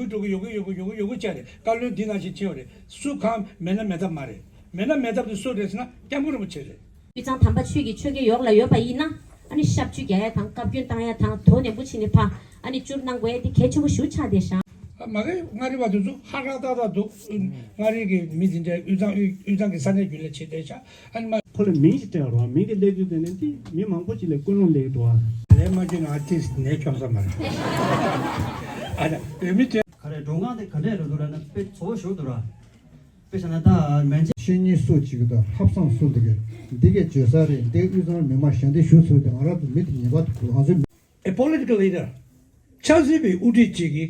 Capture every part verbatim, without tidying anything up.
འགྲོ་གི་ཡོད་གི་ཡོད་གི་ཡོད་གི་ཡོད་གི་བཅས་རེད། བཀའ་བློན་འདི་ནང་བཞིན་ཆེ་བ་རེད། སུ་གང་མེད་ན་མེད་ཐབས་མ་རེད། མེད་ན་མེད་ཐབས་དེ་སུ་རེད་ཟེར་ན་སྐྱབས་མགོན་རིན་པོ་ཆེ་རེད། དབུས་གཙང་དམ་པ་ཆོས་ཀྱི་ཆོལ་ཁའི་འོག་ལ་ཡོད་པ་ཡིན་ན། ཨ་ནི་ཞབས་ཕྱི་རྒྱག་ཡ་དང་བཀའ་བཀྱོན་བཏང་ཡ་དང་དོ་ནན་པོ་བྱས་ནས་ཕ་ཨ་ནི་བཅུར་གནང་དགོས་ཡ་དེ་གལ་ཆེན་པོ་ཞེ་པོ་ཆགས་བསྡད་ཤག་ཨ་མ་གི་མངའ་རིས་པ་དེ་ཚོ་ཧ་ཧྲ་ཏག་ཏག་འདུག་མངའ་རིས་ཀྱི་མི་དེ་འདྲའི་དབུས་གཙང་དབུས་གཙང་གི་ས་གནས་རྒྱུན་ལས་བྱེད་བསྡད་ཤག་ཨ་ནི་མ། ཁོ་ལ་མིང་ཞིག་སྤྲད་རོགས། མིང་དེ་སླེབས་དུས་དེ་ནས་དེ་མི་མང་པོ་ཅིག་ལ་ཀུན་སློང་སླེབས་འདུག་ཨ། ལས་མ་བྱུང་ན་ཨ་ཏིས་ནས་ཁྱོད་ས་མ་རེད། ཨ་ནི་བོད་མི་དེ། ག་རེ་འགྲོ་སྒང་དེ་ག་འདྲས་རེད་འདུག་ལབ་ན་དཔེ་ཚོ་བ་ཞུ་འདུག་ར། དཔེ་བྱས་ན་ད་མན་ཆད། ཤེས་ཉེས་སུ་གཅིག་དང་ཧབ་སང་སུ་འདུག་གས། འདི་གས་བརྗོད་ས་རེད། འདི་དབུས་གཙང་མི་མང་ཞལ་འདེབས་ཞུ་ཚུལ་དེ་ང་རང་ཚོ་མི་དེ་ཉེས་པ་དེ་ང་ཚོའི་མི། A political leader. ཆབ་སྲིད་པའི་དབུ་ཁྲིད་ཅིག་གིས་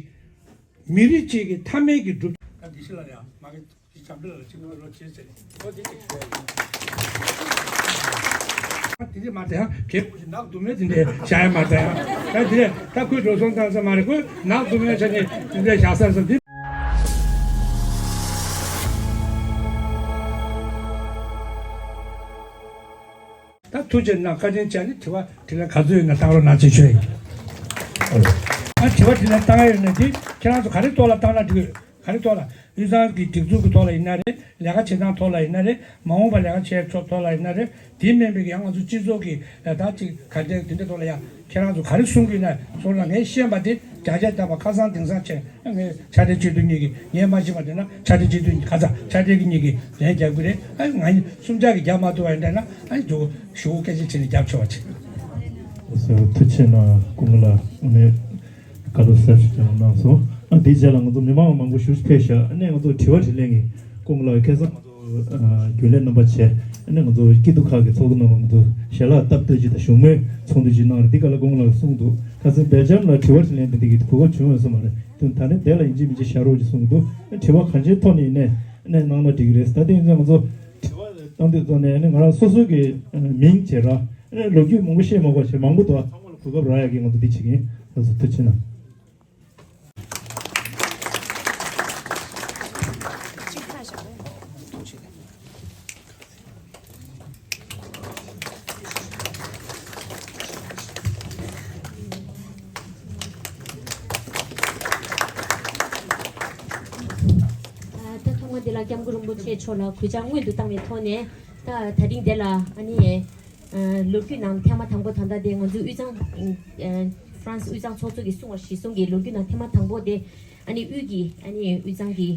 མི་རིགས་ཅིག་གི་མཐའ་མའི་གི་སྒྲུབ། ད་འདི་ཤི་ལ་ཡ་མ་གི་འདི་བྱམས་པ་ལ་ཅིག་མ་ལོ་བྱེད་ཟེར། ཨོ་འདི་ཅིག་ཞུ་ཡ་ཡིན། ཨ་འདི་འདི་མ་དེ་ཡང་གལ་པོ་ཞིག་ནག་དུ་མའི་དེ་འདྲའི་བྱ་ཡ་མ་དེ་ཡང་། ད་འདི་ད་ཁོས་འགྲོ་སོང་བཏང་ས་མ་རེད། ཁོས་ནག་དུ་མའི་ཆ་ནས་དེ་འདྲའི་བྱ་ས་ས་འདི། ད་ཐུགས་རྗེ་གནང་། བཀའ་དྲིན་ཆེ། ནི་དྲི་བ་དྲིས་ལན་ག་ཚོད་ཡོད་ན་བཏང་རོགས་གནང་ཅེས་ཞུ་ཡ་ཡིན། ཨ་དྲི་བ་དྲིས་ལན་བཏང་ཡ་ཡོད་ན་དེ་ཁྱེད་རང་ཚོ་ག་རེ་ཐོག་ལ་བཏང་ན་འགྲིག་གི་ཡོད། ག་རེ་ཐོག་ལ། དབུས་གཙང་གི་སྒྲིག་འཛུགས་ཀྱི་ཐོག་ལ་ཡིན་ན་རེད། ལས་ཀ་བྱེད་སྟངས་ཐོག་ལ་ཡིན་ན་རེད། མ་འོངས་པ་ལས་ཀ་བྱེད་ཕྱོགས་ཐོག་ལ་ཡིན་ན་རེད། དེ་མིན་པའི་ཡང་ང་ཚོ་སྤྱི་ཚོགས་ཀྱི་ད་ཅིག་ག་འདྲ་དེ་འདྲ་ཐོག་ལ་ཡང་ཁྱེད་རང་ཚོ་ག་རེ་གསུང་གི་ཡོད་ན་སོང་ན་ངས་ཤེས་པ་དེ་བརྒྱ་ཆ་བརྒྱ་པ་ཁ་སང་དེང་སང་བྱས་ངས་ཕྱག་སྦྲེལ་སྤྱི་འཐུས་གཉིས་ཀྱི། ངས་མ་ཤེས་པ་དེ་ན་ཕྱག་སྦྲེལ་སྤྱི་འཐུས་ཁ་སང་ཕྱག་སྦྲེལ་གྱི་གཉིས་ཀྱི་ལན་རྒྱབ་གི་རེད། ཨ་ང་གསུམ་ཆ་གི་རྒྱབ་མ་ཐུབ་པ་ཡིན་འདྲ་ན་ཨ་ནི་དུ་ཞུ་སྐད་ཆ་བྱས་ནས་རྒྱབ་ཆོག་པ་བྱེད། ཐུགས་རྗེ་ཆེ་གནང་། སྐུ་ངོ་ལགས་ཨ་ནི་བཀའ་སློབ་གསར་ཞིག་ཀྱང་གནང་སོང་། ཨ་དེའི་རྗེས་ལ་ང་ཚོ་མི་མང་མང་པོ་ཞིག་ཕེབས་ཤག་ཨ་ནི་ང་ཚོ་དྲི་བ་དྲིས་ལན་གྱི་སྐུ་ངོ་ལགས་ཁ་སང་ང་ཚོ་ཨ་རྒྱུན་ལས་རྣམ་པ་བྱས། ཨ་ནི་ང་ཚོ་སྐྱིད་སྡུག་ཁག་གི་ཚོགས་གཙོ་རྣམ་པ་ང་ཚོ་ཞལ་ལག་བཏབ་བསྟོད་ཅིག་དང་བཞུགས་མོལ་ཚོགས་འདུ་ཅིག་གནང་རེད། འདི་ག་ལ་སྐུ་ངོ་ལགས་གསུངས་འདུག་ཁ་སང་སྦེལ་ཇམ་ལ་དྲི་བ་དྲིས་ལན་དེ་འདྲ་གི་གོ་སྐབས་བྱུང་ཡོད་ས་མ་རེད། དུ་ད་ནི་དེ་ལ་ཡིན་གཅིག་མིན་གཅིག་བཞག་རོགས་ཅིག་གསུངས་འདུག་དྲི་བ་གང་ཅིའི་ཐོག་ནས་ཡིན་ནའི་ཨ་ནི་གནང་ན་འགྲིག་གི་རེད། ད་དེ་ཡིན་ཙང་ང་ཚོ་དྲི་བ་བཏང་དུས་ཙང་ནས་ཨ་ནི་ང་རང་སོ་སོ་གི་མིང་བྱེད་ར། ཨ་ནི་ལོ་རྒྱུས་མང་པོ་ཤེས་མ་དགོས་བྱས་མང་པོ་འདུག་ཨ་ཚང་མ་ལ་གོ་སྐབས་རག་ཡག་གི་ང་ཚོ་འདི་བྱེད་ཀྱི་ཡིན། ལགས་སོ་ཐུགས་རྗེ་ཆེ་གནང་། ད་ཐོག་མ་འདི་ལ་སྐྱབས་མགོན་རིན་པོ་ཆེ་མཆོག་ལ་གུས་ཕྱག་སྔོན་དུ་བཏང་བའི་ཐོག་ནས། ད་ད་རིང་འདི་ལ་ཨ་ནི། ལོ་རྒྱུས་ནང་ཐེངས་མ་དང་པོ་ད་ལྟ་དེ་ང་ཚོའི་དབུས་གཙང་། ཧྥ་རན་སི་དབུས་གཙང་ཚོགས་གཙོ་གིས་གསུངས་པ་གཞིར་བཟུང་གིས་ལོ་རྒྱུས་ནང་ཐེངས་མ་དང་པོ་དེ་ཨ་ནི་དབུས་ཀྱི་ཨ་ནི་དབུས་གཙང་གི་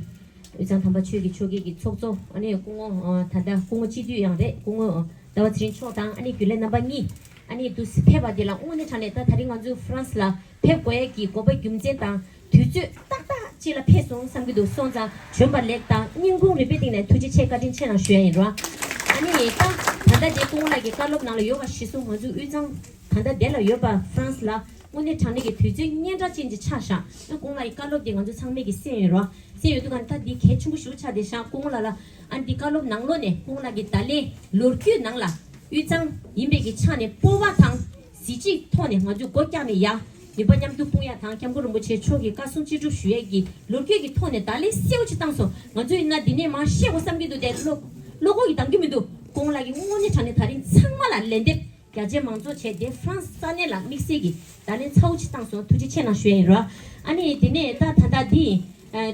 དབུས་གཙང་དམ་པ་ཆོས་ཀྱི་ཆོལ་ཁའི་གི་ཚོགས་གཙོ་ཨ་ནི་སྐུ་ངོ་ད་ལྟ་སྐུ་ངོ་སྤྱི་འཐུས་ཡང་རེད། སྐུ་ངོ་ཟླ་བ་ཚེ་རིང་མཆོག་དང་ཨ་ནི་རྒྱུན་ལས་རྣམ་པ་གཉིས་ཨ་ནི་དུ་ཕེབས་པ་དེ་ལ་དངོས་གནས་དྲང་གནས་ད་ད་རིང་ང་ཚོའི་ཧྥ་རན་སི་ལ་ཕེབས་དགོས་ཡས་ཀྱི་དགོས་པ་རྒྱུ་མཚན་དང་དུས་ཚོད་ཏག་ཏག་ཅིག་ལ་ཕེབས་སོང་བསམ་གྱི་འདུག་སོང་ཙང་བྱོན་པ་ལེགས་དང་སྙིང་ཁུང་རུས་པའི་གཏིང་ནས་ཐུགས་རྗེ་ཆེ་བཀའ་དྲིན་ཆེ་གནང་ཞུ་ཡ་ཡིན་རོ། ཨ་ནི་ད་ད་ལྟ་དེ་སྐུ་ངོ་ལགས་ཀྱི་བཀའ་སློབ་ནང་ལ་ཡོད་པ་གཞིར་བཟུང་ང་ཚོའི་དབུས་གཙང་ད་ལྟ་དེ་ལ་ཡོད་པ་ཧྥ་རན་སི་ལ་དངོས་གནས་དྲང་གནས་ཀྱི་དུས་ཚོད་སྙན་གྲགས་ཅན་ཅིག་ཆགས་ཤག་ཨ་སྐུ་ངོ་ལགས་ཀྱི་བཀའ་སློབ་དེ་ང་ཚོ་ཚང་མས་ཀྱི་གསན་ཡོད་རོ། གསན་ཡོད་དུས་ག་ད་འདི་གལ་ཆེན་པོ་ཞེ་པོ་ཆགས་བསྡད་ཤག་སྐུ་ངོ་ལགས་ལ་ཨ་འདི་བཀའ་སློབ་ནང་ལོགས་ནས་སྐུ་ངོ་ལགས་ཀྱི་ད་ལན་ལོ་རྒྱུས་ནང་ལ་དབུས་གཙང་ཡིན་པའི་གི་ཆ་ནས་སྤོབས་པ་དང་། གཟི་བརྗིད་ཐོག་ནས་ང་ཚོས་སྒོ་བཀྱག་ནས་ཡ། ནུས་པ་མཉམ་དུ་སྤུངས་ཡ་དང་སྐྱབས་མགོན་རིན་པོ་ཆེ་མཆོག་གི་བཀའ་གསུང་ཅི་སྒྲུབ་ཞུ་ཡས་ཀྱི་ལོ་རྒྱུས་ཀྱི་ཐོག་ནས་བརྡ་ལན་གསལ་པོ་ཅིག་བཏང་སོང་། ང་ཚོ་ཡིན་ན་འདི་ནས་མར་བཤད་དགོས་བསམ་གྱི་འདུག་དེ་བློ་བློ་ཁོག་གིས་འདང་གི་མི་འདུག་སྐུ་ངོ་ལགས་ཀྱིས་དངོས་གནས་དྲང་གནས་ད་རིང་ཚང་མ་ལ་ལན་འདེབས་རྒྱ་ཆེ་མང་ཚོགས་བྱས་ཏེ་ཧྥ་རན་སི་ས་གནས་ལ་དམིགས་བསལ་གྱི་བརྡ་ལན་ཚ་པོ་ཅིག་བཏང་སོང་། ཐུགས་རྗེ་ཆེ་གནང་ཞུ་ཡ་ཡིན་རོ། ཨ་ནི་འདི་ནས་ད་ད་ལྟ་འདི་ཡིན།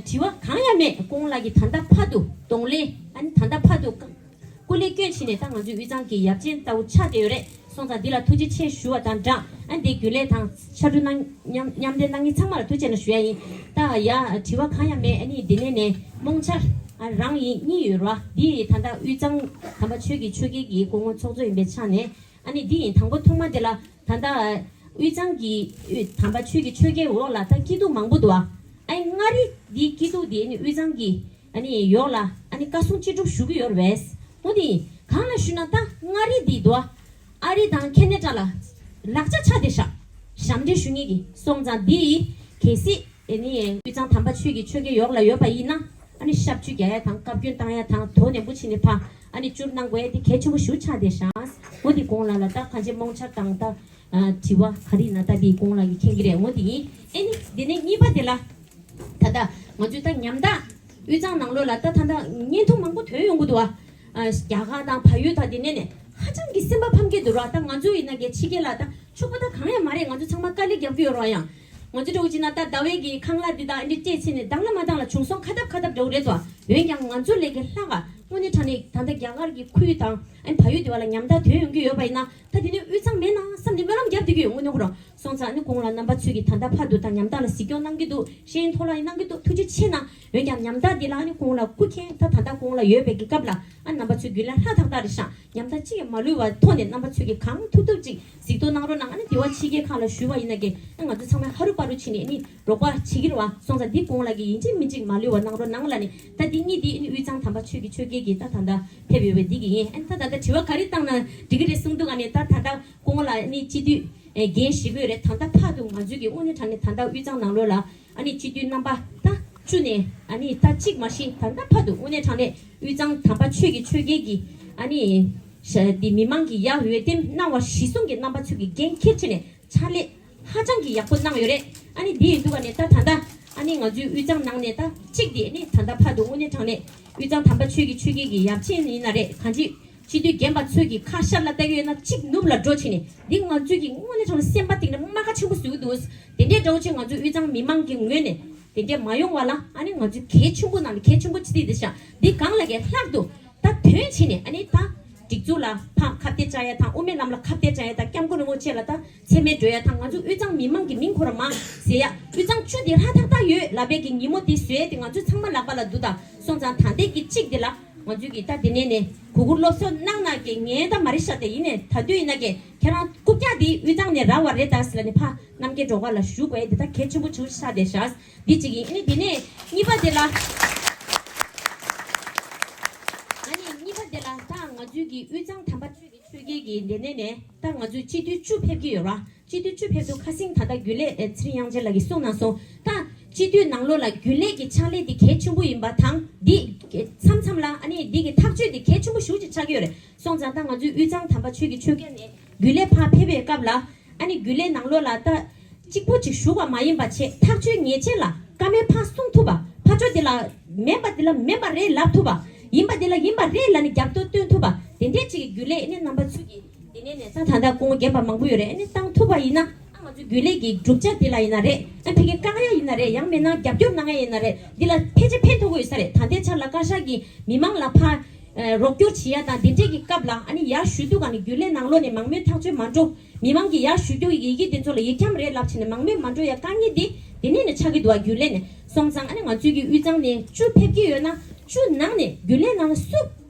དྲི་བ་གང་ཡང་མེད། སྐུ་ངོ་ལགས་ཀྱིས་ད་ལྟ་བར་དུ་གདོང་ལེན་ཨ་ནི་ད་ལྟ་བར་དུ། སྐུ་ལས་བསྐྱོན་བྱས་ནས་ད་ང་ཚོའི་དབུས་གཙང་གི་ཡབ་ཆེན་ལྟ་བུ་ཆགས་བསྡད་ཡོད་རེད། སོང་ཙང་འདི་ལ་ཐུགས་རྗེ་ཆེ་ཞུ་བ་དང་སྦྲགས་ཨ་འདི་རྒྱུན་ལས་དང་ཕྱག་སྦྲེལ་གནང་མཉམ་མཉམ་འབྲེལ་གནང་མཁན་ཚང་མ་ལ་ཐུགས་རྗེ་ཆེ་གནང་ཞུ་ཡ་ཡིན། ད་ཡ་དྲི་བ་གང་ཡང་མེད། ཨ་ནི་འདི་ནས་ནས་རྨོངས་འཆར་ཨ་རང་ཡིན་གཉིས་ཡོད་ར། འདི་ད་ལྟ་དབུས་གཙང་དམ་པ་ཆོས་ཀྱི་ཆོལ་ཁའི་གི་སྐུ་ངོ་ཚོགས་གཙོ་ཡིན་པའི་ཆ་ནས་ཨ་ནི་འདི་ཡིན། དང་པོ་ཐོག་མ་དེ་ལ་ད་ལྟ་དབུས་གཙང་གི་དམ་པ་ཆོས་ཀྱི་ཆོལ་ཁའི་འོག་ལ་ད་སྐྱིད་སྡུག་མང་པོ་འདུག་ཨ་ཨ་མངའ་རིས་འདི་སྐྱིད་སྡུག་འདི་ཨ་ནི་དབུས་གཙང་གི་ཨ་ནི་ཡོག་ལ་ཨ་ནི་བཀའ་གསུང་ཅི་སྒྲུབ་ཞུ་གི་ཡོད་རེད། འོ་དེ་གང་ལ་ཞུ་ན་ད་མངའ་རིས་འདི་དུ་ཨ་རི་དང་ཁེ་ན་ཌ་ལ་ལག་ཆ་ཆགས་བསྡད་ཤག་ཞབས་འདྲེན་ཞུ་མཁན་གྱི་སོང་ཙང་འདི་གལ་སྲིད་ཨ་ནི་དབུས་གཙང་དམ་པ་ཆོས་ཀྱི་ཆོལ་ཁའི་ཡོག་ལ་ཡོད་པ་ཡིན་ན་ཨ་ནི་ཞབས་ཕྱི་རྒྱག་ཡ་དང་བཀའ་བཀྱོན་བཏང་ཡ་དང་དོ་ནན་པོ་བྱས་ནས་ཕ་ཨ་ནི་བཅུར་གནང་དགོས་ཡ་དེ་གལ་ཆེན་པོ་ཞེ་པོ་ཆགས་བསྡད་ཤག་འོ་དེ་གོང་ལ་ལ་ད་གང་ཅི་རྨོངས་འཆར་དང་ད་དྲི་བ་ག་རེ་ཡིན་ན་ད་འདི་གོང་ལ་གི་མཁྱེན་གྱི་རེད། འོ་དེ་ཡིན། ཨ་ནི་འདི་ནས་གཉིས་པ་དེ་ལ། ད་ལྟ་ང་ཚོས་ད་ཉམ་ཐག་དབུས་གཙང་ནང་ལོགས་ལ་ད་ད་ལྟ་བརྙན་ཐུང་མང་པོ་ཐོན་ཡོང་གི་འདུག་བ། ཨ་རྒྱ་གར་དང་བལ་ཡུལ་དང་དེ་ནས་ནས་ཧ་ཅང་གི་སེམས་པ་ཕམ་གྱི་འདུག་ར། ད་ང་ཚོ་ཡིན་ན་གལ་ཕྱི་རྒྱལ་ལ་ད་ཕྱུག་པོ་ད་གང་ཡང་མ་རེད། ང་ཚོ་ཚང་མ་དཀའ་ལས་རྒྱབ་ཀྱི་ཡོད་ར། ཡང་ ང་ཚོ་འདྲ་བོ་ཅིག་ན་ད་ཟླ་བའི་གི་ཁང་གླ་འདི་དང་ཨ་འདི་སྤྲད་ཕྱིན་ནས་དང་ལ་མ་དང་ལ་བྱུང་སོང་ཁ་ཐབ་ཁ་ཐབ་འདྲ་བོ་རེད་དོ། འོན་ཀྱང་ང་ཚོ་ལས་ཀྱི་ལྷག་ག་དངོས་གནས་དྲང་གནས་ད་ལྟ་རྒྱ་གར་གྱི་ཁུལ་དང་ཨ་ནི་བལ་ཡུལ་འདི་བ་ལ་ཉམ་ཐག་ཐོན་ཡོང་གི་ཡོད་པ་ཡིན་ན་ད་དེ་ནས་དབུས་གཙང་མེད་ན་བསམ་ནས་སྨོན་ལམ་རྒྱབ་བསྡད་ཀྱི་ཡོད་དངོས་གནས་ཁོ་རང་སོང་ཙང་ཨ་ནི་གོང་ལ་རྣམ་པ་ཚོས་ཀྱི་ད་ལྟ་ཕར་དུ་ད་ཉམ་ཐག་ལ་གཟིགས་སྐྱོང་གནང་གི་འདུག་ཤེས་ཡོན་ཐོག་ལ་ཡིན་གནང་གི་འདུག་ཐུགས་རྗེ་ཆེ་གནང་། འོན་ཀྱང་ཉམ་ཐག་འདི་ལ་ཨ་ནི་གོང་ལ་སྐུ་མཁྱེན་ད་ད་ལྟ་གོང་ལ་ཡོད་པའི་གི་སྐབས་ལ་ཨ་རྣམ་པ་ཚོས་རྒྱུན་ལས་ལྷ་ཐག་ཐག་རེད་ཤག་ཉམ་ཐག་གཅིག་ཡང་མ་ལུས་པ་ཐོག་ནས་རྣམ་པ་ཚོས་ཀྱི་གང་ཐུབ་ཐུབ་ཅིག་གཟིགས་རྟོག་གནང་རོགས་གནང་། ཨ་ནི་དེ་བ་ཕྱི་རྒྱལ་ཁག་ལ་ཞུ་བ་ཡིན་ན་ཀྱེ་ཨ་ང་ཚོ་ཚང་མ་ཧ་རུ་པ་རུ་ཕྱིན་ནས་ཨ་ནི་རོགས་པ་བྱེད་ཀྱི་རེད་བ། སོང་ཙང་འདི་གོང་ལ་ཀྱེ་ཡིན་གཅིག་མིན་གཅིག་མ་ལུས་པ་གནང་རོགས་གནང་ལ་ནི་ད་འདི་གཉིས་འདི་ཨ་ནི་དབུས་གཙང་དམ་པ་ཆོས་ཀྱི་ཆོས་རྒྱལ་གྱི་ད་ད་ད་ཕེབས་ཡོད་པའི་འདི་གི་ཡིན། ཨ་ནི་ད་ད་ད་དྲི་བ་ག་རེ་བཏང་ན་འགྲིག་གི་རེད་གསུངས་འདུག་ཨ་ནི་ད་ད་ད་གོང་ལ་ཨ་ནི་སྤྱི་འཐུས་འགན་བཞེས་ཀྱི་ཡོད་རེད། ད་ད་ཕར་དུ་ང་ཚོས་ཀྱི་དངོས་གནས་དྲང་གནས་ད་ད་དབུས་གཙང་ནང་ལོགས་ལ་ཨ་ནི་སྤྱི་འཐུས་རྣམ་པ་ད་བཅུ་ནས་ཨ་ནི་ད་གཅིག་མ་གཞི་ད་ད་ཕར་དུ་དངོས་གནས་དྲང་གནས་དབུས་གཙང་དམ་པ་ཆོས་ཀྱི་ཆོས་རྒྱལ་གྱི་ཨ་ནི་ཤ་འདི་མི་མང་གི་ཡ་འོས་འདེམས་གནང་བ་གཞི་བཟུང་གི་རྣམ་པ་ཚོས་ཀྱི་འགན་འཁྱེར་བྱས་ནས་ཕྱག་ལས་ཧ་ཅང་གི་ཡག་པོ་གནང་ཡོད་རེད། ཨ་ནི་འདི་ཡིན་དུས་ག་ནས་ད་ད་ལྟ་ཨ་ནི་ང་ཚོའི་དབུས་གཙང་ནང་ནས་ད་གཅིག་དེ་ནི་ད་ལྟ་ཕར་དུ་དངོས་གནས་དྲང་གནས་དབུས་གཙང་དམ་པ་ཆོས་ཀྱི་ཆོས་རྒྱལ་གྱི་ཡབ་ཆེན་ཡིན་ན་རེད། གང་ཅི་སྤྱི་འཐུས་རྒན་པ་ཚོས་ཀྱི་ཁ་ཤར་ལ་ལྟ་གི་ཡོད་ན་གཅིག་ནུབ་ལ་འགྲོ་བྱས་ནས་འདི་ང་ཚོས་ཀྱི་དངོས་གནས་དྲང་གནས་སེམས་པ་གཏིང་ནས་རྨ་ཁ་ཆེན་པོ་བཟོ་གི་འདུག་དེ་འདྲའི་འདྲ་བོ་ཅིག་ང་ཚོའི་དབུས་གཙང་མི་མང་གི་ངོས་ནས་དེ་འདྲའི་མ་ཡོང་བ་ལ་ཨ་ནི་ང་ཚོས་གལ་ཆེན་པོ་ནང་ནས་གལ་ཆེན་པོ་ཅི་སྟེ་དེ་ཤ་འདི་གང་ལ་གལ་ལྷག་ཏུ། ད་དོན་བྱས་ནས་ཨ་ནི་ད་སྒྲིག་འཛུགས་ལ་ཕར་ཁ་གཏད་བཅག་ཡ་དང་དབུ་མའི་ལམ་ལ་ཁ་གཏད་བཅག་ཡ་དང་སྐྱབས་མགོན་རིན་པོ་ཆེ་ལ་ད་མཚན་སྨད་སྤྲོད་ཡ་དང་ང་ཚོ་དབུས་གཙང་མི་མང་གི་མིང་ཁོ་རང་མ་ཟེར་ཡ་དབུས་གཙང་བཅུ་དེ་ཧྲ་ཐག་ཐག་ཡོད་ལབ་པའི་གི་ཉིན་མོ་དེ་བཟོས་ཏེ་ང་ཚོ་ཚང་མ་ལག་པ་ལ་འདུག་ད་སོང་ཙང་ད་ལྟའི་གི་གཅིག་དེ་ལ་ང་ཚོས་གི་ད་དེ་ནས་ནས་གུ་གུ་སློབ་གསོ་གནང་ན་གི་ངའི་ད་མ་རེད་ཤག་དེ་ཡིན་ནས་ད་དུས་ཡིན་ན་གི་ཁྱེད་རང་རྐུབ་བཀྱག་དེ་དབུས་གཙང་ནས་རག་པ་རེད་ད་ཟེར་ལ་ནི་ཕ་རྣམ་རྒྱལ་སྒྲོལ་དཀར་ལ་ཞུ་དགོས་ཡ་དེ་ད་གལ་ཆེན་པོ་བྱུང་ཤག་དེ་ཤག་འདི་གཅིག་ཡིན། ཨ་ནི་དེ་ནས་གཉིས་པ་དེ་ལ། ཨ་ནི་གཉིས་པ་དེ་ལ་ད་ང་ཚོའི་གི་དབུས་གཙང་དམ་པ་ཆོས་ཀྱི་ཆོས་རྒྱལ་གྱི་འདི་ནས་ནས་ད་ང་ཚོའི་སྤྱི་འཐུས་བཅུ་ཕེབས་ཀྱི་ཡོད་ར། སྤྱི་འཐུས་བཅུ་ཕེབས་དུས་ཁ་སང་ད་ལྟ་རྒྱུན་ལས་ཨེ་ཚེ་རིང་དབྱངས་ཅན་ལགས་ཀྱིས་གསུངས་གནང་སོང་། ད་སྤྱི་འཐུས་ནང་ལོགས་ལ་རྒྱུན་ལས་ཀྱི་ཕྱག་ལས་འདི་གལ་ཆེན་པོ་ཡིན་པ་དང་འདི་མཚམས་མཚམས་ལ་ཨ་ནི་འདི་གི་ཐག་གཅོད་འདི་གལ་ཆེན་པོ་ཞེ་པོ་ཅིག་ཆགས་ཀྱི་ཡོད་རེད། སོང་ཙང་ད་ང་ཚོའི་དབུས་གཙང་དམ་པ་ཆོས་ཀྱི་ཆོས་རྒྱལ་ནས་རྒྱུན་ལས་ཕར་ཕེབས་པའི་སྐབས་ལ། ཨ་ནི་རྒྱུན་ལས་ནང་ལོགས་ལ་ད་གཅིག་པུ་གཅིག་ཞུགས་པ་མ་ཡིན་པ་བྱས་ཐག་གཅོད་ངེས་ཅན་ལ་བཀའ་མོལ་ཕར་གསུང་ཐུབ་པ་ཕར་ཕྱོགས་དེ་ལ་མེད་པ་དེ་ལ་མེད་པ་རེད་ལབ་ཐུབ་པ་ཡིན་པ་དེ་ལ་ཡིན་པ་རེད་ལབ་ནས་རྒྱབ་སྐྱོར་སྟོན་ཐུབ་པ་དེ་འདྲས་ཅིག་གི་རྒྱུན་ལས་ཨ་ནི་རྣམ་པ་ཚོས་ཀྱི་དེ་ནས་ནས་ད་ད་ལྟ་སྐུ་ངོ་རྒན་པ་མང་པོ་ཡོད་རེད། ཨ་ནི་བཏང་ཐུབ་པ་ཡིན་ན་ཨ་ང་ཚོའི་རྒྱུན་ལས་ཀྱི་གྲུབ་ཆ་དེ་ལ་ཡིན་ན་རེད། ཨ་ཕ་གིར་བཀག་ཡ་ཡིན་ན་རེད། ཡང་མིན་ན་རྒྱབ་སྐྱོར་གནང་ཡ་ཡིན་ན་རེད། འདི་ལ་ཕལ་ཆེར་ཕན་ཐོགས་ཀྱི་ཡོད་ས་རེད། ད་ལྟའི་ཆར་ལ་བཀའ་ཤག་གིས་མི་མང་ལ་ཕར་རོགས་སྐྱོར་བྱེད་ཡ་དང་དེ་འདྲས་ཀྱི་སྐབས་ལ་ཨ་ནི་ཡར་ཞུ་དུས་ག་ནི་རྒྱུན་ལས་ནང་ལོགས་ནས་མང་མོས་ཐག་གཅོད་མ་འགྲོ། མི་མང་གིས་ཡར་ཞུ་རྒྱུ་ཡི་གེ་དེ་ཚོ་ལ་ཡིག་འཁྱམ་རེད་ལབ་བྱས་ནས་མང་མོས་མ་འགྲོ་ཡ་དཀའ་ངལ་འདི་དེ་ནས་ནས་ཆགས་ཀྱི་འདུག་བ། རྒྱུན་ལས་ནས་སོང་ཙང་ཨ་ནི་ང་ཚོའི་གི་དབུས་གཙང་ནས་བཅུ་ཕེབས་ཀྱི་ཡོད་ན་བཅུ་ནང་ནས་རྒྱུན་ལས་ནང་ལ་སུ་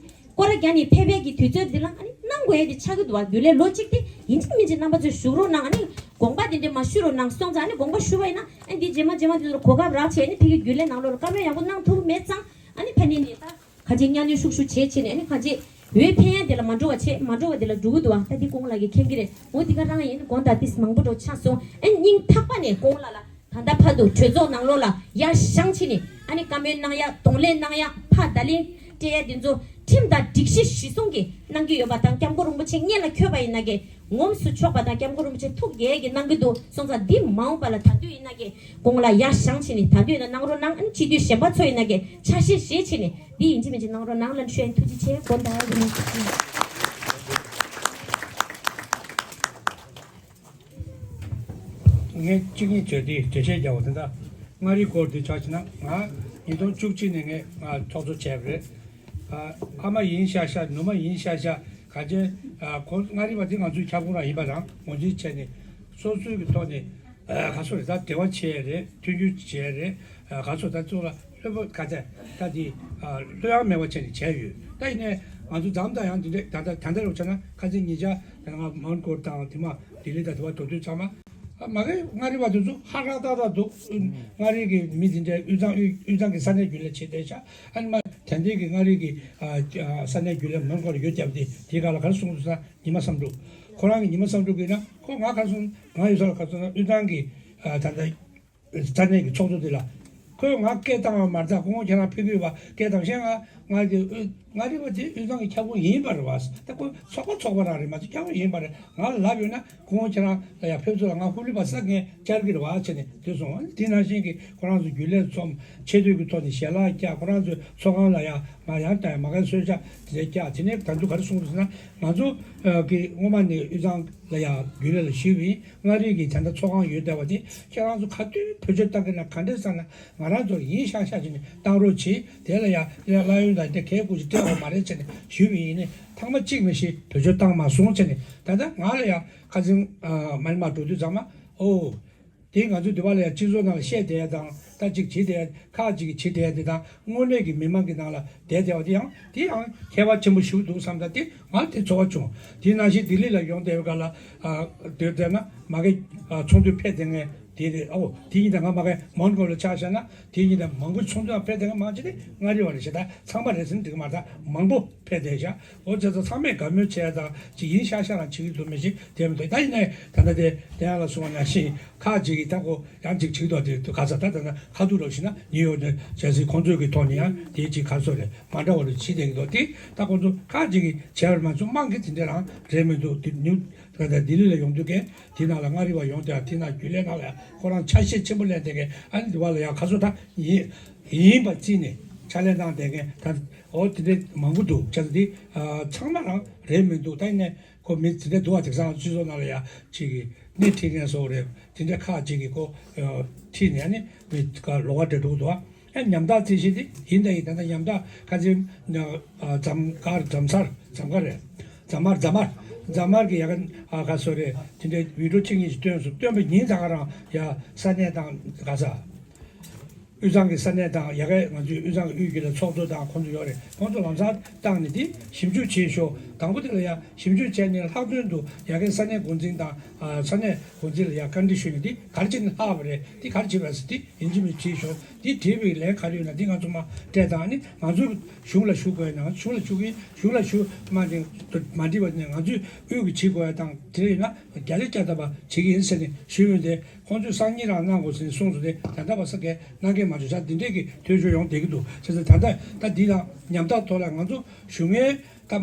སྐོར་ར་རྒྱག་ནས་ཕེབས་པའི་གི་དུས་ཚོད་འདི་ལ་ཨ་ནི་གནང་དགོས་ཡ་དེ་ཆགས་ཀྱི་འདུག་བ། རྒྱུན་ལས་ལོ་གཅིག་དེ་ཡིན་གཅིག་མིན་གཅིག་རྣམ་པ་ཚོས་བཞུགས་རོགས་གནང་། ཨ་ནི་དགོངས་པ་དེ་འདྲས་མ་ཞུ་རོགས་གནང་། སོང་ཙང་ཨ་ནི་དགོངས་པ་ཞུ་བ་ཡིན་ན་ཨ་ནི་འདི་རྗེས་མ་རྗེས་མ་དེ་ཚོར་གོ་སྐབས་རག་བྱས་ཨ་ནི་ཕ་གིའི་རྒྱུན་ལས་ནང་ལོགས་ལ་བཀའ་མོལ་ཡག་པོ་གནང་ཐུབ་ཀྱི་མེད་ཙང་ཨ་ནི་ཕ་ནི་ནས་ད། ག་ཅིག་གཉའ་གནོན་ཤུགས་ཤུགས་བྱེད་བྱེད་ནས་ཨ་ནི་ག་ཅིག་འོས་འཕེན་ཡ་དེ་ལ་མ་འགྲོ་བ་བྱེད། མ་འགྲོ་བ་དེ་ལ་འགྲོ་གི་འདུག་བ། ད་འདི་སྐུ་ངོ་ལགས་ཀྱིས་མཁྱེན་གྱི་རེད། འོ་འདི་ག་རང་ཡིན་དགོངས་དག་ཏིས་མང་པོ་འགྲོ་ཆགས་སོང་། ཨ་ནི་སྙིང་ཐག་པ་ནས་སྐུ་ངོ་ལགས་ལ་ད་ལྟ་བར་དུ་གྲོས་ཚོགས་ནང་ལོགས་ལ་ཡར་བཞེངས་བྱེད་ནས་ཨ་ནི་བཀའ་མོལ་གནང་ཡ་གདོང་ལེན་གནང་ཡ་ཕར་བརྡ་ལན་སྤྲད་ཡ་དེ་ཚོ་ཁྲིམས་དང་སྒྲིག་གཞི་གཞི་བཟུང་གིས་གནང་གི་ཡོད་པ་དང་སྐྱབས་མགོན་རིན་པོ་ཆེ་སྔོན་ལ་འཁྱོལ་བ་ཡིན་ན་གི་ངོམས་སུ་ཆོག་པ་དང་སྐྱབས་མགོན་རིན་པོ་ཆེ་ཐུགས་དགྱེས་ཀྱིས་གནང་གི་འདུག་སོང་ཙང་འདི་མ་འོངས་པ་ལ་ད་དུས་ཡིན་ན་གི་སྐུ་ངོ་ལགས་ཡར་བཞེངས་བྱེད་ནས་ད་དུས་ཡིན་ན་གནང་རོགས་གནང་། ཨ་ནི་སྤྱི་འཐུས་གཞན་པ་ཚོ་ཡིན་ན་གི་ཆ་ཤས་བཞེས་བྱེད་ནས། འདི་ཡིན་གཅིག་མིན་གཅིག་གནང་རོགས་གནང་ལ་ཞུ་ཡིན། ཐུགས་རྗེ་ཆེ། དགོངས་དག་ཡིན། ངས་གཅིག་གཉིས་བརྗོད་དེ་འགྲེལ་བཤད་རྒྱག་པ་དེ་འདྲ། མངའ་རིས་སྐོར་དེ་ཆ་བཞག་ན་ང་ཉིས་སྟོང་བཅུ་གཅིག་ནས་ངས་ང་ཚོགས་གཙོ་བྱས་པ་རེད། ཨ་མ་ཡིན་ཤག་ཤག་ནུ་མ་ཡིན་ཤག་ཤག་ག་ཅན་ཁོ་མངའ་རིས་པ་དེ་ང་ཚོའི་ཁྱབ་ཁོངས་རང་ཡིན་པ་དང་ངོས་འཛིན་བྱས་ནས་སོ་སོའི་གི་ཐོག་ནས། ཨ་ག་སོ་རེད། ད་འབྲེལ་བ་བྱས་རེད། མཐུན་འགྱུར་བྱས་རེད། ཨ་ག་སོ་ད་གཙུག་ལག་ལྷོད་པོ་ག་ཚད་ད་དེ་ཨ་ལྷོད་ཡངས་མེད་པ་བྱས་ནས་བྱས་ཡོད། ད་ཡིན་ནའི་ང་ཚོ་འཛམ་ཐང་ཡང་དེ་འདྲས་ད་ལྟ་ད་ལྟ་རུ་བྱས་ན་ཁ་སང་ཉིན་ཞག་ད་ང་མོན་གྷོ་དང་དེ་མ་ལྡི་ལི་དང་དེ་བ་དོ་དོན་ཚང་མ་ཨ་མ་གི་མངའ་རིས་པ་དེ་ཚོ་ཧ་ཧྲ་ཏག་ཏག་འདུག་མངའ་རིས་ཀྱི་མི་དེ་འདྲས་དབུས་གཙང་དབུས་དབུས་གཙང་གི་ས་གནས་རྒྱུན་ལས་བྱེད་བསྡད་ཤག་ཨ་ནི་མ་དེ་འདྲས་ཀྱི་མངའ་རིས་ཀྱི་ཨ་ས་གནས་རྒྱུན་ལས་མོན་གྷོ་ལ་ཡོད་རྒྱབ་དེ་དེའི་སྒང་ལ་ག་རེ་གསུངས་འདུག་ཟེར་ན། ཉི་མ་བསམ་གྲུབ། ཁོ་རང་གི་ཉི་མ་བསམ་གྲུབ་ཀྱིས་ན་ཁོ་ང་ག་སོང་ང་ཡོད་ས་ལ་ག་སོང་ན་དབུས་གཙང་གི་ཨ་ད་ལྟ་ས་གནས་ཀྱི་ཚོགས་གཙོ་དེ་ལ་ཁོས་ང་སྐད་བཏང་བ་མ་རེད། ད་ཁོ་ཁྱེད་རང་ཕེབས་ཀྱི་ཡོད་པ་སྐད་བཏང་ཤེས། ང་ང་གི་དབུས་ མངའ་རིས་པ་དེ་དབུས་གཙང་གི་ཁྱབ་ཁོངས་ཡིན་པ་རེད་བ། ད་ཁོ་ཚོགས་པ་ཚོགས་པ་རང་རེད་མ་གཏོགས་ཁྱབ་ཁོངས་ཡིན་པ་རེད། ང་ལ་ལབ་ཡོད་ན་ཁོང་ཁྱེད་རང་ལ་ཡང་ཕེབས་བསུ་ལ་ང་ཧུ་ལི་བ་ས་ངས་བཅར་གི་རེད་བ་བྱས་ནས་དེ་སོང་། དེ་ནང་བཞིན་གྱི་ཁོ་རང་ཚོ་རྒྱུན་ལས་ཚོགས་ཆེ་བསྟོད་ཀྱི་ཐོག་ནས་ཞལ་ལག་བཀྱག་ཁོ་རང་ཚོའི་ཚོགས་ཁང་ལ་ཡང་མ་ཡང་དང་མ་གའི་གསོལ་ཇ་དེ་འདྲ་བཀྱག་དེ་ནས་ད་དུང་ག་རེ་གསུངས་འདུག་ཟེར་ན་ང་ཚོ་གི་སྔོན་མ་ནས་དབུས་གཙང་ལ་ཡང་རྒྱུན་ལས་ལ་ཞུས་པ་ཡིན། མངའ་རིས་ཀྱི་ད་ལྟ་ཚོགས་ཁང་ཡོད་བསྡད་པ་དེ་ཁྱེད་རང་ཚོ་ག་དུས་བེད་སྤྱོད་བཏང་གི་ན་ག་འདྲས་བསམ་ན་ང་རང་ཚོར་ཡིན་ཤག་ཤག་བྱས་ནས་བཏང་རོགས་གྱིས། དེ་ལ་ཡང་གླ་ཡོན་དང་དེ་གའི་སྐོར་ཞིག་སྤྲད་དགོས་མ་རེད་བྱས་ནས་ཞུས་པ་ཡིན་ནས་ཐེངས་མ་གཅིག་མ་གཏོགས་བེད་སྤྱོད་བཏང་མ་སོང་བྱས་ནས་ད་ལྟ་ང་ལ་ཡང་ཁ་སང་མ་ནི་མ་འགྲོ་དུས་ཚང་མ་ཨོ། དེ་ང་ཚོ་འདི་བ་ལ་ཡང་སྤྱི་ཚོགས་ནང་ལ་བཤད་བསྡད་ཡ་དང་ད་ཅིག་བྱེད་བསྡད་ཡ་ཁག་ཅིག་གིས་བྱེད་བསྡད་ཡ་དེ་དང་དངོས་གནས་ཀྱི་མི་མང་གི་ནང་ལ་བསྡད་བསྡད་པ་དེ་ཡང་དེ་ཡང་ཁྱད་པར་ཆེན་པོ་ཞིག་འདུག་བསམ། ད་དེ་ང་དེ་ཚོར་བ་བྱུང་། དེ་ནང་བཞིན་ལྡི་ལི་ལ་ཡོང་བསྡད་པའི་སྐབས་ལ་ཨ་སྡོད་བསྡད་ན་མ་གི་ཨ་ཚོགས་འདུ་ཕེབས་བསྡད་མཁན་དེ་རེད། ཨོ་དེ་ཡིན་ད་ང་མ་གི་མོན་གྷོ་ལ་ཆ་བཞག་ན་དེ་ཡིན་ད་མང་པོ་ཚོགས་འདུ་ཕེབས་བསྡད་མཁན་མང་ཆེ་དེ་མངའ་རིས་པ་རེད་ཤག་ད་ཚང་མ་རེད་ཟེར་ན་འགྲིག་གི་མ་རེད། ད་མང་པོ་ཕེབས་བསྡད་ཤག་ཨོ་བྱས་ཙང་ཚང་མས་དགའ་མོས་བྱས་ད་ཅིག་ཡིན་ཤག་ཤག་རང་བྱེད་ཀྱི་འདུག་མི་ཤེས་དེ་མི་འདུག་ད་ཡིན་ནའི་ད་ལྟ་དེ་དེ་ཡང་ལ་སོང་བ་ནང་བཞིན་ཁག་ཅིག་གིས་ད་ཁོ་ཡང་ཅིག་བྱེད་ཀྱི་འདུག་དེ་དུ་ག་ས་ད་ད་ད་ཁ་ཐུག་རོགས་ཤིག་ན་ནིའུ་ཡོག་ནས་བྱས་ཟིན་ཁོང་ཚོའི་གི་ཐོག་ནས་ཡང་དེ་ཅིག་ག་རེ་ཟེར་རེད་མ་འདྲ་བ་རེ་བྱེད་བསྡད་ཀྱི་འདུག་དེ་ད་ཁོང་ཚོ་ཁག་ཅིག་གིས་བྱས་པ་མ་ཚོ་དམངས་ཀྱི་དེ་འདྲ་རང་རེད་མི་འདུག་དེ་ནིའུ་ད་ལྟ་ལྡི་ལི་ལ་ཡོང་དུས་ཀན་དེ་ནང་ལ་མངའ་རིས་པ་ཡོང་དུས་དེ་ནང་རྒྱུན་ལས་ནང་ལ་ཡང་ཁོ་རང་ཆ་ཤས་ཆེན་པོ་ལེན་བསྡད་མཁན་ཨ་ནི་འདི་བ་ལ་ཡང་ག་ཚོད་ད་ཡིན་ཡིན་པ་རྩིས་ནས་ཕྱག་ལས་གནང་བསྡད་མཁན་ད་ཨོ་དེ་འདྲ་མང་པོ་འདུག་བྱས་ཙང་དེ་ཚང་མ་རང་རེད་མི་འདུག་ད་ཡིན་ནའི་ཁོ་མི་དེ་འདྲ་འདུག་བ། དེང་སང་སྤྱི་ཚོགས་ནང་ལ་ཡང་ཅིག་གི་སྣེ་ཁྲིད་མཁན་སོགས་རེད། དེ་འདྲ་ཁག་ཅིག་གིས་ཁོ་ཁྲིད་ནས་ཨ་ནི་མི་ལོགས་ཀ་འདྲ་འགྲོ་གི་འདུག་བ། ཨ་ཉམ་ཐག་རྩིས་གཞི་དེ་ཡིན་ད་ཡིན་ད་ད་ཉམ་ཐག་ཁ་ཅིག་ཨ་ཛམ་དཀར་ཛམ་སར་ཛམ་དཀར་རེད། ཛམ་དམར་ཛམ་དམར་ཛམ་དམར་གི་ཡ་ག་ཨ་ག་སོ་རེད། དེ་འདྲའི་བི་ཌིའོ་གཅིག་གཉིས་ཤིག་བཏོན་སོང་། བཏོན་པའི་ཉིན་ད་ག་རང་ཡ་ས་གནས་དང་ག་ས་དབུས་གཙང་གི་ས་གནས་དང་ཡ་གའི་ང་ཚོའི་དབུས་གཙང་གི་དབུས་རྒྱུན་ལས་ཚོགས་གཙོ་དང་ཁོང་ཚོ་ཡོད་རེད། ཁོང་ཚོ་ལམ་སང་བཏང་ནས་དེ་ཞིབ་འཇུག་བྱས་ཤོག་དང་པོ་དེ་ལ་ཡ་ཞིབ་འཇུག་བྱས་ནས་ལྷག་དོན་དུ་ཡ་གའི་ས་གནས་འགོ་འཛིན་དང་ཨ་ས་གནས་འགོ་འཛིན་ལ་ཡ་བཀའ་འདྲི་ཞུས་ནས་དེ་ག་རེ་བྱས་ནས་ལྷག་པ་རེད། དེ་ག་རེ་བྱས་པ་རེད་ཟེར་དེ་ཡིན་གཅིག་མིན་གཅིག་བྱས་ཤོག་དེ་བྲིས་པའི་ལན་ག་རེ་ཡོད་ན་དེ་ང་ཚོ་མ་སྤྲད་དང་ཨ་ནི་ང་ཚོ་གཞུང་ལ་ཞུ་དགོས་ན་གཞུང་ལ་ཞུ་གི་གཞུང་ལ་ཞུ་མ་དེ་མ་འགྲིག་པ་ནས་ང་ཚོས་དབུས་ཀྱི་བྱེད་དགོས་ཡ་དང་དེ་ཡིན་ན་བརྒྱ་ཆ་བརྒྱ་ཐམ་པ་བྱེད་ཀྱི་ཡིན་ཟེར་ནས་ཞུས་ཡོད་དེ། ཁོང་ཚོས་སང་ཉིན་རང་གནང་དགོས་ཟེར་ནས་གསུངས་སོང་། དེ་ད་ལྟ་བར་ས་གས་གནང་མཁན་མ་བྱུང་། ཆ་འདི་འདྲས་ཀྱི་ཐོས་ཤོར་ཡོང་བསྡད་ཀྱི་འདུག་བྱས་ཙང་ད་ལྟ་ད་འདི་དང་ཉམ་ཐག་ཐོག་ལ་ང་ཚོ་ཞུ་མཁན་ད་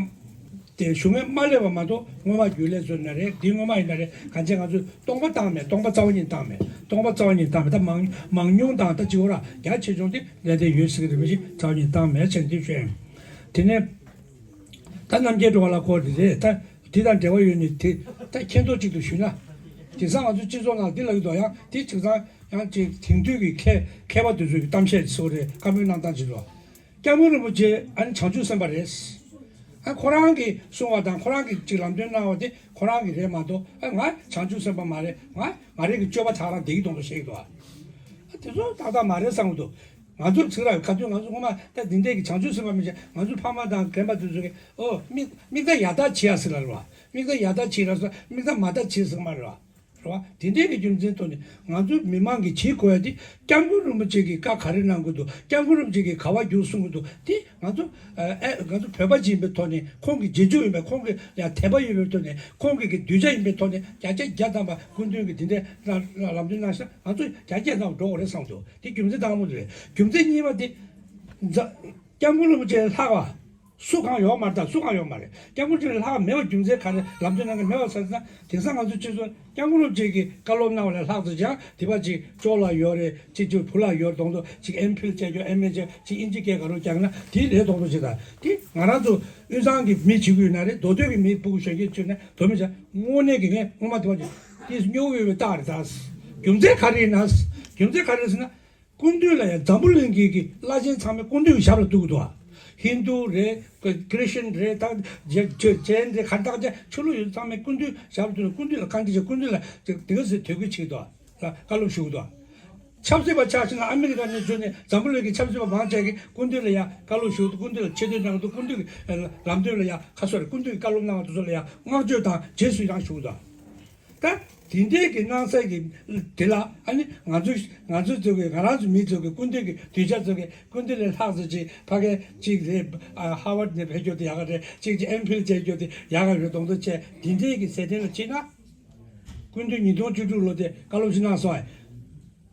དེ་ཞུ་མཁན་མ་སླེབས་པ་མ་གཏོགས་སྔོན་མ་རྒྱུན་ལས་ཚོ་ན་རེད། འདི་སྔོན་མ་ཡིན་ན་རེད། གང་ཅི་ང་ཚོས་སྟོང་པ་བཏང་མེད། སྟོང་པ་རྩ་བ་ཉིད་བཏང་མེད། སྟོང་པ་རྩ་བ་ཉིད་བཏང་མེད། ད་མང་མང་ཉུང་དང་ད་གཅིག་པོ་ར་རྒྱ་ཆེ་ཆུང་དེ་ལས་དེ་ཡོད་སྲིད་ཀྱི་རེད། མི་ཤེས། རྩ་བ་ཉིད་བཏང་མེད་ཟེར་འདི་བཤད་ཡོང་། དེ་ནས་ད་རྣམ་རྒྱལ་སྒྲོལ་མ་ལགས་སྐོར་དེ་རེད། ད་དེ་དང་འབྲེལ་བ་ཡོད་ནི་དེ་ད་མཁྱེན་རྟོགས་གཅིག་ཏུ་ཞུས་ན། དེང་སང་ང་ཚོ་སྤྱི་ཚོགས་ནང་འདི་ལ་ཡོད་དོ། ཡང་དེ་དེང་སང་ཡང་ཅིག་དེང་དུས་ཀྱི་མཁས་མཁས་པ་དེ་ཚོའི་གཏམ་བཤད་སོགས་རེད། བཀའ་མོལ་གནང་སྟངས་ཅིག་རེད། སྐྱབས་མགོན་རིན་པོ་ཆེ་ཨ་ནི་བྱང་ཆུབ་སེམས་དཔའ་རེད། ཨ་ཁོ་རང་གིས་གསུངས་པ་དང་ཁོ་རང་གིས་ཅིག་ལམ་སྟོན་གནང་བ་དེ་ཁོ་རང་གི་རེད་མ་གཏོགས་ཨ་ང་བྱང་ཆུབ་སེམས་དཔའ་མ་རེད། ང་ང་རང་གི་སྤྱོད་པ་དག་རང་བདེ་སྐྱིད་གཏོང་དུ་བཤད་ཀྱི་འདུག་ཨ་དེ་ཚོ་ཏག་ཏག་མ་རེད་བསམ་གྱི་འདུག་ང་ཚོར་ཚིག་ར་ག་དུས་ང་ཚོ་སྔོན་མ་ད་འདི་འདྲས་ཀྱི་བྱང་ཆུབ་སེམས་དཔའ་མི་བྱ། ང་ཚོ་ཕ་མ་དང་རྒན་པ་དེ་ཚོ་གིས་ཨོ་མིག་མིག་ལྟ་ཡར་ལྟ་བྱེད་ཡ་ཟེར་ལ་རེད་བ། མིག་ལྟ་ཡར་ལྟ་བྱེད་ལ་སོ་མིག་ལྟ་མ་ལྟ་བྱེད་ཟེར་མ་རེད་བ། རེད་བ། དེ་འདྲས་ཀྱི་རྒྱུ་མཚན་ཐོག་ནས་ང་ཚོ་མི་མང་གིས་བྱེད་དགོས་ཡ་དེ་སྐྱབས་མགོན་རིན་པོ་ཆེ་གིས་བཀའ་ག་རེ་གནང་དགོས་འདུག་སྐྱབས་མགོན་རིན་པོ་ཆེ་གིས་ག་བ་རྒྱུགས་གསུང་གི་འདུག་དེ་ང་ཚོ་ཨ་ཨ་ང་ཚོ་བོད་པ་ཅིག་ཡིན་པའི་ཐོག་ནས་ཁོང་གི་རྗེས་འཇུག་ཡིན་པའི་ཁོང་གི་ཡ་དད་པ་ཡོད་པའི་ཐོག་ནས་ཁོང་གི་གི་གདུལ་བྱ་ཡིན་པའི་ཐོག་ནས་བརྒྱ་ཆ་བརྒྱ་ཐམ་པ་སྐུ་མདུན་གྱི་དེ་འདྲས་ལ་ལ་ལམ་སྟོན་གནང་ཤག་ང་ཚོ་བརྒྱ་བརྒྱ་ཐམ་པ་འགྲོ་དགོས་རེད་བསམ་འདུག་དེ་རྒྱུ་མཚན་དང་པོ་དེ་རེད། རྒྱུ་མཚན་གཉིས་པ་དེ་ཛ་སྐྱབས་མགོན་རིན་པོ་ཆེ་ལྷག་པ། སུ་གང་ཡོད་མ་རེད། ད་སུ་གང་ཡོད་མ་རེད། སྐྱབས་མགོན་ཆེན་ལྷག་མེད་པ་རྒྱུ་མཚན་ག་རེ་ལམ་སྟོན་གནང་གི་མེད་པ་ཟེར་ན། དེང་སང་ང་ཚོ་སྤྱི་ཚོགས་སྐྱབས་མགོན་རིན་པོ་ཆེ་གིས་བཀའ་སློབ་གནང་བ་ལས་ལྷག་ཙམ་ཅང་དེ་པ་ཅིག་ཅོག་ལ་ཡོད་རེད། ཅིག་ཅིག་བུ་ལ་ཡོད་རེད་གདོང་ཐོག་ཅིག་ཨེམ་ཕིལ་བྱས་རྒྱུ་ཨེམ་ཨེ་བྱས་ཅིག་ཨིན་ཇི་སྐད་ག་རུ་རྒྱག་ན་དེ་རེད་གདོང་ཐོག་ཅིག་ད་དེ་ང་རང་ཚོ་དབུས་གཙང་གི་མི་བྱེད་ཀྱི་ཡོད་ན་རེད། མདོ་སྟོད་ཀྱི་མི་སྤུ་གུ་གཞོན་སྐྱེས་བྱས་ན་དོ་མི་བྱ། དངོས་གནས་ཀྱི་ངས་སྔོན་མ་དེ་པ་ཅིག་དེ་སྨྱོ་གི་ཡོད་པའི་རྟགས་རེད། ད་རྒྱུ་མཚན་ག་རེ་ཡིན་ན། རྒྱུ་མཚན་ག་རེ་རེད་ཟེར་ན། སྐུ་མདུན་ལ་ཡང་འཛམ་བུ་གླིང་གི་གི་བླ་ཆེན་ཚང་མས་སྐུ་མདུན་གྱི་ཞབས་ལ་གཏུག་གི་འདུག་ཧིན་དུ་རེད། ཀི་རི་སི་ཅན་རེད། ད་ཇེ་ཇེ་ཇེན་རེད། ག་རེ་བཏགས་ཆ་ཆོས་ལུགས་ཡོད་ཚང་མས་སྐུ་མདུན་ཞབས་ལ་གཏུག་ནས་སྐུ་མདུན་ལ་བཀའ་འདྲི་བྱས། སྐུ་མདུན་ལ་དེ་དེ་ག་ཚོད་དད་གུས་བྱེད་ཀྱི་འདུག་ལ་བཀའ་སློབ་ཞུ་གི་འདུག་ཆབ་སྲིད་པ་ཆགས་ཕྱིན་ན་ཨ་མི་རི་ཀ་ནས་བྱོན་ནས་འཛམ་བུ་གླིང་གི་ཆབ་སྲིད་པ་མང་ཆེ་གིས་སྐུ་མདུན་ལ་ཡང་བཀའ་སློབ་ཞུ་གི་འདུག་སྐུ་མདུན་ལ་ཆེ་བསྟོད་གནང་གི་འདུག་སྐུ་མདུན་གྱི་ལམ་སྟོན་ལ་ཡང་ཁ་གསོ་རེད། སྐུ་མདུན་གྱི་བཀའ་སློབ་གནང་བ་དེ་ཚོ་ལ་ཡང་བསྔགས་བརྗོད་དང་རྗེས་སུ་ཡི་རང་ཞུ་གི་འདུག་ད་དེ་འདྲའི་གི་གནང་ས་གི་དེ་ལ་ཨ་ནི་ང་ཚོ་ང་ཚོ་ཚོ་གི་ང་རང་ཚོ་མི་ཚོ་གི་སྐུ་མདུན་གི་གདུལ་བྱ་ཚོ་གི་སྐུ་མདུན་ལས་ལྷག་ཙམ་ཅིག་ཕ་གི་ཅིག་རེད། ཨ་ཧ་ཝར་ནས་ཕེབས་རྒྱུ་དེ་ཡག་ག་རེད། ཅིག་ཅིག་ཨེམ་ཕིལ་བྱས་རྒྱུ་དེ་ཡག་ག་རེད། གདོང་ཐུག་བྱས་དེ་འདྲའི་གི་ཟེར་དེ་ལ་ཅིག་ན་སྐུ་མདུན་ཉིས་སྟོང་བཅུ་དྲུག་ལོ་དེ་བཀའ་སློབ་ཅིག་གནང་སོང་ཨེ།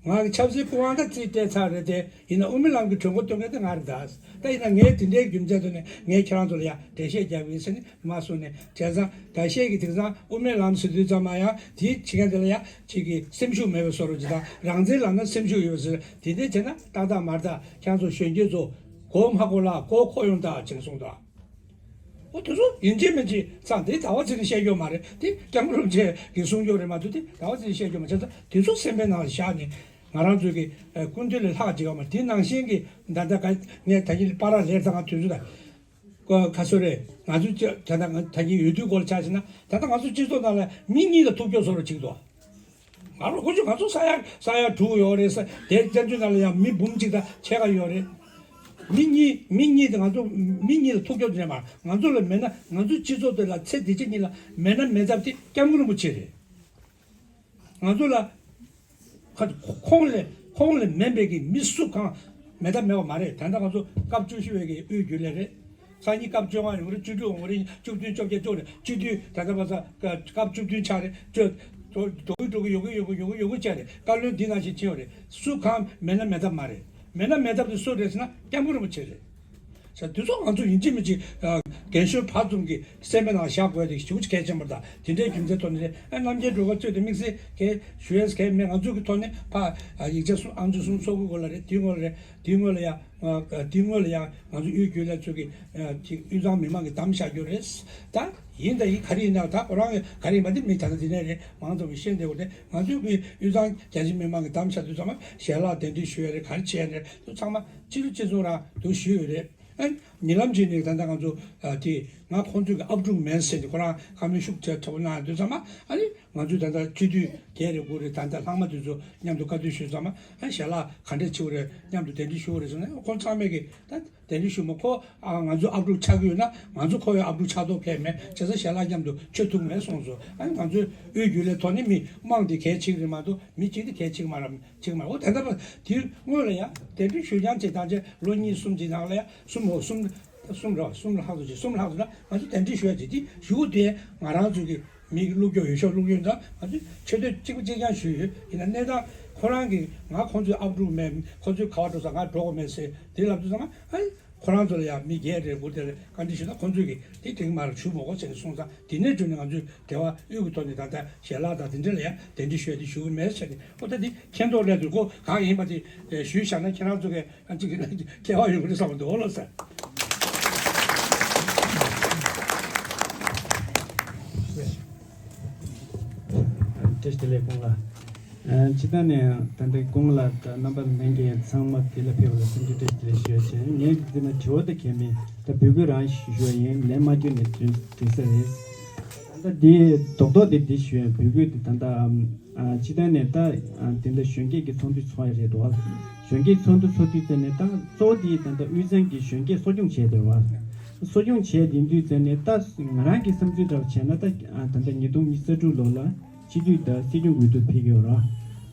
ང་གི་ཆབ་སྲིད་སྐུ་དབང་ད་རྩིས་སྤྲད་ཚར་རེད་དེ། ཡིན་ན་དབུ་མའི་ལམ་གྱི་གྲོས་འགོ་འདོན་མཁན་དེ་ང་རེད་ད། ད་ཡིན་ན་ངས་དེ་འདྲའི་རྒྱུ་མཚན་ཐོག་ནས་ངས་ཁྱེད་རང་ཚོ་ལ་ཡ་འགྲེལ་བཤད་རྒྱག་གི་ཡིན་ཟེར་ནས་མ་གསུངས་ནས། བྱས་ཙང་འགའ་ཤས་ཀྱིས་དེང་སང་དབུ་མའི་ལམ་ཟེར་དུས་ཙམ་པ་ཡང་དེའི་བྱེད་མཁན་དེ་ལ་ཡ་གཅིག་གི་སེམས་ཤུགས་མེད་པའི་བཟོ་འདྲ་ཅིག་དང་། རང་བཙན་ལབ་ན་སེམས་ཤུགས་ཡོད་པ་ཟེར། དེ་འདྲ་བྱས་ན་ཏག་ཏག་མ་རེད་ད། ཁྱེད་རང་ཚོ་གཞོན་སྐྱེས་ཚོ་མགོ་མ་འཁོར་ལ་མགོ་འཁོར་ཡོང་ད་ཅེས་གསུངས་དང་། འོ་དེ་ཚོ་ཡིན་གཅིག་མིན་གཅིག་ཙང་དེ་ཟླ་བ་ཚེ་རིང་བཤད་རྒྱུ་མ་རེད། དེ་སྐྱབས་མགོན་རིན་པོ་ཆེ་གིས་གསུང་རྒྱུ་རེད་མ་གཏོགས། དེ་ཟླ་བ་ཚེ་རིང་བཤད་རྒྱུ་མ་རེད། བྱས་ཙང་དེ་ཚོ་སེམས་པའི་ནང་ལ་བཞག་ནས། ང་རང་ཚོའི་གི་ཨ་སྐུ་མདུན་ལས་ལྷག་ཅིག་ཡོད་མ་རེད། དེ་ནང་བཞིན་གྱི་ད་ལྟ་ག་ངས་ད་གིན་པཱ་ར་ལེལ་ད་ང་དུས་ཚོད་ད་ཁ་སོ་རེད། ང་ཚོ་ཅི་ད་ལྟ་ང་ད་གིན་འོས་བསྡུའི་སྐོར་ལ་ཆ་བཞག་ན། ད་ལྟ་ང་ཚོ་སྤྱི་ཚོགས་ནང་ལ་མི་གཉིས་ལ་ཐུག་རྒྱུ་བཟོ་འདྲ་ཅིག་འདུག་ང་རང་ཁོ་ཚོ་ང་ཚོ་ས་ཡ་ས་ཡ་དྲུག་ཡོད་རེད་ས། དེ་བཙན་བྱོལ་ནང་ལ་ཡང་མི་འབུམ་གཅིག་དང་ཕྱེད་ཀ་ཡོད་རེད། མི་གཉིས་མི་གཉིས་དེ་ང་ཚོ་མི་གཉིས་ལ་ཐུག་རྒྱུ་དེ་རེད་མ། ང་ཚོ་ལ་མེད་ན། ང་ཚོའི་སྤྱི་ཚོགས་དེ་ལ་ཚེ་འདི་ཕྱི་གཉིས་ལ་མེད་ན་མེད་ཚབ་དེ་སྐྱབས་མགོན་རིན་པོ་ཆེ་རེད། ང་ཚོ་ལ་ཁ་ཁོང་ལས་ཁོང་ལས་མེད་པའི་གི་མི་སུ་གང་མེད་ད་མེད་པ་མ་རེད། ད་ལྟ་ང་ཚོ་སྐབས་བཅུ་བཞི་བའི་གི་དབུས་རྒྱུན་ལས་རེད། སང་ཉིན་སྐབས་བཅོ་ལྔ་ཡོང་གི་རེད། བཅུ་དྲུག་ཡོང་གི་རེད། བཅུ་བདུན་བཅོ་བརྒྱད་བཅོ་རེད། བཅུ་བདུན་ད་ལྟ་བར་ས་སྐབས་བཅུ་བདུན་ཆགས་རེད། བཅོ་འགྲོ་གི་འགྲོ་གི་ཡོང་གི་ཡོང་གི་ཡོང་གི་ཡོང་གི་ཆགས་རེད། བཀའ་བློན་འདི་ནང་བཞིན་ཕྱིན་ཡོད་རེད། སུ་གང་མེད་ན་མེད་ཐབས་མ་རེད། མེད་ན་མེད་ཐབས་དེ་སུ་རེད་ཟེར་ན་སྐྱབས་མགོན་རིན་པོ་ཆེ་རེད། ས་དེ་ཚོ་ང་ཚོ་ཡིན་གཅིག་མིན་གཅིག་རྒན་གཞོན་བར་གསུམ་གྱི་སེམས་པའི་ནང་བཞག་དགོས་དེ་ཞེ་པོ་ཅིག་གལ་ཆེན་པོ་རེད། ད་དེ་འདྲའི་རྒྱུ་མཚན་ཐོག་ནས་རེད། ཨ་རྣམ་རྒྱལ་སྒྲོལ་དཀར་གཙོས་དེ་དམིགས་བསལ་གལ་ཞུ་ཡས་གལ་མེད། ང་ཚོ་གི་ཐོག་ནས་ཕ་ཡིག་ཆ་གསུམ་ཨང་ཅོ་གསུམ་ཚོགས་དགོས་ལ་རེད། དེའི་སྔོན་ལ་རེད། དེའི་སྔོན་ལ་ཡ་དེའི་སྔོན་ལ་ཡང་ང་ཚོ་དབུས་རྒྱུན་ལས་ཚོ་གི་ཨ་ཅིག་དབུས་གཙང་མི་མང་གི་གདམ་བཞག་རྒྱུ་རེད། ད་ཡིན་ད་ཡིན་ག་རེ་ཡིན་ན། ད་ཁོ་རང་གི་ག་རེ་ཡིན་པ་དེ་མི་ད་ལྟ་འདི་ནས་རེད། མང་ཚོགས་ཀྱིས་ཤེས་བསྡད་དགོས་རེད། ང་ཚོའི་གི་དབུས་གཙང་རྒྱ་ཆེ་མི་མང་གི་གདམ་བཞག་དུས་ཚང་མ་ཞལ་ལག་གདན་འདྲེན་ཞུ་ཡ་རེད། ག་རེ་བྱས་ཡ་རེད། དུ་ཚང་མ་ཕྱི་རུ་ཅི་གསུང་རང་དུ་ཞུས་ཡོད་རེད། ཨ་ཉེ་ལམ་ཅིག་ནས་ད་ལྟ་ང་ཚོ་ཨ་དེ་ང་ཁོང་ཚོའི་གི་ཨབ་ཕྲུག་མིན་ཟེར་ཏེ་ཁོ་རང་བཀའ་མོལ་ཤུགས་ཆེ་དྲག་པོ་གནང་ཡ་དུས་ཚང་མ། ཨ་ནི་ང་ཚོས་ད་ལྟ་སྤྱི་འཐུས་བརྒྱད་རེ་དགུ་རེ་ད་ལྟ་ལྷག་མ་དེ་ཚོ་མཉམ་དུ་བཀའ་བསྡུར་ཞུས་ཙང་མ། ཨ་ཞལ་ལག་ག་འདྲས་བྱེད་དགོས་རེད། མཉམ་དུ་གདན་འདྲེན་ཞུ་དགོས་རེད་ཟེར་ནས། ཁོང་ཚང་མས་ཀྱི་ད་གདན་འདྲེན་ཞུ་མ། ཁོ་ཨ་ང་ཚོ་ཨབ་ཕྲུག་ཆགས་ཀྱི་ཡོད་ན་ང་ཚོ་ཁོ་བའི་ཨབ་ཕྲུག་ཆགས་མདོག་ཁེལ་མེད། བྱས་ཙང་ཞལ་ལག་མཉམ་དུ་མཆོད་ཐུབ་མེད་གསུངས་སོང་། ཨ་ནི་ང་ཚོའི་དབུས་རྒྱུན་ལས་ཐོག་ནས་མི་མང་དེ་གལ་ཆེ་གི་རེད་མ་གཏོགས་མི་གཅིག་དེ་གལ་ཆེ་གི་མ་རེད། ཅིག་མ། འོ་དེ་འདྲ་བ་དེའི་སྔོན་ལ་ཡང་གདན་འདྲེན་ཞུ་རྐྱང་བྱེད་སྟངས་བྱས། ལོ་གཉིས་གསུམ་གྱི་ནང་ལ་ཡང་གསུམ། འོ་གསུམ། གསུམ་རེད་བ། གསུམ་ལ་ལྷག་ཙམ་ཅིག་གསུམ་ལྷག་ཙམ་ལ་ང་ཚོ་གདན་འདྲེན་ཞུ་ཡ་བྱེད་དེ་ཞུ་དེ། ང་རང་ཚོ་གི་མི་གི་བླུག་རྒྱུ་འོས་ཤོག་བླུག་རྒྱུ་ཡིན་ཙང་ང་ཚོས་ཆེ་བསྟོད་གཅིག་པ་གཅིག་རྐྱང་ཞུས་ཡོད། ཡིན་ན་གནས་སྟངས་ཁོ་རང་གི་ང་ཁོང་ཚོའི་ཨབ་ཕྲུག་མེད། ཁོང་ཚོའི་ག་བ་འགྲོ་ས་ང་འགྲོ་དགོས་མེད་ཟེར་དེ་ལབ་དུས་ཙང་མ། ཨ་ཁོ་རང་ཚོ་ལ་ཡང་མི་བརྒྱད་རེ་དགུ་དེ་ལ་བཀའ་འདྲི་ཞུས་ན་ཁོང་ཚོས་ཀྱིས་དེ་དེ་གི་མར་ཞུ་མ་དགོས་ཟེར་ནས་གསུངས་ཙང་། དེ་ནས་བརྒྱུད་ནས་ང་ཚོས་འབྲེལ་བ་དབུས་ཀྱི་ཐོག་ནས་ད་ལྟ་ཞལ་ལག་དང་དེ་འདྲ་ལ་ཡང་གདན་འདྲེན་ཞུ་ཡ་དེ་ཞུ་གི་མེད་ཟེར་ནས། ཨོ་ད་དེ་མཁྱེན་རྟོགས་སླད་དུ་ཁོ་གང་ཡིན་པ་དེ་ཞུས་བཞག་ན་ཁྱེད་རང་ཚོ་གི་ཨ་ཅིག་སྐལ་བ་ཡོང་གི་རེད་བསམ་གྱི་འདུག་ལོ་ཟེར། བཀྲ་ཤིས་བདེ་ལེགས་སྐུ་ངོ་ལགས། ཨ་སྤྱིར་བཏང་ནས་ད་ལྟ་སྐུ་ངོ་ལགས་དང་རྣམ་པ་ལྷན་རྒྱས་ཚང་མ་འདི་ལ་ཕེབས་པ་ལ་སེམས་ཀྱི་བཀྲ་ཤིས་བདེ་ལེགས་ཞུ་ཡ་བྱས། ངས་འདི་ན་དྲི་བ་དང་གལ་མིན་ད་འབོད་སྐུལ་རང་ཞུ་ཞུ་བ་ཡིན། ལན་མ་བསྐྱོན་ནས་དུས་དུས་ས་རེད། ད་ལྟ་འདི་རྡོག་རྡོག་འདི་འདི་ཞུ་ཡ། འབོད་སྐུལ་འདི་ད་ལྟ་ཨ་སྤྱིར་བཏང་ནས་ད་ཨ་དེ་འདྲ་གཞོན་སྐྱེས་ཀྱི་ཚོགས་འདུ་ཚོགས་ཡ་རེད་འདུག་བ། གཞོན་སྐྱེས་ཚོགས་འདུ་ཚོགས་དུས་དེ་ནས་ད་གཙོ་བོ་དེ་ད་ལྟ་དབུས་གཙང་གི་གཞོན་སྐྱེས་གསོ་སྐྱོང་བྱས་དེ་བ། གསོ་སྐྱོང་བྱས་དེ་དུས་དེ་ནས་ད་ང་རང་གི་བསམ་ཚུལ་འདྲ་བ་བྱས་ན་ད་ཨ་ད་ལྟ་ཉིས་སྟོང་ཉི་ཤུ་རྩ་དྲུག་ལོ་ལ་སྤྱི་འཐུས་དང་སྲིད་སྐྱོང་འོས་བསྡུ་ཕེབས་ཀྱི་ཡོད་ར།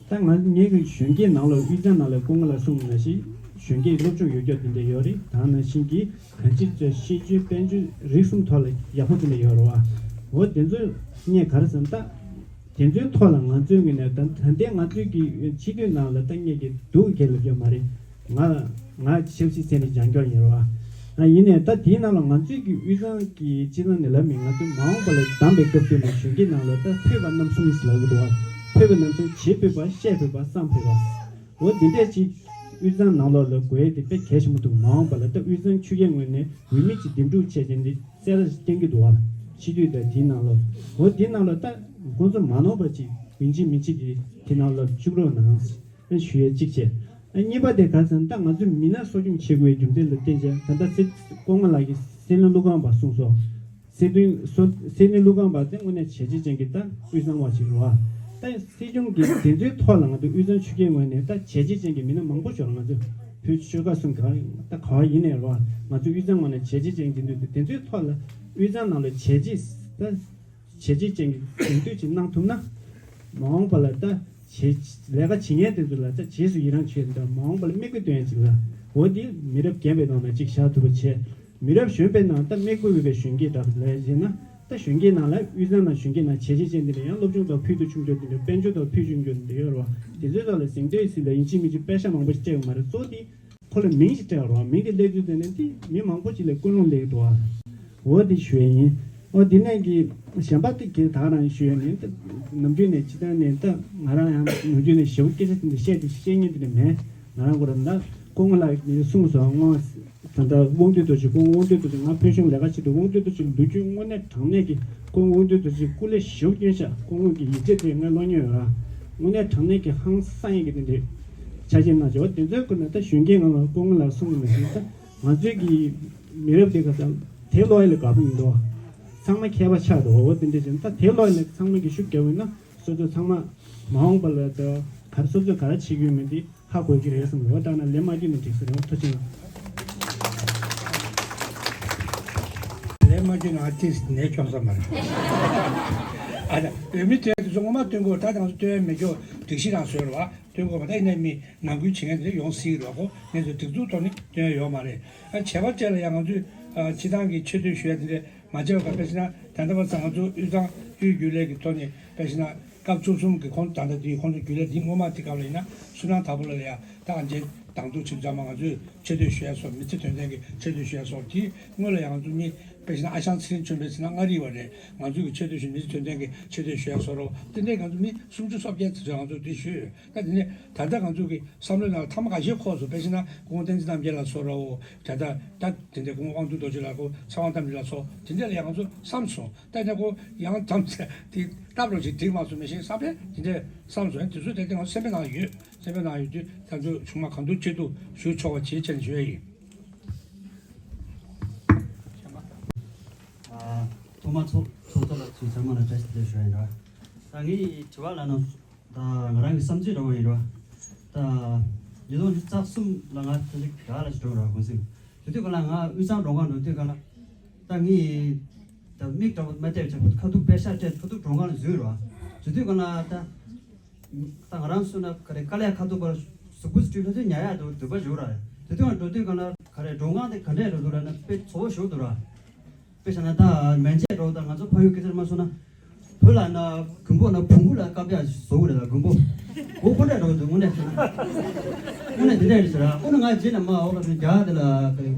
ད་ང་ངེད་ཀྱི་གཞོན་སྐྱེས་ནང་ལ་དབུས་གཙང་ནང་ལ་སྐུ་ངོ་ལ་གསུངས་ནང་བཞིན་གཞོན་སྐྱེས་སློབ་སྦྱོང་ཡོད་རྒྱུ་དེ་འདྲ་ཡོད་རེད། ད་ནང་བཞིན་གྱི་གང་ཅི་ཚོས་ཤེས་ཚུལ་དཔལ་འབྱོར་རིག་གསུམ་ཐོག་ལ་ཡག་པོ་དེ་འདྲ་ཡོད་རེད་བ། འོ་དེ་ཚོ་ངས་ག་རེ་བསམ་ད། དེ་ཚོའི་ཐོག་ལ་ང་ཚོའི་ངོས་ནས་ད་ད་ལྟའི་ང་ཚོའི་གི་སྤྱི་འཐུས་ནང་ལ་ད་ངས་ཀྱི་སྡུག་གི་ལབ་རྒྱུ་མ་རེད། ང་ང་ཆབ་སྲིད་ཚན་རིག་སྦྱང་སྐྱོར་ཡིན་རེད་བ། ཨ་ཡིན་ནའི་ད་དེའི་ནང་ལ་ང་ཚོའི་གི་དབུས་གཙང་གི་སྤྱི་ནང་ནས་ལབ་མི་ང་ཚོའི་མ་འོངས་པ་ལ་བདམས་པའི་སྐབས་དེ་ནས་གཞོན་སྐྱེས་ནང་ལ་ད་ཕུད་པ་རྣམ་གསུམ་ལབ་གི་འདུག་བ། ཕུད་པ་རྣམ་གསུམ། བྱེད་ཕོད་པ། བཤད་ཕོད་པ། བསམ་ཕོད་པ། འོ་འདི་འདྲས་ཅིག་དབུས་གཙང་ནང་ལོགས་ལ་དགོས་ཡས་དེ་དཔེ་གལ་ཆེན་པོ་འདུག་མ་འོངས་པ་ལ་ད་དབུས་གཙང་ཆོལ་ཁའི་ངོས་ནས་འོས་མི་ཅིག་འདེམས་སྒྲུག་བྱས་བྱས་འདི་གསལ་བསྟན་གྱི་འདུག་བ། སྤྱི་འཐུས་དང་དེའི་ནང་ལོགས། འོ་དེའི་ནང་ལ་ད་ཁོང་ཚོ་མ་ནོར་བ་ཅིག་ཡིན་གཅིག་མིན་གཅིག་གི་དེ་ནང་ལ་བཅུག་རོགས་གནང་ཞུ་ཡས་གཅིག་བྱས། ཨ་གཉིས་པ་དེ་ག་ཟེར་ན་ད་ང་ཚོས་མི་སྣ་གསོ་སྐྱོང་བྱེད་དགོས་པའི་རྒྱུ་མཚན་ལ་བརྟེན་བྱས་ད་ལྟ་སྲིད་སྐུ་ངོ་ལགས་ཀྱིས་སྲིད་བློན་ཀླུ་ཁང་པ་གསུངས་སོང་། སྲིད་དོན་སོ་སྲིད་བློན་ཀླུ་ཁང་པ་དེ་དངོས་གནས་བྱས་རྗེས་ཅན་གྱི་ད་དབུས་གཙང་བ་ཞིག་རེད་བ། ད་སྲིད་སྐྱོང་གི་དེ་ཚོའི་ཐོག་ལ་ང་ཚོ་དབུས་གཙང་ཆོལ་ཁའི་ངོས་ནས་ད་བྱས་རྗེས་ཅན་གྱི་མི་སྣ་མང་པོ་ཞིག་ང་ཚོ་བོད་ཆོལ་ཁ་གསུམ་ག་ད་ག་བ་ཡིན་ནའི་རེད་བ། ང་ཚོ་དབུས་གཙང་ངོས་ནས་བྱས་རྗེས་ཅན་གྱི་འདུག་དེ་ཚོའི་ཐོག་ལ་དབུས་གཙང་ནང་ལ་བྱས་རྗེས་ད་བྱས་རྗེས་ཅན་གྱི་གདེང་ཚོད་ཅིག་གནང་ཐུབ་ན། མ་འོངས་པ་ལ་ད་བྱེད་ལས་ཀ་བྱེད་མཁན་དེ་ཚོ་ལ་ད་རྗེས་སུ་ཡི་རང་བྱེད་ད་མ་འོངས་པ་ལ་མིག་དཔེ་སྟོན་ཡ་ཅིག་ལ་འོ་འདི་མི་རབས་རྒན་པའི་ནང་ན་ཅིག་བཞག་ཐུབ་པ་བྱས། མི་རབས་གཞོན་པའི་ནང་ད་མིག་དཔེ་འོས་པའི་གཞོན་སྐྱེས་དག་ལས་བྱས་ན་ ད་གཞོན་སྐྱེས་ནང་ལ་དབུས་གཙང་ནང་གཞོན་སྐྱེས་ནང་བྱས་རྗེས་ཅན་འདི་ལ་ཡང་སློབ་སྦྱོང་དང་ཕུལ་དུ་ཆུང་ཆུང་འདི་འདྲ་དཔལ་འབྱོར་དང་ཕུལ་ཆུང་ཆུང་འདི་འདྲ་ཡོད་རེད་བ། དེ་ཚོའི་ཐོག་ལ་གཟེངས་བསྟོད་ཟིན་ལ་ཡིན་གཅིག་མིན་གཅིག་པེ་ཤག་མང་པོ་ཞིག་སྤྲད་ཡོད་མ་རེད། གཙོ་བོ་དེ་ཁོ་ལ་མིང་ཞིག་སྤྲད་ཡོད་རེད་བ། མིང་དེ་སླེབས་དུས་དེ་ནས་དེ་མི་མང་པོ་ཞིག་ལ་ཀུན་སློང་སླེབས་འདུག་བ། འོ་དེ་ཞུ་ཡ་ཡིན། འོ་དེ་ནས་ཀྱི་གཞན་པ་དེ་གི་ད་རང་ཞུ་ཡ་ནི་ད་ནམ་རྒྱུན་ནས་སྤྱི་བཏང་ནས་ད་ང་རང་ཡང་ནམ་རྒྱུན་ནས་ཞེ་པོ་སྐད་ཆ་དེ་འདྲ་བཤད་དེ་བཤད་མཁན་དེ་འདྲ་མེད། ང་རང་ཁོ་རང་ད་སྐུ་ངོ་ལགས་ནས་གསུངས་སོང་སྔོན། ད་ལྟ་དབང་འདུས་རྡོ་རྗེ་སྐུ་ངོ་དབང་འདུས་རྡོ་རྗེ་ང་ཕུལ་བྱུང་ལས་ཀ་བྱེད་དུས་དབང་འདུས་རྡོ་རྗེ་ལོ་རྒྱུས་དངོས་གནས་དྲང་གནས་ཀྱི་སྐུ་ངོ་དབང་འདུས་རྡོ་རྗེ་སྐུ་ལས་ཞེ་པོ་སྐྱོན་ཤག་སྐུ་ངོ་གི་ཡིག་ཆ་དེ་ངས་ཀློག་མྱོང་ཡོད་ར། དངོས་གནས་དྲང་གནས་ཀྱི་ཧང་སང་ཡིན་གྱི་དེ་འདྲའི་ཆ་རྐྱེན་གནང་བྱས་པ་དེ་ཚོའི་སྐོར་ནས་ད་གཞོན་སྐྱེས་ངང་ལ་སྐུ་ངོ་ལ་གསུངས་ནས་ད་ང་ཚོའི་གི་མི་རབས་དེ་ག་ཚང་དེ་ཀློག་ཡ་ལ་དགའ་པོ་ཡིན་འདུག་ཚང་མ་མཁས་པ་ཆགས་འདུག་འོ་དེ་འདྲ་བྱས་ན་ད་དེ་ཀློག་ཡ་ལ་ཚང་མ་གི་ཤུགས་རྒྱབ་ཡོད་ན་སོ་སོ་ཚང་མ་མ་འོངས་པ་ལ་ད་ག་སོ་སོས་ག་རེ་བྱེད་ཀྱི་ཡོད་མེད་དེ། ཧ་གོ་གི་རེད་བསམ་རོགས། ད་ན་ལན་མ་བརྒྱུད་ནས་འགྲིག་ས་རེད། ཐུགས་རྗེ་ཆེ། ལན་མ་བརྒྱུད་ན་ཨ་ཏིས་ནས་སྐྱོན་ས་མ་རེད། ཨ་ད་འོས་མི་དེ་ཚོ་ངོ་མ་སྟོན་གོ་ད་དང་སྟོན་མི་སྐྱོ་སྒྲིག་གཞི་རང་བཟོས་རོགས། སྟོན་གོ་མ་ད་ཡིན་ན་མི་ནང་ཁུལ་བྱེད་མཁན་དེ་ཡོང་སྲིད་རོགས། ཁོ་ངས་ཚོ་སྒྲིག་འཛུགས་ཐོག་ནས་སྟོན་ཡ་ཡོད་མ་རེད། ཨ་བྱས་པ་བཅས་ལ་ཡང་ང་ཚོས་ཨ་སྤྱི་བཏང་གི་ཆེ་བསྟོད་ཞུ་ཡ་དེ་འདྲ་མ་བྱས་པ་ག་དཔེ་བྱས་ན་ད་ལྟ་བར་ཙམ་ང་ཚོ་དབུས་གཙང་དབུས་རྒྱུན་ལས་ཀྱི་ཐོག་ནས་དཔེ་བྱས་ན། སྐབས་བཅུ་གསུམ་གྱི་ཁོང་ད་ལྟ་དེའི་ཁོང་ཚོ་རྒྱུན་ལས་འདི་སྔོན་མ་དེ་སྐབས་ལ་ཡིན་ན་བསོད་ནམས་དར་པོ་ལགས་ལ་ཡ་ད་ཨ་མཇལ་དང་དུ་ཆིབས་རྒྱ་མ་ང་ཚོས་ཆེ་བསྟོད་ཞུ་ཡ་སོགས་མི་ཚེ་དོན་ལྡན་གྱི་ཆེ་བསྟོད་ཞུ་ཡ་སོགས་དེའི་སྔོན་ལ་ཡང་ང་ཚོ་མི་དཔེ་བཞིན་ཨ་ཞང་ཚེ་རིང་ཆོས་འཕེལ་ཟེར་ན་མངའ་རིས་པ་རེད། ང་ཚོས་ཀྱི་ཆེ་བསྟོད་ཞུ་མི་ཚེ་དོན་ལྡན་གྱི་ཆེ་བསྟོད་ཞུ་ཡ་སོགས་རོ་དེ་འདྲས་ང་ཚོ་མི་སུམ་ཅུ་སོ་བརྒྱད་ཙམ་ང་ཚོ་དེ་ཞུས་ཡོད། ད་དེ་ནས་ད་ལྟ་ང་ཚོ་གི་བསམ་བློའི་ནང་ལ་ཐ་མ་ཁ་ཤས་འཁོར་སོང་། དཔེ་བཞིན་ན་སྐུ་ངོ་བསྟན་འཛིན་རྣམ་རྒྱལ་ལགས་སོགས་རོ་ད་ལྟ་ད་དེ་འདྲས་སྐུ་ངོ་དབང་འདུས་རྡོ་རྗེ་ལགས་སྐུ་ཚེ་དབང་རྟ་མགྲིན་ལགས་སོགས་དེ་འདྲས་ལ་ཡང་ང་ཚོ་བསམ་སོང་། ད་ནས་ཁོ་ཡང་དམ་ཚེ་དེ་སྟབས་རོགས་ཅིག་འགྲིག་མ་སོང་མི་ཤེས་བསམ་པས་དེ་འདྲས་བསམ་སོང་། དེ་ཚོ་དེ་དེ་ང་སེམས་པའི་ནང་ཡོད། སེམས་པའི་ནང་ཡོད་དུས་ད་ཚོ་ཆུང་མ་གང་ཐུབ་ཅི་ཐུབ་ཞུ་ཆོག་པ་བྱེད་ཆེད་ཞུ་ཡ་ཡིན། ཨ། ཐོག་མ་ཚོགས་ཚོགས་གཙོ་ལགས་ཚོ་ཚང་མ་ལ་བཀྲ་ཤིས་བདེ་ལེགས་ཞུ་ཡ་ཡིན་ར། ད་ངའི་དྲི་བ་ལ་ནང་ད་ང་རང་གི་བསམ་ཚུལ་འདྲ་བོ་ཡིན་ར། ད་ཉིས་སྟོང་ཉི་ཤུ་རྩ་གསུམ་ལ་ང་ད་ཅིག་ག་ལ་ཞིག་འགྲོ་ར་གུང་སེང་། དེ་དུས་ག་ལ་ང་དབུས་གཙང་མགྲོན་ཁང་འགྲོ་དུས་ག་ལ་ད་ངའི་ད་མིག་འདྲ་བོ་མ་བལྟས་བྱས་ཁ་ཐུག་པེ་ཤག་སྤྲད་ཁ་ཐུག་མགྲོན་ཁང་ལ་འཛུལ་ར། དེ་དུས་ག་ལ་ད། ད་ང་རང་སུ་ན་ག་རེ་དཀའ་ལས་ཁ་ཐུག་པར་གཟུགས་པོ་སྤྲུལ་ལྷ་ཚོད་ཉར་ཡག་འདུག་འདོད་པ་ཞུ་ར། དེ་དུས་ང་འགྲོ་དུས་གང་ལ་ག་རེ་མགྲོན་ཁང་དེ་ག་འདྲས་འགྲོ་འདུག་ལ་ན་དཔེ་ཚོ་བོ་ཞུ་འདུག་ར། དཔེ་བྱས་ན་ད་མན་ཆད་འགྲོ་ད་ང་ཚོ་ཕ་ཡུལ་སྐད་ཆར་མ་སོང་ན། བོད་ལ་ན་གུང་པོ་ན་བོང་གུ་ལ་བཀབ་ཡག་བཟོ་གི་རེད་ལ་གུང་པོ། འོ་ཁོ་འདྲས་འགྲོ་འདུག་དངོས་གནས་བྱས་ན། དངོས་གནས་དེ་འདྲས་རེད་ཟེར་ར། ཁོ་ན་ང་རྗེས་ནས་མ་འོག་ལ་ནི་རྒྱ་དེ་ལ་ག་རེ།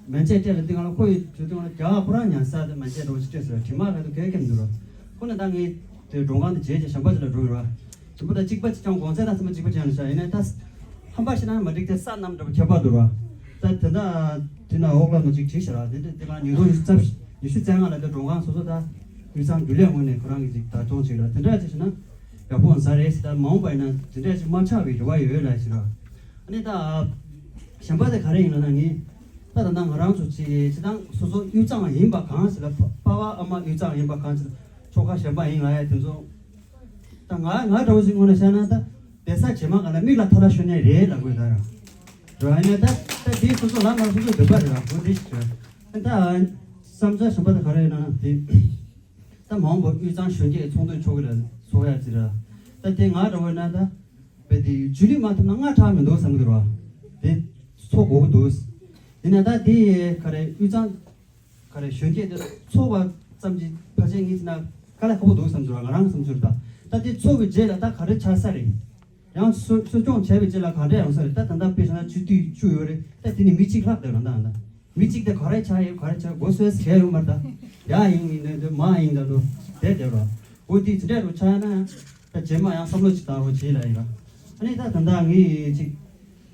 མན་ཆད་སྤྲད་ལ་དེ་གང་ལ་ཁོ་ཡི་དུས་དུས་ལ་རྒྱ་གར་ཁོ་རང་ཉར་ས་དེ་མན་ཆད་འགྲོ་ཞིག་སྤྲད་ཟེར་བ་དྲི་མ་ག་དུས་གས་ཀྱང་མི་འདུག་ར། ཁོ་ན་ད་ངས་དེ་མགྲོན་ཁང་དེ་རྗེས་ཀྱི་གཞན་པ་ཅིག་ལ་འགྲོ་ཡོད་ར། དྲི་མ་ད་གཅིག་པ་ཅིག་ཀྱང་གོང་ཚད་ན་ཚང་མ་གཅིག་པ་ཅིག་ཡང་ལ་ཤ་ཡིན་ན་ད་ཧམ་པ་ཤི་ན་མ་འགྲིག་དེ་ས་རྣམས་འདྲ་པོ་ཁྱད་པར་འདུག་ར། ད་དེ་འདྲ་དེ་ན་འོག་ལ་མ་ཅིག་བྲིས་ཤག་ར། དེ་འདྲ་དེ་གང་ཉིས་སྟོང་ཉི་ཤུ་རྩ་ཉི་ཤུ་རྩ་ལྔ་ལ་དེ་མགྲོན་ཁང་སོ་སོ་ད་དབུས་གཙང་རྒྱུན་ལས་ངོས་ནས་ཁོ་རང་གི་ཅིག་ད་གཏོང་ཅིག་ར་དེ་འདྲ་ཅིག་ཤི་ན་ཡག་པོ་ཡོང་ས་རེད་ཟེར། ད་མ་འོངས་པ་ཡིན་ན་དེ་འདྲ་ཅིག་མ་ཆགས་པའི་རེ་བ་ཡོད་ལ་ཤི་ར། ཨ་ནི་ད། གཞན་པ་དེ་ག་རེ་ཡིན་ལབ་ན་ངས། ད་ད་ལྟ་ང་རང་ཚོ་ཅིག་སྤྱི་བཏང་སོ་སོ་དབུས་གཙང་ཡིན་པ་གང་ཞིག་ལ་པ་པ་ཨ་མ་དབུས་གཙང་ཡིན་པ་གང་ཞིག་ལ་ཆོལ་ཁ་གཞན་པ་ཡིན་ལབ་ཡ་དེ་ཚོ། ད་ང་ང་འདྲ་བོ་ཞིག་ངོས་ནས་བཤད་ན་ད་བསྡད་ས་རྗེས་མ་ག་ལ་མིག་ལ་ཐ་ལ་ཤོར་ནས་རེད་ལབ་དགོས་ད་ར། ར་ཡིན་ན་ད་ད་དེ་སོ་སོ་ལ་མ་སོ་སོའི་འདོད་པ་རེད་ར་འོ་འདི་ཞིག་རེད། ད་བསམ་ཚུལ་གཞན་པ་དེ་ག་རེ་ཡིན་ན་དེ། ད་མ་འོངས་པ་དབུས་གཙང་གཞོན་སྐྱེས་ཚོགས་འདུ་ཚོགས་ཀྱི་ལ་ཚོགས་ཡ་ཅིག་ར། ད་དེ་ང་འདྲ་བོ་ཡིན་ན་ད། བས་དེ་ཇུས་ལུས་མ་ཐུབ་ན་སྔ་དྲགས་མི་འདུག་བསམ་གྱི་རེད་བ། དེ་ཚོགས་དགོས་ཀྱི་འདུག་དེ་ནས་ད་དེ་ག་རེ་དབུས་གཙང་ག་རེ་གཞོན་སྐྱེས་དེ་ཚོགས་པ་ཙམ་གྱིས་ཕལ་ཆེར་ངས་བྱས་ན་དཀའ་ལས་ཁག་པོ་འདུག་བསམ་གྱི་རེད་བ། ང་རང་བསམ་ཚུལ་ད། ད་དེ་ཚོགས་པའི་རྗེས་ལ་ད་ག་རེ་ཆགས་ས་རེད། ཡང་གསོ་གསོ་སྐྱོང་བྱས་པའི་རྗེས་ལ་ག་འདྲས་ཡོང་ས་རེད། ད་ད་ལྟ་དཔེ་བཞག་ན་སྤྱི་འཐུས་བཅུ་ཡོད་རེད། ད་དེ་ནི་མི་གཅིག་ལྷག་བསྡད་རེད་ད་ད། མི་གཅིག་དེ་ག་རེ་ཆགས་ཡོད་ག་རེ་ཆགས་མགོ་སོས་བྱས་ཡོད་མ་རེད་ད། ཡ་ཡིན་ཡིན་ནས་འདོད་མ་ཡིན་ད་འདུག་བསྡད་བསྡད་རོགས། འོ་དེ་དེ་འདྲས་རུ་ཆགས་ན། ད་རྗེས་མ་ཡང་བསམ་བློ་ཅིག་བཏང་རོགས་བྱེད་ལ་ཡིན་ར། ཨ་ནི་ད་ད་ལྟ་ངས་ཅིག་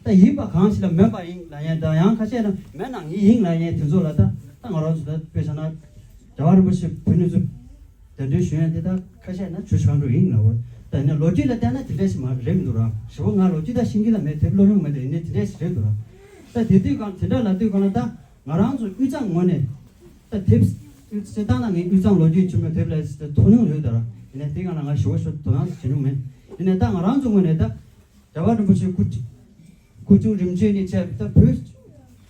ད་ཡིན་པ་གང་ཞིག་ལ་མེད་པ་ཡིན་ལ་ཡིན་ད་ཡང་ཁ་ཤས་ན་མེད་ན་ངས་ཡིན་ལ་ཡིན་དེ་ཚོ་ལ་ད་ད་ང་རང་ཚོ་ད་དཔེ་བཞག་ན་རྒྱལ་བ་རིན་པོ་ཆེ་བོད་ནས་ཚུར་གདན་འདྲེན་ཞུ་ཡ་དེ་ད་ཁ་ཤས་ན་ཆུ་ཆང་འགྲོ་ཡིན་ལ་འོ་ད་ཡིན་ན་ལོ་རྒྱུས་ལ་བལྟས་ན་དེ་འདྲས་ཞིག་མ་རེད་མི་འདུག་ར། ཞེ་པོ་ང་ལོ་རྒྱུས་ད་ཤེས་ཀྱི་ལ་མེད་དེབ་ཀློག་མྱོང་མེད་དེ་ཡིན་ནའི་དེ་འདྲས་ཞིག་རེད་འདུག་ར། ད་དེ་དུས་གང་དེ་འདྲ་ལ་དུས་གང་ལ་ད། ང་རང་ཚོ་དབུས་གཙང་ངོས་ནས་ད་དེབ་སྤྱིར་བཏང་ན་ངས་དབུས་གཙང་ལོ་རྒྱུས་ཆེན་མོའི་དེབ་ལ་ད་མཐོང་མྱོང་ཡོད་ད་ར། ཡིན་ནའི་དེ་ག་ལ་ང་ཞེ་པོ་ཞིག་དོ་སྣང་བྱེད་མྱོང་མེད། ཡིན་ནའི་ད་ང་རང་ཚོ་ངོས་ནས་ད་རྒྱལ་བ་རིན་པོ་ཆེ་སྐུ་སྐུ་ཆུང་རིམ་བྱོན་ནས་བྱས་ད་བོད་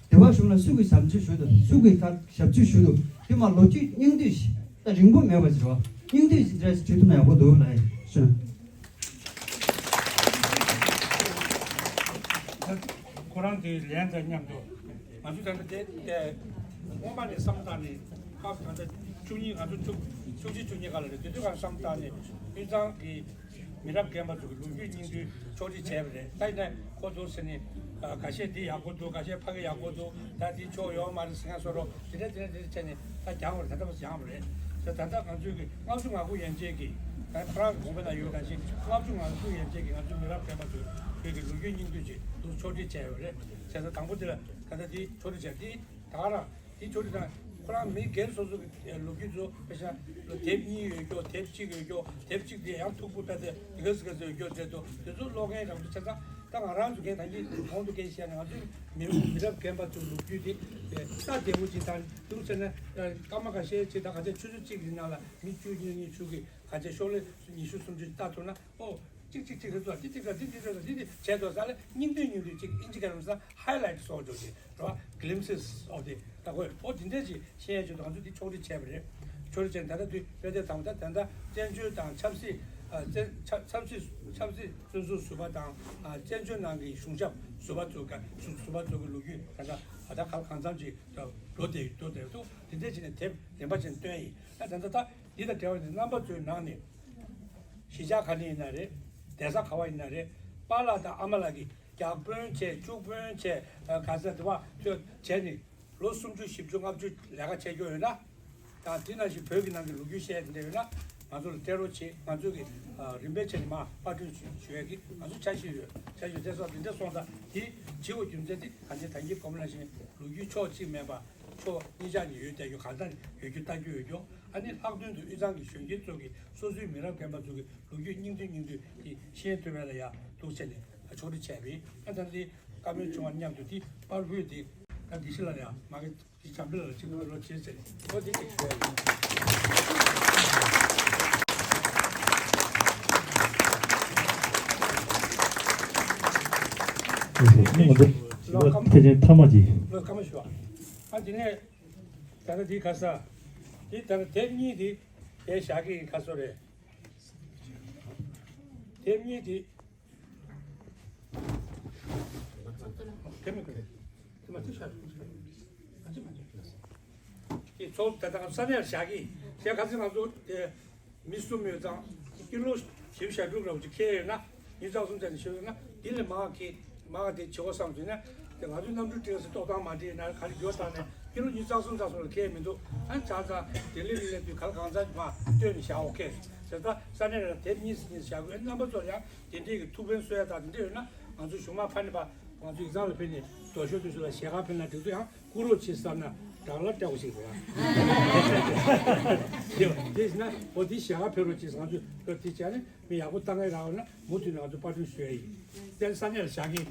སྡེ་བ་གཞུང་ལ་སུ་གིས་ཞབས་ཕྱི་ཞུ་འདུག་སུ་གིས་ད་ཞབས་ཕྱི་ཞུ་འདུག་དེ་མ་ལོ་རྒྱུས་སྙིང་བསྡུས་ཤིག་ད་རིང་པོ་མེད་པ་ཞིག་རེད་བ། སྙིང་བསྡུས་ཤིག་འདྲ་ཞིག་བྲིས་ཐུབ་ན་ཡག་པོ་འདུག་ལ་ཡིན་ཞུ། ཁོ་རང་གི་ལན་དང་མཉམ་དུ་ང་ཚོ་ད་ལྟ་དེ་དེ་སྔོན་མ་ནས་བསམ་བློ་བཏང་ནས་སྐབས་ད་ལྟ་ བཅུ་གཉིས། ང་ཚོ་བཅུ་བཅུ་གཅིག་བཅུ་གཉིས་སྐབས་ལ་རེད། དེ་དུས་གང་བསམ་བཏང་ནས་དབུས་གཙང་གི་མི་རབས་རྒན་པ་ཚོ་གི་ལོ་རྒྱུས་སྙིང་བསྡུས་ཕྱོགས་སྒྲིག་བྱས་པ་རེད། ད་ཡིན་ནའི་ཁོ་ཚོ་ཟེར་ནས་ཨ་འགའ་ཤས་འདི་ཡག་པོ་འདུག་འགའ་ཤས་ཕ་གི་ཡག་པོ་འདུག་ད་འདི་ཕྱོགས་ཡོད་མ་རེད་ཟེར་མཁན་བཟོ་འདྲ་དེ་འདྲ་དེ་འདྲ་དེ་འདྲ་བྱས་ནས་ད་སྦྱངས་པ་རེད། ད་ལྟ་བར་སྦྱངས་པ་རེད་ཟེར། ད་ལྟ་ང་ཚོའི་གི་ལྔ་བཅུ་ང་དགུ་ཡན་ཆད་ཀྱི་ད་ཁོ་རང་གི་དགོངས་པ་ན་ཡོད། ད་ཅི་ལྔ་བཅུ་ང་དགུ་ཡན་ཆད་ཀྱི་ང་ཚོའི་མི་རབས་རྒན་པ་ཚོའི་བོད་ཀྱི་ལོ་རྒྱུས་སྙིང་བསྡུས་ཅིག་འདུག་ཕྱོགས་སྒྲིག་བྱས་ཡོད་རེད་ཟེར། ད་དང་པོ་དེ་ལ་ད་ལྟ་འདི་ཕྱོགས་སྒྲིག་བྱས། འདི་ད་ག་རང་འདི་ཕྱོགས་སྒྲིག་དང་ཁོ་རང་མི་སྒེར་སོ་སོ་གི་ལོ་རྒྱུས་ཚོ་དཔེ་ཆ་ལོ་དེབ་གཉིས་ཡོད་ཀྱོག་དེབ་གཅིག་ཡོད་ཀྱོག་དེབ་གཅིག་དེ་ཡང་མཐུག་པོ་ད་དེ་དེ་ག་ཟི་ག་ཟི་ཡོད་ཀྱོག་དེ་ཚོ་དེ་ཚོ་ཀློག་མཁན་རང་ཚོ་ཆ་ཚང་། ད་ང་རང་ཚོ་གས་ད་གིན་གོང་དུ་སྐད་ཆ་བཤད་ནས་ང་ཚོའི་མི་མི་རབས་རྒན་པ་ཚོའི་ལོ་རྒྱུས་དེ་ལྟ་བདེ་བོ་ཅིག་དང་དེ་ཚོ་བྱས་ན་སྐར་མ་ཁ་ཤས་ཅིག་ད་ག་ཚོད་ཆུ་ཚོད་གཅིག་གི་ནང་ལ་མི་བཅུ་གཉིས་ཉི་ཤུ་གི་ག་ཚོད་ཤོག་ལྷེ་ཉི་ཤུ་སུམ་ཅུ་ལྟ་ཐུབ་ན་ཨོ། གཅིག་གཅིག་གཅིག་རེ་ཚོ་འདི་གཅིག་དང་འདི་འདི་རེ་ཚོ་འདི་འདི་བྱས་ཏོ་ས་ལ་སྙིང་བསྡུས་སྙིང་བསྡུས་གཅིག་ཨིན་ཇི་སྐད་རུ་ས་highlights of འཇོག་གི་རེད་བ། Glimpses of the ད་ཁོས་ཨོ་འདི་འདྲས་ཅིག་ཤེས་ཡ་ཆེད་དུ་ང་ཚོ་འདི་ཕྱོགས་སྒྲིག་བྱས་པ་རེད། ཕྱོགས་སྒྲིག་བྱས་ནས་ད་ལྟ་དུས་དཔེ་དེབ་དང་ད་ད་ལྟ་བཙན་བྱོལ་དང་ཆབ་སྲིད་ཨ་བཙན་ཆབ་ཆབ་སྲིད་ཆབ་སྲིད་བཙོན་ཟུར་ཟུར་པ་དང་ཨ་བཙན་བྱོལ་ནང་གི་གཞུང་ཞབས་ཟུར་པ་ཚོ་ག་ཟུར་ཟུར་པ་ཚོ་གི་ལོ་རྒྱུས་ད་ལྟ་ད་ལྟ་ག་གང་འཚམ་ཅིག་འགྲོ་བསྡད་འགྲོ་བསྡད་འདུག་དེ་འདྲས་བྱས་ནས་དེབ་རིམ་པ་བྱས་ནས་བཏོན་ཡིན། ཨ་ད་ལྟ་ད་འདི་དང་འབྲེལ་བ་ནི་རྣམ་པ་ཚོའི་ནང་ནས། གཞིས་ཆགས་ག་ནས་ཡིན་ན་རེད། གདན་ས་ག་བ་ཡིན་ན་རེད། པཱ་ལགས་དང་ཨ་མ་ལགས་ཀྱིས་རྒྱག་དཔོན་བྱས་སྐྱུག་དཔོན་བྱས་ཨ་ག་ས་དེ་བ་ཚོས་བྱས་ནས་ལོ་སུམ་ཅུ་བཞི་བཅུ་ལྔ་བཅུ་ལས་ཀ་བྱས་ཀྱི་ཡོད་ན། དང་དེ་ནང་བཞིན་བོད་ཀྱི་ནང་གི་ལོ་རྒྱུས་བཤད་དེ་འདྲ་ཡོད་ན་ང་ཚོ་ལ་སྤྲད་རོགས་བྱེད། ང་ཚོ་གི་ཨ་རིམ་པས་བྱས་ནས་མར་པར་སྐྲུན་ཞུ་ཞུ་ཡས་ཀྱི་ང་ཚོ་འཆར་གཞི་ཡོད། འཆར་གཞི་དེ་སོགས་དེ་འདྲ་སོང་ཙང་དེ་བྱེད་དགོས་རྒྱུ་མཚན་དེ་གང་ཅི་ད་གིན་གོང་ལ་བཞིན་ལོ་རྒྱུས་ཕྱོགས་གཅིག་མེད་པ། ཕྱོགས་གཉིས་ཆ་ནས་ཡོད་བསྡད་རྒྱུ་གང་ལྟར་ཡོད་རྒྱུ་ལྟ་རྒྱུ་ཡོད་རྒྱུ། ཨ་ནི་ལྷག་དོན་དུ་དབུས་གཙང་གི་གཞོན་སྐྱེས་ཚོ་གིས་སོ་སོའི་མི་རབས་རྒན་པ་ཚོ་གི་ལོ་རྒྱུས་སྙིང་བསྡུས་སྙིང་བསྡུས་ཀྱི་ཤེས་ཐུབ་པ་ལ་ཡ་འདུག་བྱས་ནས་ཕྱོགས་སྒྲིག་བྱས་པས། ཨ་ད་ལྟའི་བཀའ་མོལ་བྱུང་བ་མཉམ་དུ་དེ་པར་ཕུད་དེ་ད་དགེ་བཤེས་ལགས་ལ་ཡ་མ་གི་དེ་བྱམས་པ་ལགས་ལ་གཅིག་པུ་ལོ་བྱེད་ཟེར་ཨོ་དེ་གཅིག་ཞུ་བ་ཡིན། ང་ཚོ་དྲི་བ་ཐེངས་མཐའ་མ་ཅིག་ལོ་སྐར་མ་ཞུ་བ། ཨ་དེ་ནས། ད་ལྟ་འདི་ག་ས། འདི་ད་ལྟ་དེབ་གཉིས་འདི་དེ་བཞག་གི་ཡིན། ག་སོ་རེད། དེབ་གཉིས་འདི། དེ་མི་དགོས། དེ་མ་ཚིག་ཤར། ང་ཚོ་མ་འཇོག་གི་ལ། དེ་ཚོ་ད་ལྟ་ས་གནས་ལ་བཞག་གི་ཡིན། བྱས་ག་ཚོད་ང་ཚོ་དེ། མི་གསུམ་ཡོད་ཙང་། ཀི་ལོ་བཞི་བཅུ་ཞེ་དྲུག་ལ་བཅུ་ཁེལ་ཡོད་ན། ཉི་ཤུ་རྩ་གསུམ་ཙམ་ཞིག་ཡོད་ན། འདི་ལས་མང་གི་མང་དེ་བྱེད་དགོས་བསམ་བྱུང་ན། དེ་ང་ཚོའི་གནམ་གྲུ་སྒྲིག་ས་ཏོག་ཐང་མ་འགྲིག་ན་ག་རེ་འགྱུར་བཏང་ནས་ཀི་ལོ་ཉི་ཤུ་རྩ་གསུམ་ཙམ་སོང་ལ་ཁེལ་མི་འདུག་ཨ་ཆ་ཚང་དེ་ལས་ལས་དུས་ག་ལ་གང་ཚ་མ་སྟོན་ནས་བཞག་ཨོ་ཁེ། བྱས་ཙང་ས་གནས་ལ་དེབ་གཉིས་གཉིས་བཞག་དགོས། རྣམ་པ་ཚོ་ཡང་དེ་འདྲའི་གི་ཐུགས་ཕན་གསོས་ཡ་དང་དེ་འདྲ་ཡོད་ན་ང་ཚོ་གཞུང་མང་ཕ་ནས་པ་ང་ཚོ་ཡིག་ཚང་ལ་ཕེབས་ནས་རྡོ་ཤོད་དུ་ཤོད་ལ་ཞལ་ཁ་ཕེབས་ན་འགྲིག་ཚུལ་ཡང་། བསྐུར་རོགས་བྱེད་བསམ་ན་དྲག་ལ་སྤྲད་དགོས་ཤིག་རེད་ཡ། དེ་བྱས་ན་འོ་དེ་ཞལ་ཁ་ཕེབས་རོགས་བྱེད་ང་ཚོས་སྐབས་དེ་བྱས་ནས་མི་ཡག་པོ་ལྟ་མཁན་རག་ན་མུ་མཐུད་ནས་ང་ཚོ་པར་སྐྲུན་ཞུ་ཡ་ཡིན། དེ་ས་གནས་ལ་བཞག་གིན་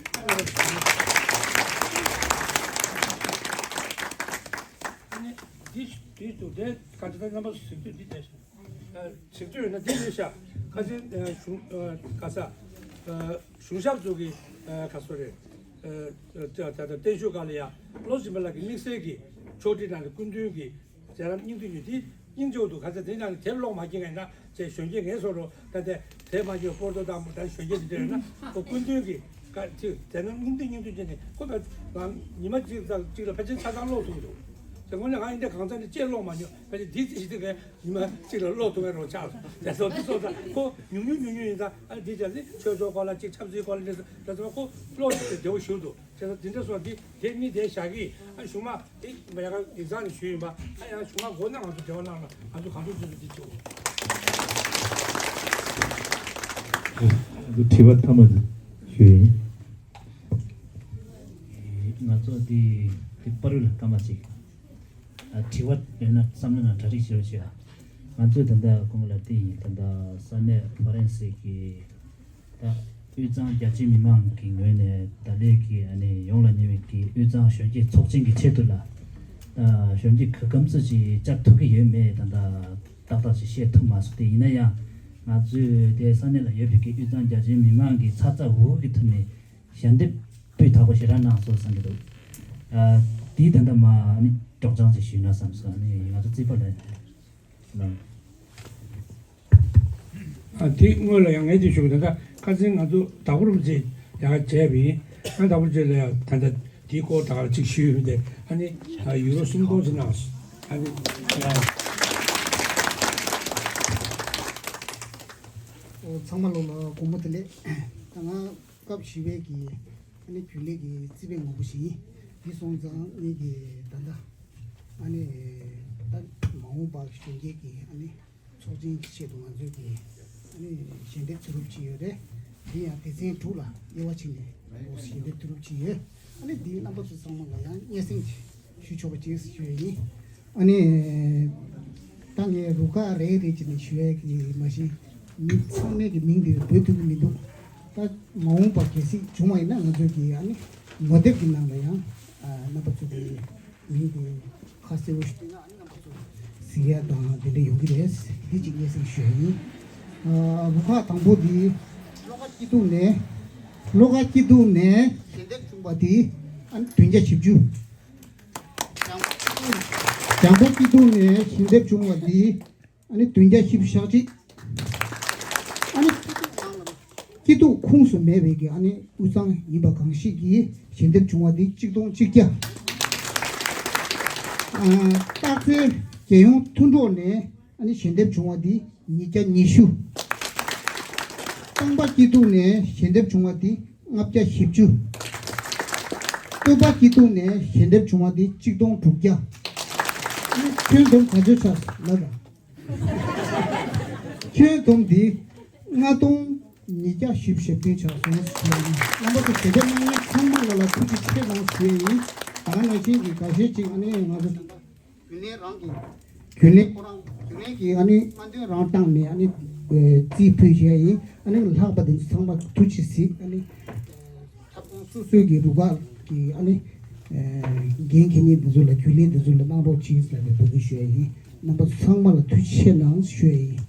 ཨ་ནི་འདི་འདི་འདུག་དེ་ག་འདྲ་རྣམ་པ་ཚོ་གཟིགས་དུས་འདི་བསྡད་ཤག་གཟིགས་དུས་ཡོད་ན་འདི་རེད་ཤག་ཁ་སང་གཞུང་ག་ས་གཞུང་ཞབས་ཚོ་གི་ག་སོ་རེད། ད་ལྟ་བརྟན་བཞུགས་སྒང་ལ་ཡ་བློ་སྦྱིན་པ་ལགས་ཀྱི་དམིགས་བསལ་གྱི་ཕྱོགས་སྒྲིག་གནང་ནས་སྐུ་མདུན་གྱི་མཛད་རིམ་སྙིང་བསྡུས་ཉུལ་དེ་སྙིང་རྗེ་པོ་འདུག་ག་ཚད་དེ་ནང་ནས་དེབ་ཀློག་མ་སྐྱེས་མཁན་ན་ཅེས་གཞོན་སྐྱེས་ངའི་བཟོ་འདྲ་ད་ལྟ་དེབ་མ་སྐྱེས་པོར་ཏོ་དང་ད་གཞོན་སྐྱེས་དེ་འདྲ་ཡོད་ན་ཁོ་སྐུ་མདུན་གྱི་བཀའ་ཅིག་དེ་ནང་སྙིང་བསྡུས་སྙིང་བསྡུས་བྱས་ནས་ཁོ་ད་ང་ཉི་མ་གཅིག་ཙམ་གཅིག་ལ་ཕལ་ཆེར་ཆ་ཚང་ཀློག་ཐུབ་ཀྱི་འདུག་དེ་སྔོན་ལ་ང་ཡིན་དེ་གང་ཚ་ནས་ཅེས་ཀློག་མ་མྱོང་ཕལ་ཆེར་འདི་ཅི་ཞིག་དེ་གས། ཉི་མ་གཅིག་ལ་ཀློག་ཐུབ་པའི་རོགས་ཆགས་སོང་། དེ་ཚོ་འདི་སོང་ཙང་ཁོ་ཉུང་ཉུང་ཉུང་ཉུང་ཡིན་ཙང་ཨ་འདི་བྱས་ནས་ཆོས་ཕྱོགས་སྐོར་ལ་གཅིག་ཆབ་སྲིད་སྐོར་ལ་འདི་ཚོ་འདི་ཚོ་ཁོ་ཀློག་ཐུབ་པའི་བདེ་བོ་ཞིག་འདུག་བྱས་ཙང་འདི་འདྲ་སོང་འདི་དེ་གཉིས་དེ་བཞག་གི་ཨ་གཞུག་མ་འདི་མ་ཡ་ག་ཡིག་ཚང་ནས་ཞུས་ཡིན་པ་ཨ་ཡང་གཞུག་མ་མགོ་ན་ང་ཚོ་འབྲེལ་བ་གནང་ལ་ང་ཚོ་གང་ཐུབ་ཐུབ་ཐུབ་འདི་བྱེད་འོ། དྲི་བ་མཐའ་མ་འདི་ཞུས་ཡིན། ང་ཚོ་འདི་འདི་པར་རིས་ལ་སྐར་མ་གཅིག་ཨ་དྲི་བ་ཡོད་ན་བསམ་བློ་ནང་གྲ་སྒྲིག་བྱེད་རོགས་བྱེད་ཨ། ང་ཚོས་ད་ལྟ་ཁོང་ལ་བལྟས་ཡིན། ད་ལྟ་ས་གནས་ཧྥ་རན་སི་གི་ད་དབུས་གཙང་རྒྱ་ཆེའི་མི་མང་གི་ངོས་ནས་ད་ལན་གྱི་ཨ་ནི་ཡོང་ལ་ཉེ་བའི་གི་དབུས་གཙང་གཞོན་སྐྱེས་ཚོགས་ཆེན་གྱི་ཆེད་དུ་ལ་ད་གཞོན་སྐྱེས་ག་གམ་ཚོད་ཅིག་བཅར་ཐུབ་ཀྱི་ཡོད་མེད་ད་ལྟ་ཏག་ཏག་ཅིག་བཤད་ཐུབ་མ་སོང་། དེ་ཡིན་ན་ཡང་ང་ཚོས་དེ་ས་གནས་ལ་ཡོད་པའི་གི་དབུས་གཙང་རྒྱ་ཆེའི་མི་མང་གི་ཚ་ཚ་འུར་འུར་གྱི་ཐོག་ནས་ཞལ་འདེབས་སྤུས་དག་པོ་ཞེ་དྲག་གནང་སོང་བསམ་གྱི་འདུག་ཨ་དེའི་ད་ལྟ་མ་ཨ་ནི་སྒྲོག་སྦྱང་ཅིག་ཞུས་ན་བསམ་སོང་། ཨ་ནི་ང་ཚོ་རྩིས་པ་ལ་གནང་། ཨ་དེ་སྔོན་ལ་ཡང་ངས་དེ་ཞུ་གི་ད་ལྟ་ཁ་སང་ང་ཚོ་བདག་པོ་རིན་པོ་ཆེ་ཡང་བྱས་པ་ཡིན། ཨ་བདག་པོ་རིན་པོ་ཆེ་ལ་ཡང་ད་ལྟ་དེའི་སྐོར་ད་ག་ཅིག་ཞུས་ཡོད་དེ་ཨ་ནི་ཡུ་རོ་སུམ་སྟོང་ཅིག་གནང་སོང་། ཨ་ནི། ཚང་མ་ལོ་ལ་དགོང་མོ་བདེ་ལེགས། ད་ང་སྐབས་བཞི་པའི་གི་ཨ་ནི་རྒྱུན་ལས་ཀྱི་རྩིས་དཔོན་ངོ་བོ་ཞིག་ཡིན། འདི་སོང་ཙང་ངེད་ཀྱི་ད་ལྟ་ཨ་ནི་ད་མ་འོངས་པ་གཞོན་སྐྱེས་ཀྱི་ཨ་ནི་ཚོགས་ཆེན་གྱི་ཆེད་དུ་ང་ཚོས་ཀྱི་ཨ་ནི་ཞལ་འདེབས་བསྡུ་རུབ་བྱས་ཡོད་རེད། འདི་ཡང་སྡེ་ཚན་དྲུག་ལ་དབྱེ་བ་ཕྱེ་ནས་ཞལ་འདེབས་བསྡུ་རུབ་བྱས་ཡོད། ཨ་ནི་འདི་རྣམ་པ་ཚོ་ཚང་མ་ལ་ཡང་སྙན་སེང་ཞུ་ཆོག་པ་ཅིག་ཞུ་ཡ་ཡིན། ཨ་ནི་ད་ངས་རུ་ཁག་རེ་རེ་བྱས་ནས་ཞུ་ཡ་གི་མ་གཞི་མི་ཚང་མས་ཀྱི་མིང་འདི་འབོད་ཐུབ་ཀྱི་མི་འདུག་ད་མ་འོངས་པ་གལ་སྲིད་བྱུང་བ་ཡིན་ན་ང་ཚོས་ཀྱི་ཨ་ནི་ངོ་དེབ་ཀྱི་ནང་ལ་ཡང་ཨ་རྣམ་པ་ཚོ་གི་མིང་དེ་ཁ་གསལ་བོ་ཞིག་བཏོན་ན་ཨ་ནི་རྣམ་པ་ཚོ་གཟིགས་ཡ་དང་དེ་འདྲ་ཡོང་གི་རེད། འདི་གཅིག་སྙན་སེང་ཞུ་ཡ་ཡིན། ཨ་རུ་ཁག་དང་པོ་འདི་བློ་དགའ་སྐྱིད་སྡུག་ནས་བློ་དགའ་སྐྱིད་སྡུག་ནས་ཞལ་འདེབས་བྱུང་བ་འདི་ཨ་ནི་བདུན་བརྒྱ་བཞི་བཅུ། ལྗང་པོ་སྐྱིད་སྡུག་ནས་ཞལ་འདེབས་བྱུང་བ་འདི་ཨ་ནི་བདུན་བརྒྱ་བཞི་བཅུ་ཞག་གཅིག་ཨ་ནི་སྐྱིད་སྡུག་ཁུངས་སུ་མེད་པའི་གི་ཨ་ནི་དབུས་གཙང་ཡིན་པ་གང་ཞིག་གིས་ཞལ་འདེབས་བྱུང་བ་འདི་གཅིག་སྟོང་གཅིག་བརྒྱ། ཨ་སྟག་རྩེ་རྒྱལ་ཡོངས་མཐུན་གྲོགས་ནས་ཨ་ནི་ཞལ་འདེབས་བྱུང་བ་འདི་ཉིས་བརྒྱ་ཉི་ཤུ། རྐང་པ་སྐྱིད་སྡུག་ནས་ཞལ་འདེབས་བྱུང་བ་འདི་ལྔ་བརྒྱ་བཞི་བཅུ། སྟོད་པ་སྐྱིད་སྡུག་ནས་ཞལ་འདེབས་བྱུང་བ་འདི་གཅིག་སྟོང་དྲུག་བརྒྱ། ཨ་ནི་ཁྱོན་བསྡོམས་ག་ཚོད་ཆགས་ལབ་ར། ཁྱོན་བསྡོམས་འདི་ལྔ་སྟོང་ཉིས་བརྒྱ་བཞི་བཅུ་ཞེ་བདུན་ཆགས་སོང་ཟེར་ཡ་ཡིན། རྣམ་པ་ཚོ་དེ་འདྲ་གནང་མཁན་ཚང་མ་ལ་ལ་ཐུགས་རྗེ་ཆེ་གནང་ཟེར་ཡ་ཡིན། ད་ག་ནང་བཞིན་གྱི་འགའ་ཤས་ཅིག་ཨ་ནི་ང་ཚོ་རྒྱུན་ལས་རང་གི་རྒྱུན་ལས་ཁོ་རང་རྒྱུན་ལས་ཀྱི་ཨ་ནི་སྨོན་འདུན་རང་བཏང་ནས་ཨ་ནི་རྩིས་ཕུལ་བྱས་ཡ་ཡིན། ཨ་ནི་ལྷག་པ་དེ་ཚོ་ཚང་མ་ཐུགས་རྗེ་གཟིགས། ཨ་ནི་ཁྱབ་ཁོངས་སོ་སོའི་གི་རུ་ཁག་གི་ཨ་ནི་འགན་འཁྱེར་མཁན་དེ་ཚོ་ལ་རྒྱུན་ལས་དེ་ཚོ་ལ་གནང་རོགས་གྱིས་ལབ་ནས་འབོད་སྐུལ་ཞུ་ཡ་ཡིན། རྣམ་པ་ཚོ་ཚང་མ་ལ་ཐུགས་རྗེ་ཆེ་གནང་ཞུ་ཡ་ཡིན།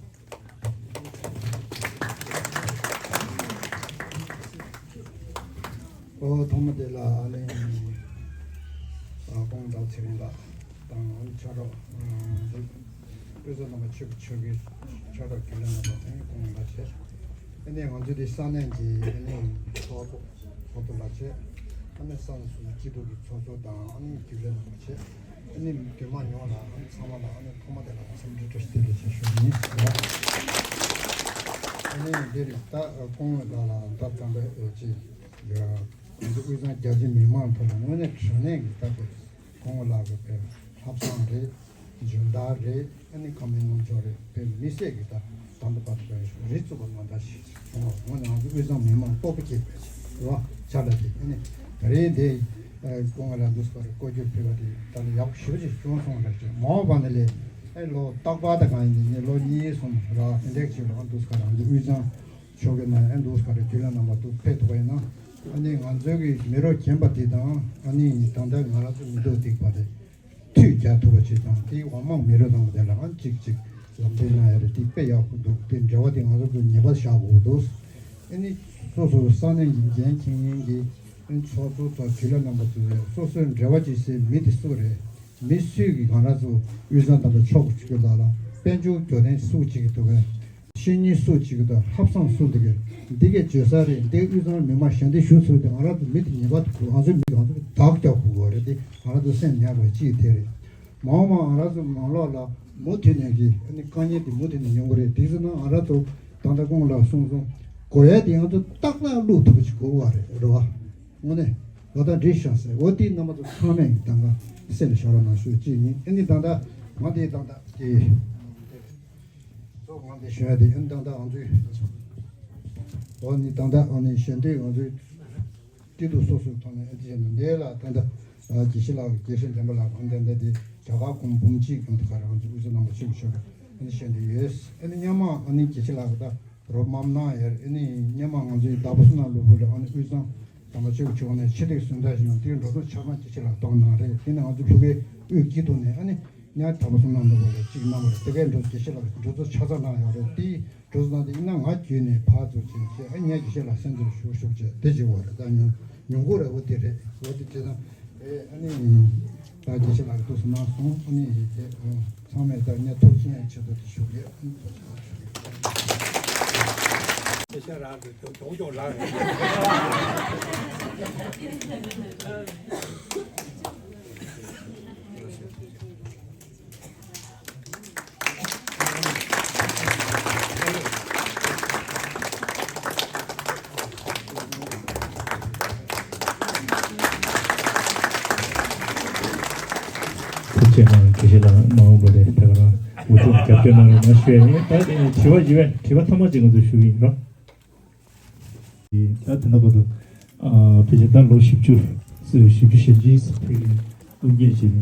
ཨོ་ཐོག་མ་དེ་ལ་ཨ་ནི་ཨ་ཀོང་ཏོག་ཚེ་རིང་ལགས་དང་ཨ་ནི་ཕྱག་རོགས་ཨ་དབུས་གཙང་ནང་པ་ཆོས་ཀྱི་ཆོས་ཀྱི་ཕྱག་རོགས་རྒྱུན་ལས་རྣམ་པ་ཨ་ནི་ཀོང་ལགས་བྱས། ཨ་ནི་ང་ཚོ་དེ་ས་གནས་ཀྱི་ཨ་ནི་ཚོགས་གཙོ་ཚོགས་གཙོ་ལགས་བྱས། ཨ་ནི་ས་གནས་སོ་སོའི་སྐྱིད་སྡུག་གི་ཚོགས་གཙོ་དང་ཨ་ནི་རྒྱུན་ལས་རྣམ་པ་བྱས། ཨ་ནི་འདུས་མ་ཡོངས་ལ་ཨ་ནི་ཚང་མ་ལ་ཨ་ནི་ཐོག་མ་དེ་ལ་འཚམས་འདྲི་བཀྲ་ཤིས་བདེ་ལེགས་ཞེས་ཞུ་རྒྱུ་ཡིན། ཨ་ནི་འདིར་ད་ཀོང་ལགས་ལ་ད་དམ་པའི་འོས་ཆེ་ཡ་ང་ཚོ་དབུས་གཙང་རྒྱ་ཆེ་མི་མང་ཐོག་ལ་དངོས་གནས་དྲང་གནས་ཀྱི་ད་དེ་ཀོང་ལགས་ཀྱི་དཔེ་ལྷག་བསམ་རེད། སྦྱོང་བརྡར་རེད། ཨ་ནི་ཁམས་མི་ངོམ་ཆོག་རེད། དཔེ་མི་སྲིད་ཀྱི་ད་དམ་པ་བར་དུ་རི་བཙུགས་པ་ནང་ལྟར་ཞིག་བྱུང་བ་ངོ་ནས་ང་ཚོ་དབུས་གཙང་མི་མང་སྤོབས་པ་སྐྱེས་པའི་རེད་བ། ཆ་ལ་དེ་ཨ་ནི་ད་རེས་འདི་ཀོང་ལགས་འདུག་སེ་བཀོད་སྒྲིག་ཕུལ་བ་དེ་ད་ལ་ཡག་པོ་ཞེ་པོ་ཅིག་བྱུང་སོང་རེད་ཅེས་མ་འོངས་པ་ནས་ལས་ཨེ་ལོ་རྟག་པར་ད་གང་ཡིན་ནི་ལོ་གཉིས་གསུམ་ར་དེ་འདྲས་ཅིག་ལ་འདུག་སེ་རང་ཚོ་དབུས་གཙང་ཕྱོགས་ཀྱི་ནང་ཨེ་འདུག་སེ་ར་དུས་ལ་རྣམ་པ་འདུག་ཕེབས་ཐུབ་པ་ཡིན་ན་ཨ་ནི་ང་ཚོའི་གི་མི་རོ་རྒན་པ་དེ་དང་ཨ་ནི་ད་ལྟ་ང་རང་ཚོ་མི་འདུག་སྡིག་པ་རེད། མཐུད་རྒྱག་ཐུབ་པ་ཅིག་དང་དེའི་འོག་མ་མི་རབས་དང་པོ་དེ་ལ་ཨང་གཅིག་གཅིག་ལམ་སྟོན་གནང་ཡ་རེད། དེ་དཔེ་ཡག་པོ་འདུག་དེ་འབྲེལ་བ་དེ་ང་ཚོ་ཚོ་ངེས་པར་བཞག་དགོས་འདུག་ཨ་ནི་སོ་སོ་ས་གནས་ཀྱི་འགན་འཁྱེར་མཁན་གྱི་ཨ་ནི་ཚོགས་གཙོ་ཚོ་དུས་ལ་རྣམ་པ་ཚོ་རེད། སོ་སོའི་འབྲེལ་བ་ཅིག་སའི་མི་དེ་སུ་རེད། མི་སུས་ཀྱིས་ང་རང་ཚོ་དབུས་གཙང་དང་ཕྱོགས་ཀྱི་ཆུ་ལ་ལ་དཔལ་འབྱོར་འབྱོར་ལྡན་སུ་གཅིག་གི་འདུག་གས། ཤེས་ཡོན་སུ་གཅིག་གི་དང་ལྷག་བསམ་སུ་འདི་གས་འདི་གས་བརྗོད་ས་རེད། འདི་དབུས་གཙང་མི་མང་ཞལ་འདེབས་ཞུ་ཚུལ་དེ་ང་རང་ཚོ་མི་དེ་ཉེས་པ་དེ་ང་ཚོ་མི་ང་ཚོ་བདག་རྒྱག་དགོས་པ་རེད། དེ་ང་རང་ཚོ་སེམས་ཉར་དགོས་གཅིག་དེ་རེད། མ་འོངས་པ་ང་རང་ཚོ་ནང་ལོགས་ལ་མུ་མཐུད་ནས་ཀྱི་ཨ་ནི་དཀའ་ངལ་དེ་མུ་མཐུད་ནས་ཡོང་གི་རེད། དེ་ཚོ་ནང་ང་རང་ཚོ་ད་ལྟ་ཀོང་ལགས་གསུངས་སོང་། དགོས་ཡ་དེ་ང་ཚོ་ཏག་ཏག་བླུག་ཐུབ་པ་ཞིག་དགོས་པ་རེད། རེད་བ། དངོས་གནས་ལོ་ཟླ་འགྲིག་ཤག་ཟེར། འོ་དེ་རྣམ་པ་ཚོ་ཚང་མས་ད་ང་སེམས་ལ་བཞག་རོགས་གནང་ཞུ་གཅིག་ཡིན། ཨ་ནི་ད་ལྟ་ང་དེ་ད་ལྟ་དེ། གཙོ་ང་འདི་ཞུ་ཡ་དེ་ཨ་ནི་ད་ལྟ་ང་ཚོའི་འོ་ནི་ད་ལྟ་ཨ་ནི་ཞལ་འདེབས་ང་ཚོའི་སྐྱིད་སྡུག་སོ་སོའི་ཐོག་ནས་ཨ་ནི་བྱས་ནས་འདི་ལ་ད་ལྟ་དགེ་བཤེས་ལགས་དགེ་བཤེས་འཇམ་པ་ལགས་ཨ་ནི་ད་ལྟ་དེ་རྒྱ་གར་གོང་འབུམ་གཅིག་གམ་དུ་ག་རང་ཚོ་དབུས་གཙང་རྣམ་པ་ཆོས་ཀྱི་ཆོས་ཨ་ནི་ཞལ་འདེབས་ཡོད། ཨ་ནི་སྔོན་མ་ཨ་ནི་དགེ་བཤེས་ལགས་ད་རོབ་མམ་གནང་ཡར་ཨ་ནི་སྔོན་མ་ང་ཚོའི་ཟླ་བ་གསུམ་ནང་ལོ་བུ་ལ་ཨ་ནི་དབུས་གཙང་དམ་པ་ཆོས་ཀྱི་ཆོས་ནས་ཕྱི་སྟེགས་སུ་འདྲ་ཞིག་ཡང་དེའི་འགྲོ་སོང་ཆ་ཚང་དགེ་བཤེས་ལགས་གཏོང་གནང་རེད། དེ་ནས་ང་ཚོ་ཕྲུ་གུའི་དབུས་དཀྱིལ་དུ་ནས་ཨ་ནི་ཉག་དྲ་བ་གསུམ་ནང་འདུག་པ་ལས་གཅིག་གནང་བ་རེད། དེ་གའི་འགྲོ་དགེ་བཤེས་ལགས་འགྲོ་སོང་ཆ་ཚང་གནང་ཡོད་རེད། དེའི་འགྲོ་སོང་ནང་དེ་ཡིན་ན་ང་བརྒྱུད་ནས་ཕར་ཚུར་བྱས་བྱས་ཨ་ཉག་དགེ་བཤེས་ལགས་སེམས་ཚོར་ཞུ་ཞུ་བྱས་དེ་བྱེད་དགོས་རེད། ད་ཉུང་ཉུང་གུ་རེད། འོ་དེ་རེད། འོ་དེ་བྱས་ཙང་ཨེ་ཨ་ནི་ད་དགེ་བཤེས་ལགས་འདུག་སེ་གནང་སོང་། ཨ་ནི་ཡིན་དེ་ཨ། ཚང་མས་ད་ངས་ཐུགས་རྗེ་ཆེ་ཐུགས་རྗེ་ཆེ་ཞུ་གི་ཡོད། སྐད་ཆ་རང་རེད། ཇོ་ཇོ་ཇོ་རང་རེད། བཅས་ནང་དགེ་བཤེས་ལགས་མ་འོངས་པ་ལས་དེ་ག་རང་འུ་ཐུག་རྒྱབ་སྐྱོར་གནང་རོགས་གནང་ཞུ་ཡ་ཡིན། ད་དེ་ནས་དྲི་བ་ཡོད་པས་དྲི་བ་ཐ་མ་ཅིག་ང་ཚོས་ཞུ་གི་ཡིན་རོགས། ད་དེ་འདྲ་བར་དུ་ཕལ་ཆེར་ད་ལོ་བཞི་བཅུ་བཞི་བཅུ་ཞེ་གཅིག་ཕལ་ཆེར་དབུ་འབྱེད་བྱས་ནས་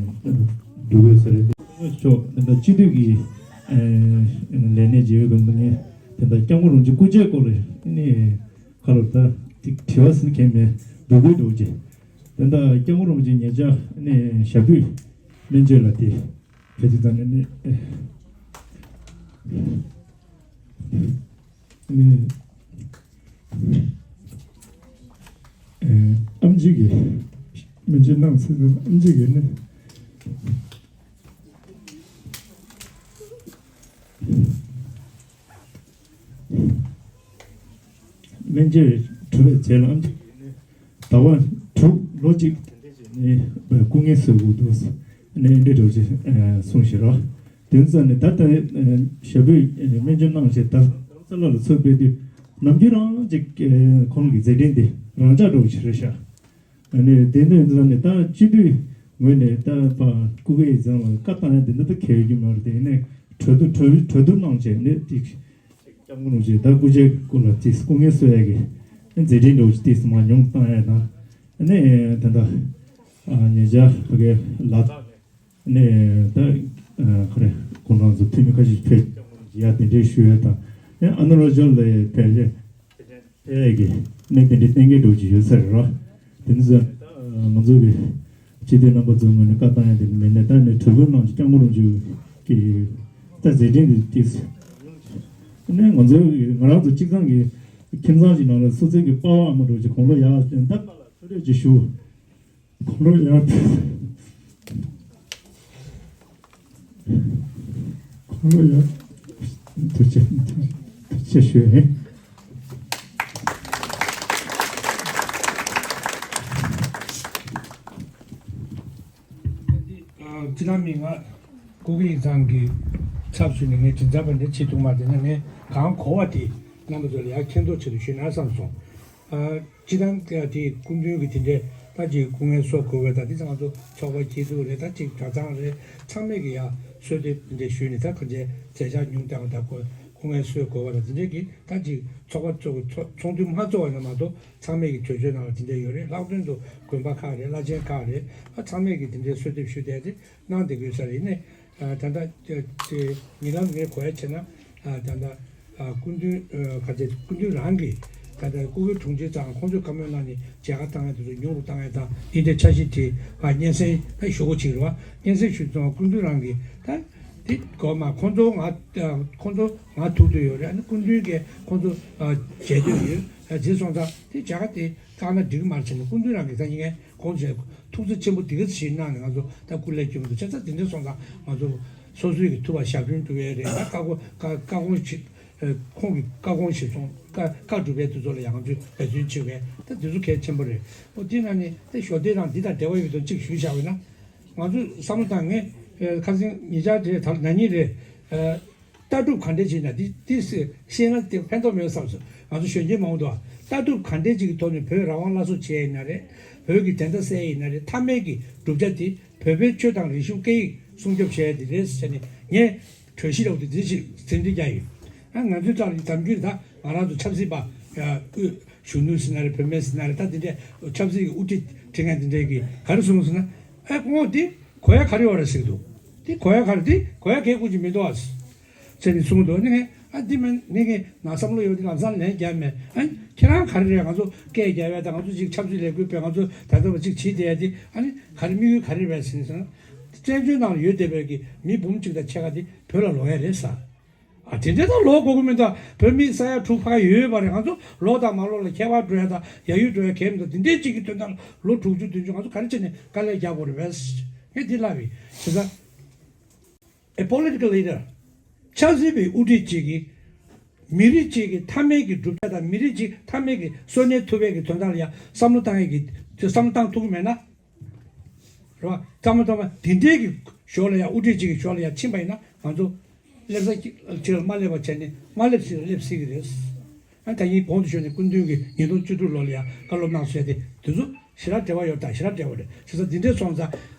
འགྲོ་དགོས་ས་རེད། ཕྱོགས་ད་ལྟ་སྤྱི་འཐུས་ཀྱི་ལས་གནས་བརྗེ་བའི་སྐབས་ནས་དེ་ལྟར་སྐྱབས་མགོན་རིན་པོ་ཆེ་སྐུ་མྱ་ངན་ལས་ནས་ཁ་ལོ་ད་དྲི་བ་ཟེར་མཁན་མེད་འདུག་གི་འདུག་ཅེས། དེ་ལྟར་སྐྱབས་མགོན་རིན་པོ་ཆེ་ཉེ་ཆར་ནས་ཞབས་པུས་སྨན་བཅོས་ལ་དེ་ག་ཅི་ཙམ་ནས་ནས་ནས་ཨམ་ཆི་གིས་སྨན་བཅོས་གནང་ཚེ་ཨམ་ཆི་གིས་ནས། སྨན་བཅོས་གྲུབ་པའི་རྗེས་ལ་ཨམ་ཆི་ཟླ་བ་དྲུག་ལོ་གཅིག་དེ་འདྲ་བྱས་ནས་སྐུ་ངལ་གསོ་དགོས་འདུག་ནས་འདི་འདྲ་ཅིག་གསུངས་ཤིག་རོགས། དེ་ཚོ་ནས་ད་ལྟ་ཞབས་པུས་སྨན་བཅོས་གནང་བྱས་ད་རྡ་རམ་ས་ལ་ལ་ཚུར་ཕེབས་དུས་ནམ་རྒྱུན་རང་ཅིག་ཁོང་གི་མཛད་འཕྲིན་དེ་རང་འཇགས་འགྲོ་གི་རེད་ཤག་ཨ་ནི་དེ་ནས་ད་ནི་ད་སྤྱི་འཐུས་ངོས་ནས་ད་ཕ་སྐུ་སྒེར་ཡིག་ཚང་ལ་བཀའ་བཏང་ཡ་དེ་འདྲ་ད་གལ་ཡོད་ཀྱི་མ་རེད། དེ་ནས་གྲོས་བསྡུར་གྲོས་གྲོས་བསྡུར་གནང་བྱས་ནས་ཏིག་སྐྱབས་མགོན་རིན་པོ་ཆེ་ད་སྐུ་ཕྱྭའི་སྐུ་ལ་ཏིག་སྐུ་ངལ་གསོ་ཡ་གི་མཛད་འཕྲིན་འདྲ་བོ་ཞིག་ཏིག་མང་ཉུང་བཏང་ཡ་དང་ཨ་ནི་ད་ད་ཉེ་ཆར་ཕ་གའི་ལ་དྭགས་ནས་ནས་ད་ག་རེ་ཁོང་རང་ཚོ་འཐུས་མི་ཁ་ཤས་ཕེབས་ཡ་དེ་འདྲའི་ཞུ་ཡ་དང་ཨ་ནི་ཨ་ན་རུ་ཅལ་ལ་ཕེབས་རེད། དེ་གི་གནས་དེ་འདྲའི་གཏན་འཁེལ་འགྲོ་གི་ཡོད་ས་རེད་རོ། དེ་ནི་ཟེར་ང་ཚོ་གི་སྤྱི་འཐུས་རྣམ་པ་ཚོའི་ངོས་ནས་བཀའ་བཏང་ཡ་དེ་མིན་ནས་ད་ནི་གྲོས་མོལ་གནང་ཅིག་སྐྱབས་མགོན་རིན་པོ་ཆེ་གི་ད་མཛད་འཕྲིན་དེ་ཏིག་ནས་ང་ཚོ་ང་རང་ཚོ་གཅིག་ཚང་གི་ཁྱིམ་ཚང་ཞིག་ནང་ལ་སོ་སོའི་གི་པ་ཕ་ཨ་མ་འགྲོ་ཅིག་དགུང་ལོ་ཡག་ད་ལྟ་ལ་ཐུགས་རེ་ཅིག་ཞུ། དགུང་ལོ་ཡར། དགུང་ལོ་ཡར། ཐུགས་རྗེ་ཐུགས་རྗེ་ཆེ་ཞུ་ཡིན། སྤྱི་བཏང་མི་ང་སྐུ་སྒེར་ཡིག་ཚང་གི་ཚབ་ཞུས་ནས་ངས་དྲི་ཟ་བ་འདི་བྱེད་ཐུབ་མ་དེ་ནས་ངས་གང་གོ་བ་དེ་རྣམ་པ་ཚོ་ལ་ཡར་མཁྱེན་རྟོགས་ཆེད་དུ་ཞུས་ན་བསམ་སོང་། སྤྱི་བཏང་དེ་སྐུ་མདུན་གྱི་དེ་འདྲའི་ད་ཅིག་སྐུ་ངལ་གསོ་དགོས་པའི་ད་དེ་ཚང་ང་ཚོ་ཚོགས་པ་སྐྱིད་སྡུག་རེད། ད་ཅིག་གྲྭ་ཚང་རེད། ཚང་མས་ཀྱི་ཡ་གསོལ་འདེབས་དེ་འདྲ་ཞུས་ནས་ད་ག་འདྲའི་མཛད་འཆར་ཉུང་བཏང་བ་ད་སྐུ་སྐུ་ངལ་གསོ་དགོས་པ་ད་དེ་འདྲའི་གི་ད་ཅིག་ཚོགས་པ་གཙོ་བོ་ཚོགས་ཚོགས་འདུ་མ་གཙོ་བ་ཡིན་ན་མ་གཏོགས་ཚང་མས་ཀྱི་གྲོས་ཆོད་གནང་བ་དེ་འདྲ་ཡོད་རེད། ལྷག་དོན་དུ་དགོན་པ་ཁག་རེད། བླ་ཆེན་ཁག་རེད། ད་ཚང་མས་ཀྱི་དེ་འདྲའི་གསོལ་འདེབས་ཞུས་བསྡད་དེ་གནང་བསྡད་དགོས་ས་རེད། ནས་ད་ལྟ་ཉེ་ལམ་ངས་གོ་ཡ་བྱས་ན་ད་ལྟ་སྐུ་མདུན་ག་ཚད་སྐུ་མདུན་རང་གིས་ད་ལྟ་སྐུ་སྒེར་དྲུང་ཆེ་ཚང་ཁོང་ཚོས་བཀའ་མོལ་གནང་ནས་མཇལ་ཁ་བཏང་ཡ་དེ་ཚོ་ཉུང་རུ་བཏང་ཡ་དང་འདི་འདྲའི་འཆར་གཞི་བྲིས་པ་སྙན་སེང་ཞུ་སྒོ་ཕྱིན་རེད་བ། སྙན་སེང་ཞུས་ཙང་སྐུ་མདུན་རང་གིས་ད་དེ་གོ་མ་ཁོང་ཚོ་ང་ཁོང་ཚོ་ང་ཐུག་འདོད་ཡོད་རེད། ཨ་ནི་སྐུ་མདུན་གྱིས་ཁོང་ཚོ་མཇལ་འདོད་ཡོད་ཟེར་སོང་ཙང་དེ་མཇལ་ཁ་དེ་བཏང་ན་འགྲིག་གི་མ་རེད་ཟེར་ནས་སྐུ་མདུན་རང་གིས་ད་ཡིན་ངེས། ཁོང་ཚོས་ཐུགས་བརྩེ་ཆེན་པོ་འདི་ག་ཞིག་གནང་ནས་ང་ཚོ་ད་སྐུ་ལས་བསྐྱོན་འདུག་བྱས་ཙང་དེ་འདྲ་སོང་ཙང་ང་ཚོ་སོ་སོའི་གི་ཐུབ་པ་ཞབས་དྲུང་ཞུ་ཡས་རེད། ད་བཀའ་དགོངས་བཀའ་བཀའ་དགོངས་ཞིག་ཁོང་གི་བཀའ་དགོངས་ཞིག་སོང་བཀའ་བཀའ་སྒྲུབ་པའི་དེ་ཚོ་ལ་ཡང་ང་ཚོས་འབད་བརྩོན་བྱེད་དགོས། ད་དེ་ཚོ་གལ་ཆེན་པོ་རེད། འོ་དེ་ན་ནི་ད་ཞོ་དེ་རང་འདི་དང་འབྲེལ་བ་ཡོད་དོན་གཅིག་ཞུས་བཞག་པ་ན་ང་ཚོས་བསམ་བློ་བཏང་ངས་ཁ་སང་ཉིན་ཆར་རེད། ད་ན་ནིང་རེད། ལྟ་གྲུབ་ག་འདྲས་ཅིག་ན་འདི་འདི་སེ་ཤེས་ན་དེ་ཕན་ཐོགས་མེད་བསམ་སོང་། ང་ཚོ་གཞོན་སྐྱེས་མང་པོ་འདུག་ལྟ་གྲུབ་ག་འདྲས་ཅིག་གི་ཐོག་ནས་བོད་རང་དབང་སླར་གསོ་བྱས་ཡིན་ན་རེད། བོད་ཀྱི་བདེན་མཐའ་གསལ་ཡིན་ན་རེད། མཐའ་མའི་གི་གྲུབ་ཆ་དེ་བོད་པའི་ཆོས་དང་རིག་གཞུང་སྐད་ཡིག་སྲུང་སྐྱོབ་བྱས་ཡ་དེ་རེད་ཟེར་ནས་ངས་གྲོས་གཞི་ལ་འོ་དེ་འདི་ཞིག་ཟིན་བྲིས་རྒྱག་ཡོད། ཨ་ང་ཚོའི་ལྟར་གདམ་རྒྱུད་ད་ང་རང་ཚོ་ཆབ་སྲིད་པ་དབུས་གཞོན་ནུ་ཟེར་ན་རེད། བུད་མེད་ཟེར་ན་རེད། ད་དེ་འདྲས་ཆབ་སྲིད་ཀྱི་དབུ་ཁྲིད་ཁྲིད་མཁན་དེ་འདྲས་ཀྱིས་ག་རེ་གསུངས་ཟེར་ན། ཨ་ཁོང་དེ་གོ་ཡ་ག་རེ་ཡོད་རེད་ཟེར་གྱི་འདུག་དེ་གོ་ཡ་ག་རེ་དེ་གོ་ཡ་གལ་ཁུར་གྱི་མི་འདུག་ཨ། ཟེར་ནས་གསུངས་འདུག་ནི་ངས་ཨ་འདི་མིན་ནི་ངས་ང་བསམ་བློ་ཡོད་དེ་ལམ་སང་ལན་བརྒྱབ་མེད། ཨ་ཁྱེད་རང་ག་རེ་རེད། ང་ཚོ་སྐད་རྒྱབ་ཡ་དང་ང་ཚོ་ཅིག་ཆབ་སྲིད་ལས་འགུལ་སྤེལ་ང་ཚོ་ད་ལྟ་བ་ཅིག་བྱེད་བསྡད་ཡ་དེ་ཨ་ནི་ག་རེ་དམིགས་ཡུལ་ག་རེ་རེད་ཟེར་ནས་ཟེར་ན། བཙན་བྱོལ་ནང་ལ་ཡོད་བསྡད་པའི་གི་མི་འབུམ་གཅིག་དང་ཕྱེད་ཀ་དེ་བོད་ལ་ལོག་ཡ་རེད་ཟེར། ཨ་དེ་འདྲའི་ད་ལོག་དགོས་ཀྱི་མི་འདུག་བོད་མི་ས་ཡ་དྲུག་ཕ་ཡོད་པ་རེད། ང་ཚོ་ལོག་དང་མ་ལོག་ལ་ཁྱད་པར་འགྲོ་ཡ་དང་ཡ་ཡུལ་འགྲོ་ཡ་གལ་མི་འདུག་དེ་འདྲའི་གཅིག་གི་དོན་དག་ལ་ལོ་དྲུག་ཅུ་བདུན་ཅུ་ང་ཚོ་ག་རེ་བྱས་ནས་དཀའ་ལས་རྒྱག་དགོས་རེད་པས། ངས་འདི་ལབ་ཡིན། བྱས་ཙང་། A political leader། ཆབ་སྲིད་པའི་དབུ་ཁྲིད་ཅིག་གིས་མི་རིགས་ཅིག་གི་མཐའ་མའི་གི་གྲུབ་ཆ་དང་མི་རིགས་ཅིག་མཐའ་མའི་གི་གསོན་གནས་ཐུབ་པའི་གི་དོན་དག་ལ་ཡང་བསམ་བློ་བཏང་ཡས་ཀྱི་བསམ་བློ་བཏང་ཐུབ་ཀྱི་མེད་ན། རེད་བ། བསམ་བློ་བཏང་བ་དེ་འདྲའི་གི་ཞོར་ལ་ཡང་དབུ་ཁྲིད་ཅིག་གི་ཞོར་ལ་ཡང་ཕྱིན་པ་ཡིན་ན་ང་ཚོ་སླེབས་ས་ཅིག་ལ་མ་སླེབས་པ་བྱས་ནས་མ་སླེབས་སྲིད་ལ་སླེབས་སྲིད་ཀྱི་རེད། ཨ་ད་ཡིན་གོང་དུ་ཞུས་ནས་སྐུ་མདུན་གྱིས་ཉིས་སྟོང་བཅུ་དྲུག་ལོ་ལ་ཡང་བཀའ་སློབ་གནང་སོང་ཡ་དེ་དེ་ཚོ་ཞེ་དྲག་འབྲེལ་བ་ཡོད་དང་ཞེ་དྲག་འབྲེལ་བ་རེད། བྱས་ཙང་འདི་འདྲས་སོང་ཙང་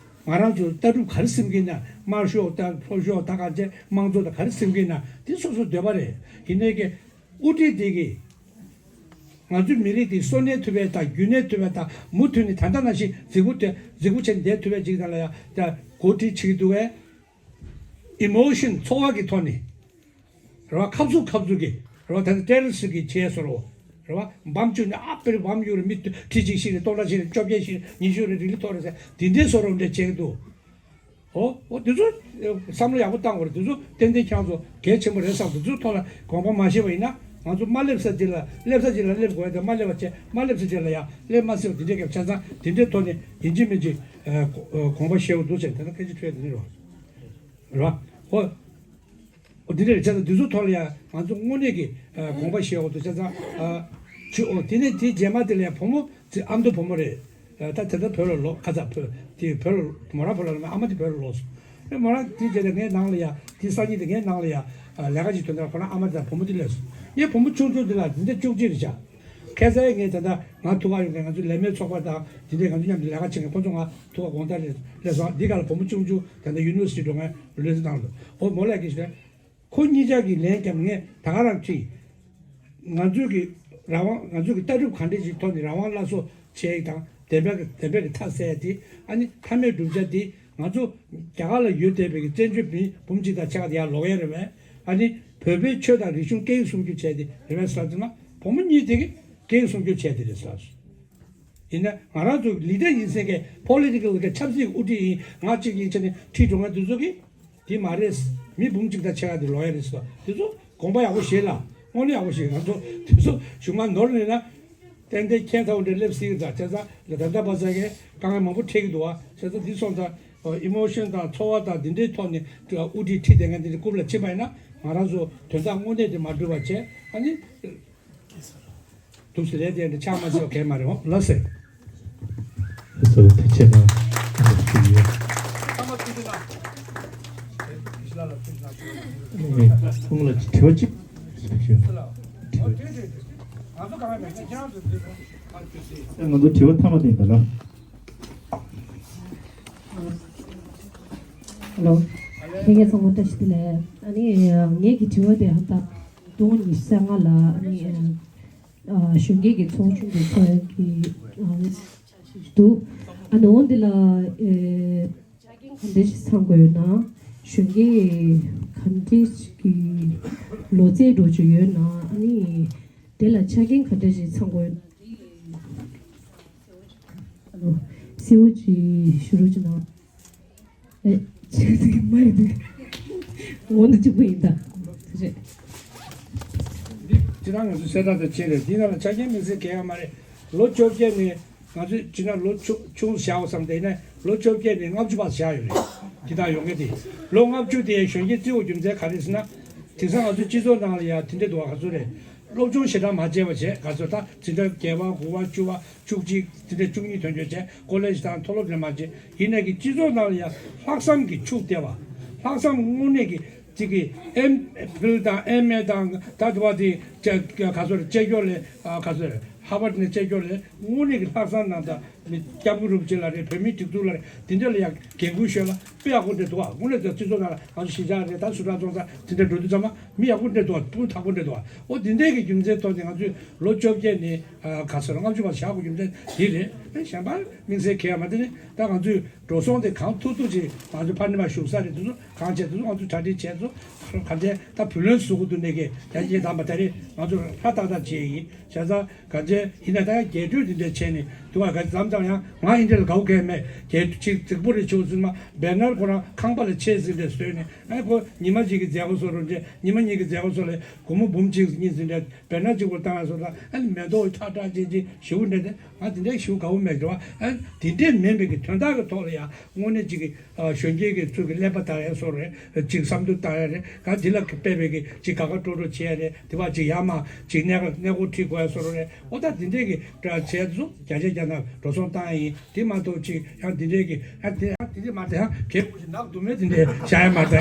ང་རང་ཚོ་ལྟ་གྲུབ་ག་རེ་སེམས་ཀྱི་ན་དམར་ཤོག་ད་ལྷོ་ཤོག་ད་ག་ཚད་དམངས་གཙོ་ད་ག་རེ་སེམས་ཀྱི་ན་དེ་སོ་སོ་འདོད་པ་རེད། ཡིན་ནའི་གི་དབུ་ཁྲིད་དེ་གི་ང་ཚོའི་མི་རིགས་དེ་གསོན་གནས་ཐུབ་པའི་དང་རྒྱུན་གནས་ཐུབ་པའི་དང་མུ་མཐུད་ནས་ད་ལྟ་ནང་བཞིན་རྫིག་པོ་དེ་རྫིག་པོ་བྱས་ནས་བསྡད་ཐུབ་པའི་ཅིག་དང་ལ་ཡ་ད་གོ་སྒྲིག་བྱེད་ཀྱི་འདུག་བས། ཨི་མོ་ཤན་ཚོར་བ་གི་ཐོག་ནས་རེད་བ། ཁབ་ཚུགས་ཁབ་ཚུགས་ཀྱི་རེད་བ། ད་ལྟ་ཏེ་རོ་རི་སི་ཊི་གི་བྱས་སོ་རོ་རེད་བ། འབམ་བཅུག་ནས་ཨ་པེ་རི་འབམ་གཡུག་རེ་མི་ཁྲི་གཅིག་ཤི་རེ་སྟོང་ཕྲག་ཤི་རེ་བཅོ་བརྒྱད་ཤི་རེ་ཉི་ཤུ་རེ་རི་ལི་ཐོར་རེ་ཟེར་དེ་འདྲའི་སོ་རོ་འདྲ་བྱེད་ཀྱི་འདུག་ཨོ་ཨོ་དེ་ཚོ་བསམ་བློ་ཡག་པོ་བཏང་དགོས་རེད། དེ་ཚོ་ཏན་ཏན་ཁྱེད་རང་ཚོ་གལ་ཆེན་པོ་རེད་བསམ། དེ་ཚོའི་ཐོག་ལ་དགོངས་པ་མ་བཞེས་པ་ཡིན་ན་ང་ཚོ་མ་སླེབས་ས་ཅིག་ལ་སླེབས་ས་ཅིག་ལ་སླེབས་དགོས་ཡ་དེ་མ་སླེབས་པ་བྱས་མ་སླེབས་ས་ཅིག་ལ་ཡ་སླེབས་མ་སྲིད་པ་དེ་འདྲའི་སྐབས་ཆ་ཚང་དེ་འདྲའི་ཐོག་ནས་ཡིན་གཅིག་མིན་གཅིག་དགོངས་པ་བཞེས་དགོས་འདུག་ཟེར་དེ་ལ་སྐད་ཆ་འཕྲོས་དེ་འདྲ་རེད་བ། རེད་བ། ཨོ། ཨོ་དེ་འདྲ་རེད། བྱས་ཙང་འདི་ཚོ་ཐོག་ལ་ཡང་ང་ཚོ་དངོས་གནས་ཀྱི་ཨ་དགོངས་པ་བཞེས་འོག་ཏུ་བྱས་ཙང་ཨ་ཆུ་ཨོ་དེ་ནས་དེའི་རྗེས་མ་དེ་ལ་ཡང་བུ་མོ་ཚེ་ཨ་མདོ་བུ་མོ་རེད། ཨ་ད་དེ་ལྟར་བོད་ལ་ལོག་ཁ་ཚ་བོད་དེ་བོད་ལ་མོ་རང་བོད་ལ་ལོག་ཨ་མ་དེ་བོད་ལ་ལོག་སོང་། ཨེ་མོ་རང་དེའི་རྗེས་ལ་ངའི་ནང་ལ་ཡང་དེའི་སང་ཉིན་དེ་ངའི་ནང་ལ་ཡང་ཨ་ལས་ཀ་ཅིག་དོན་དག་ཁོ་རང་ཨ་མ་དང་བུ་མོ་དེ་སླེབས་སོང་། ངའི་བུ་མོ་ཆུང་ཆུང་དེ་ལ་འདི་འདྲ་བཅུ་གཅིག་རེད་བྱ། ཁ་སང་ངས་ད་ལྟ་ང་ཐུག་ག་ཡོང་མཁན་ང་ཚོའི་ལས་མེད་ཚོགས་པ་དང་དེ་འདྲའི་ང་ཚོ་མཉམ་དུ་ལས་ཀ་བྱེད་མཁན་ཁོ་ཚོ་ང་ཐུག་ག་དགོང་དག་ལས་སླེབས་སོང་། འདི་ག་ལ་བུ་མོ་ཆུང་ཆུང་ད་ལྟ་ཡུ་ནི་ཝར་སི་ཊི་འགྲོ་མཁན་ལོ་ཙི་ནང་དུ་ཨོ་མོ་ལས་ཀྱི་ཞིག་རེད། ཁོ་གཉིས་ཆ་གི་ལན་ཀྱང་ངས་ད་ག་རང་ཁྲིད། ང་ཚོའི་གི་རང་དབང་ང་ཚོའི་གི་ལྟ་གྲུབ་ག་འདྲས་ཞིག་ཐོག་ནས་རང་དབང་སླར་གསོ་བྱས་ཡིག་དང་བདེན་པའི་གི་བདེན་པའི་གི་མཐའ་གསལ་ཡ་དེ་ཨ་ནི་མཐའ་མའི་གྲུབ་ཆ་དེ་ང་ཚོ་རྒྱ་གར་ལ་ཡོད་བསྡད་པའི་གི་བཙན་བྱོལ་མི་འབུམ་གཅིག་དང་ཕྱེད་ཀ་དེ་ཡར་ལོག་ཡ་རེད་བས། ཨ་ནི་བོད་པའི་ཆོས་དང་རིག་གཞུང་སྐད་ཡིག་སྲུང་སྐྱོབ་བྱས་ཏེ་རེད་བས་ཟེར་ཙམ་ན་བུ་མོ་གཉིས་དེ་གི་སྐད་ཡིག་སྲུང་སྐྱོབ་བྱས་ཏེ་རེད་ཟེར། ཡིན་ན་ང་རང་ཚོ་ལི་ཌར་ཡིན་ཟེར་མཁན་པོ་ལི་ཊི་ཀལ་གི་ཆབ་སྲིད་དབུ་ཁྲིད་ཡིན་ང་གཅིག་ཡིན་ཆ་ནས་ཁྲིད་འགྲོ་མཁན་དེ་ཚོ་གི་དེ་མ་རེད། མི་འབུམ་གཅིག་དང་ཕྱེད་ཀ་དེ་ལོག་ཡ་རེད་ཟེར། དེ་ཚོ་དགོངས་པ་ཡག་པོ་བཞེས་ལ་དངོས་གནས་ཡག་པོ་བཞེས། ང་ཚོ་དེ་ཚོ་གཞུག་མ་ནོར་ནས་ན་ཏན་ཏན་ཁྱད་མཚར་པོ་འདྲ་སླེབས་སྲིད་ཀྱི་འདུག་བྱས་ཙང་ལ་ད་ལྟ་བར་ཙམ་གྱི་དཀའ་ངལ་མང་པོ་འཕྲད་ཀྱི་འདུག་བ། བྱས་ཙང་འདི་སོང་ཙང་ཨི་མོ་ཤན་དང་ཚོར་བ་དང་འདི་འདྲའི་ཐོག་ནས་དབུ་ཁྲིད་ཁྲིད་བསྡད་མཁན་འདི་འདྲ་རྐུབ་ལ་ཕྱིན་པ་ཡིན་ན་ང་རང་ཚོ་དོན་དག་དངོས་གནས་དེ་མ་འགྲུབ་པ་བྱས་ཨ་ནི། འདུག་ཟེར་ལས་དེ་འདྲ་ཆགས་མ་ཆགས་གལ་མ་རེད་འོ་ལགས་སེ། ཚོ་ཐུགས་རྗེ་གནང་། ཐུགས་རྗེ་ཆེ། ཁོང་ལ་དྲི་བ་གཅིག་ཞུ། ང་ཚོ་དྲི་བ་ཐ་མ་དེ་ཡིན་ད་ལ། ཧེ་ལོ། ཁྱེད་ཚང་མ་བཀྲ་ཤིས་བདེ་ལེགས། ཨ་ནི་ངེད་ཀྱི་དྲི་བ་དེ་ཧ་ད་སྟོང་ཉི་ཤུ་རྩ་ལྔ་ལ་ཨ་ནི། གཞོན་སྐྱེས་ཀྱི་ཚོགས་ཆུང་གི་ཚོགས་ཡོན་གྱི་འདུག་ཨ་ནི་འོ་འདི་ལ་ཆ་རྐྱེན་ག་འདྲ་ཞིག་ཚང་དགོས་ཡོད་ན། གཞོན་སྐྱེས་ག་འདྲ་ཞིག་གི་ལོ་ཚད་འགྲོ་རྒྱུ་ཡོད་ན་ཨ་ནི་དེ་ལ་ཆ་རྐྱེན་ག་འདྲ་ཞིག་ཚང་དགོས་ཡོད་ན། ཨ་ནི་གསལ་བོ་ཅིག་ཞུ་རོགས་གྱིས་གནང་། ཨེ། ཁྱེད་ཚོ་གི་མ་ཡིན་དུས། འོ་ན་གཅིག་པུ་ཡིན་ད། རེད། འདི་སྤྱིར་བཏང་ང་ཚོ་གསལ་བསྒྲགས་དང་བྱས་རེད། འདི་ནང་ལ་ཆ་རྐྱེན་དམིགས་བསལ་གལ་ཡོད་མ་རེད། ལོ་བཅོ་བརྒྱད་ནས་ང་ཚོས་སྤྱིར་ན་ལོ་ཆུང་ཆུང་བཞག་བསམ་དེ་ནས་ལོ་བཅོ་བརྒྱད་ནས་ལྔ་བཅུ་བར་བཞག་ཡོད་རེད། འདི་དག་ཡོང་མཁན་དེ་ལོ་ལྔ་བཅུ་དེ་གཞོན་སྐྱེས་བརྩི་བའི་རྒྱུ་མཚན་ག་རེ་ཟེར་ན། དེང་སང་ང་ཚོའི་སྤྱི་ཚོགས་ནང་ལ་ཡང་དེ་འདྲ་འདུག་བ་ག་ཚོད་རེད། སློབ་སྦྱོང་ཞེ་དྲག་མ་བྱས་པ་བྱས་ག་ཚོད་ད་འཛིན་གྲྭ་བརྒྱད་པ་དགུ་པ་བཅུ་པ། བཅུ་གཅིག་དེ་འདྲ་བཅུ་གཉིས་དོན་གཅོད་བྱས་ཀོ་ལེཇ་དང་མཐོ་སློབ་ལས་མ་བྱས་ཡིན་ནའི་གི་སྤྱི་ཚོགས་ནང་ལ་ཡང་ལྷག་བསམ་གྱི་ཕྱུག་བསྡད་པ། ལྷག་བསམ་དངོས་གནས་ཀྱི་གཅིག་གི་ཨེམ་ཕིལ་དང་ཨེམ་ཨེ་དང་ད་དུ་བ་དེ་ག་ཚོད་རེད་བཅས་སྐྱོར་ལས་ག་ཚོད་རེད་ཧ་ཝར་ཌི་ནས་བཅས་སྐྱོར་ལས་དངོས་གནས་ཀྱི་ལྷག་བསམ་ནང་ད་མི་སྐྱབས་མགོན་རིན་པོ་ཆེ་ལ་རེད་བོད་མིའི་སྒྲིག་འཛུགས་ལ་རེད་དེ་འདྲ་ལ་ཡང་འགན་ཁུར་ཤོད་ལ་དཔེ་ཡག་པོ་འདྲ་འདུག་ཨ། དངོས་གནས་ད་སྤྱི་ཚོགས་ནང་ལ་ང་ཚོ་གཞིས་ཆགས་རེད་ད་སུ་དྲག་ཚོང་ས་དེ་འདྲ་འགྲོ་དུས་ཚང་མ་མི་ཡག་པོ་འདྲ་འདུག་ཨ། སྤུས་དག་པོ་འདྲ་འདུག་ཨ། འོ་དེ་འདྲའི་གི་རྒྱུ་མཚན་ཐོག་ནས་ང་ཚོས་ལོ་བཅོ་བརྒྱད་ནས། ག་ཚོད་ལྔ་བཅུ་བར་བཞག་དགོས་རྒྱུ་མཚན་དེ་རེད། གཞན་པ་དམིགས་བསལ་གལ་ཡང་མ་དེ་ནི་ད་ང་ཚོས་འགྲོ་སོང་དེ་གང་ཐུབ་ཐུབ་ཅིག་ང་ཚོ་ཕར་ནས་མར་བཞུགས་ས་རེད་དེ་ཚོ་གང་བྱས་དེ་ཚོ་ང་ཚོས་གྲ་སྒྲིག་བྱས་ཚོ་ག་ཚད་ད་བུ་ལོན་བཟོ་དགོས་འདུག་ནས་ཀྱི་ཡ་ཡེ་དམ་པ་ད་རེས་ང་ཚོ་ཧྲ་ཏག་ཏག་བྱས་ཡིན་བྱས་ཙང་ག་ཚད་ཡིན་ན་ད་ཡང་རྒྱས་སྤྲོས་དེ་འདྲ་བྱས་ནས་དུ་བ་ག་ཙམ་ཙམ་ཡང་ང་ཡིན་འདྲ་ལ་དགའ་བོ་གས་མེད་རྒྱས་སྤྲོས་ཅིག་རྫིག་པོ་རེ་བྱེད་ཚུལ་མ་བེ་ནར་ཁོ་རང་ཁང་པ་ལ་ཆས་ཟིན་འདྲ་བཟོས་ནས་ཨ་ཁོ་ཉི་མ་གཅིག་གི་མཛད་སྒོ་བཟོ་རོགས་འདྲ་ཉི་མ་གཉིས་ཀྱི་མཛད་སྒོ་བཟོ་ལས་སྒོར་མོ་འབུམ་གཅིག་གཉིས་ཟིན་འདྲ། བེ་ནར་གཅིག་པོ་བཏང་ཡ་སོགས་དང་ཨ་ནི་མེ་ཏོག་ཁྲ་ཁྲ་ཅིག་ཅིག་ཞེ་པོ་འདྲ་དེ་ང་དེ་འདྲའི་ཞེ་པོ་དགའ་པོ་མེད་འགྲོ་བ། ཨ་དེ་འདྲའི་མིན་པའི་གི་དོན་དག་གི་ཐོག་ལ་ཡང་དངོས་གནས་ཅིག་གི་གཞོན་སྐྱེས་ཀྱི་ཚུལ་གྱི་ཀླད་པ་བཏང་ཡ་སོགས་རེད། ཅིག་བསམ་བློ་བཏང་ཡ་རེད། ག་དེ་ལ་དཔེ་བའི་གི་ཅིག་དགའ་དགའ་སྤྲོ་སྤྲོ་བྱེད་ཡ་རེད། དེ་བ་ཅིག་ཡར་མར་ཅིག་གནས་ག་གནས་སྐོར་ཁྲིད་དགོས་ཡ་སོགས་རེད། ཨོ་ད་དེ་འདྲའི་གི་བྱས་ཚུལ་བརྒྱ་ཆ་བརྒྱ་ནང་འགྲོ་སོང་བཏང་ཡ་ཡིན། དེ་མ་གཏོགས་ཅིག་ཡང་དེ་འདྲའི་གི་ཡང་དེ་ཡང་དེ་འདྲའི་མ་དེ་ཡང་གལ་ནག་དུ་མའི་དེ་འདྲའི་བྱ་ཡ་མ་རེད་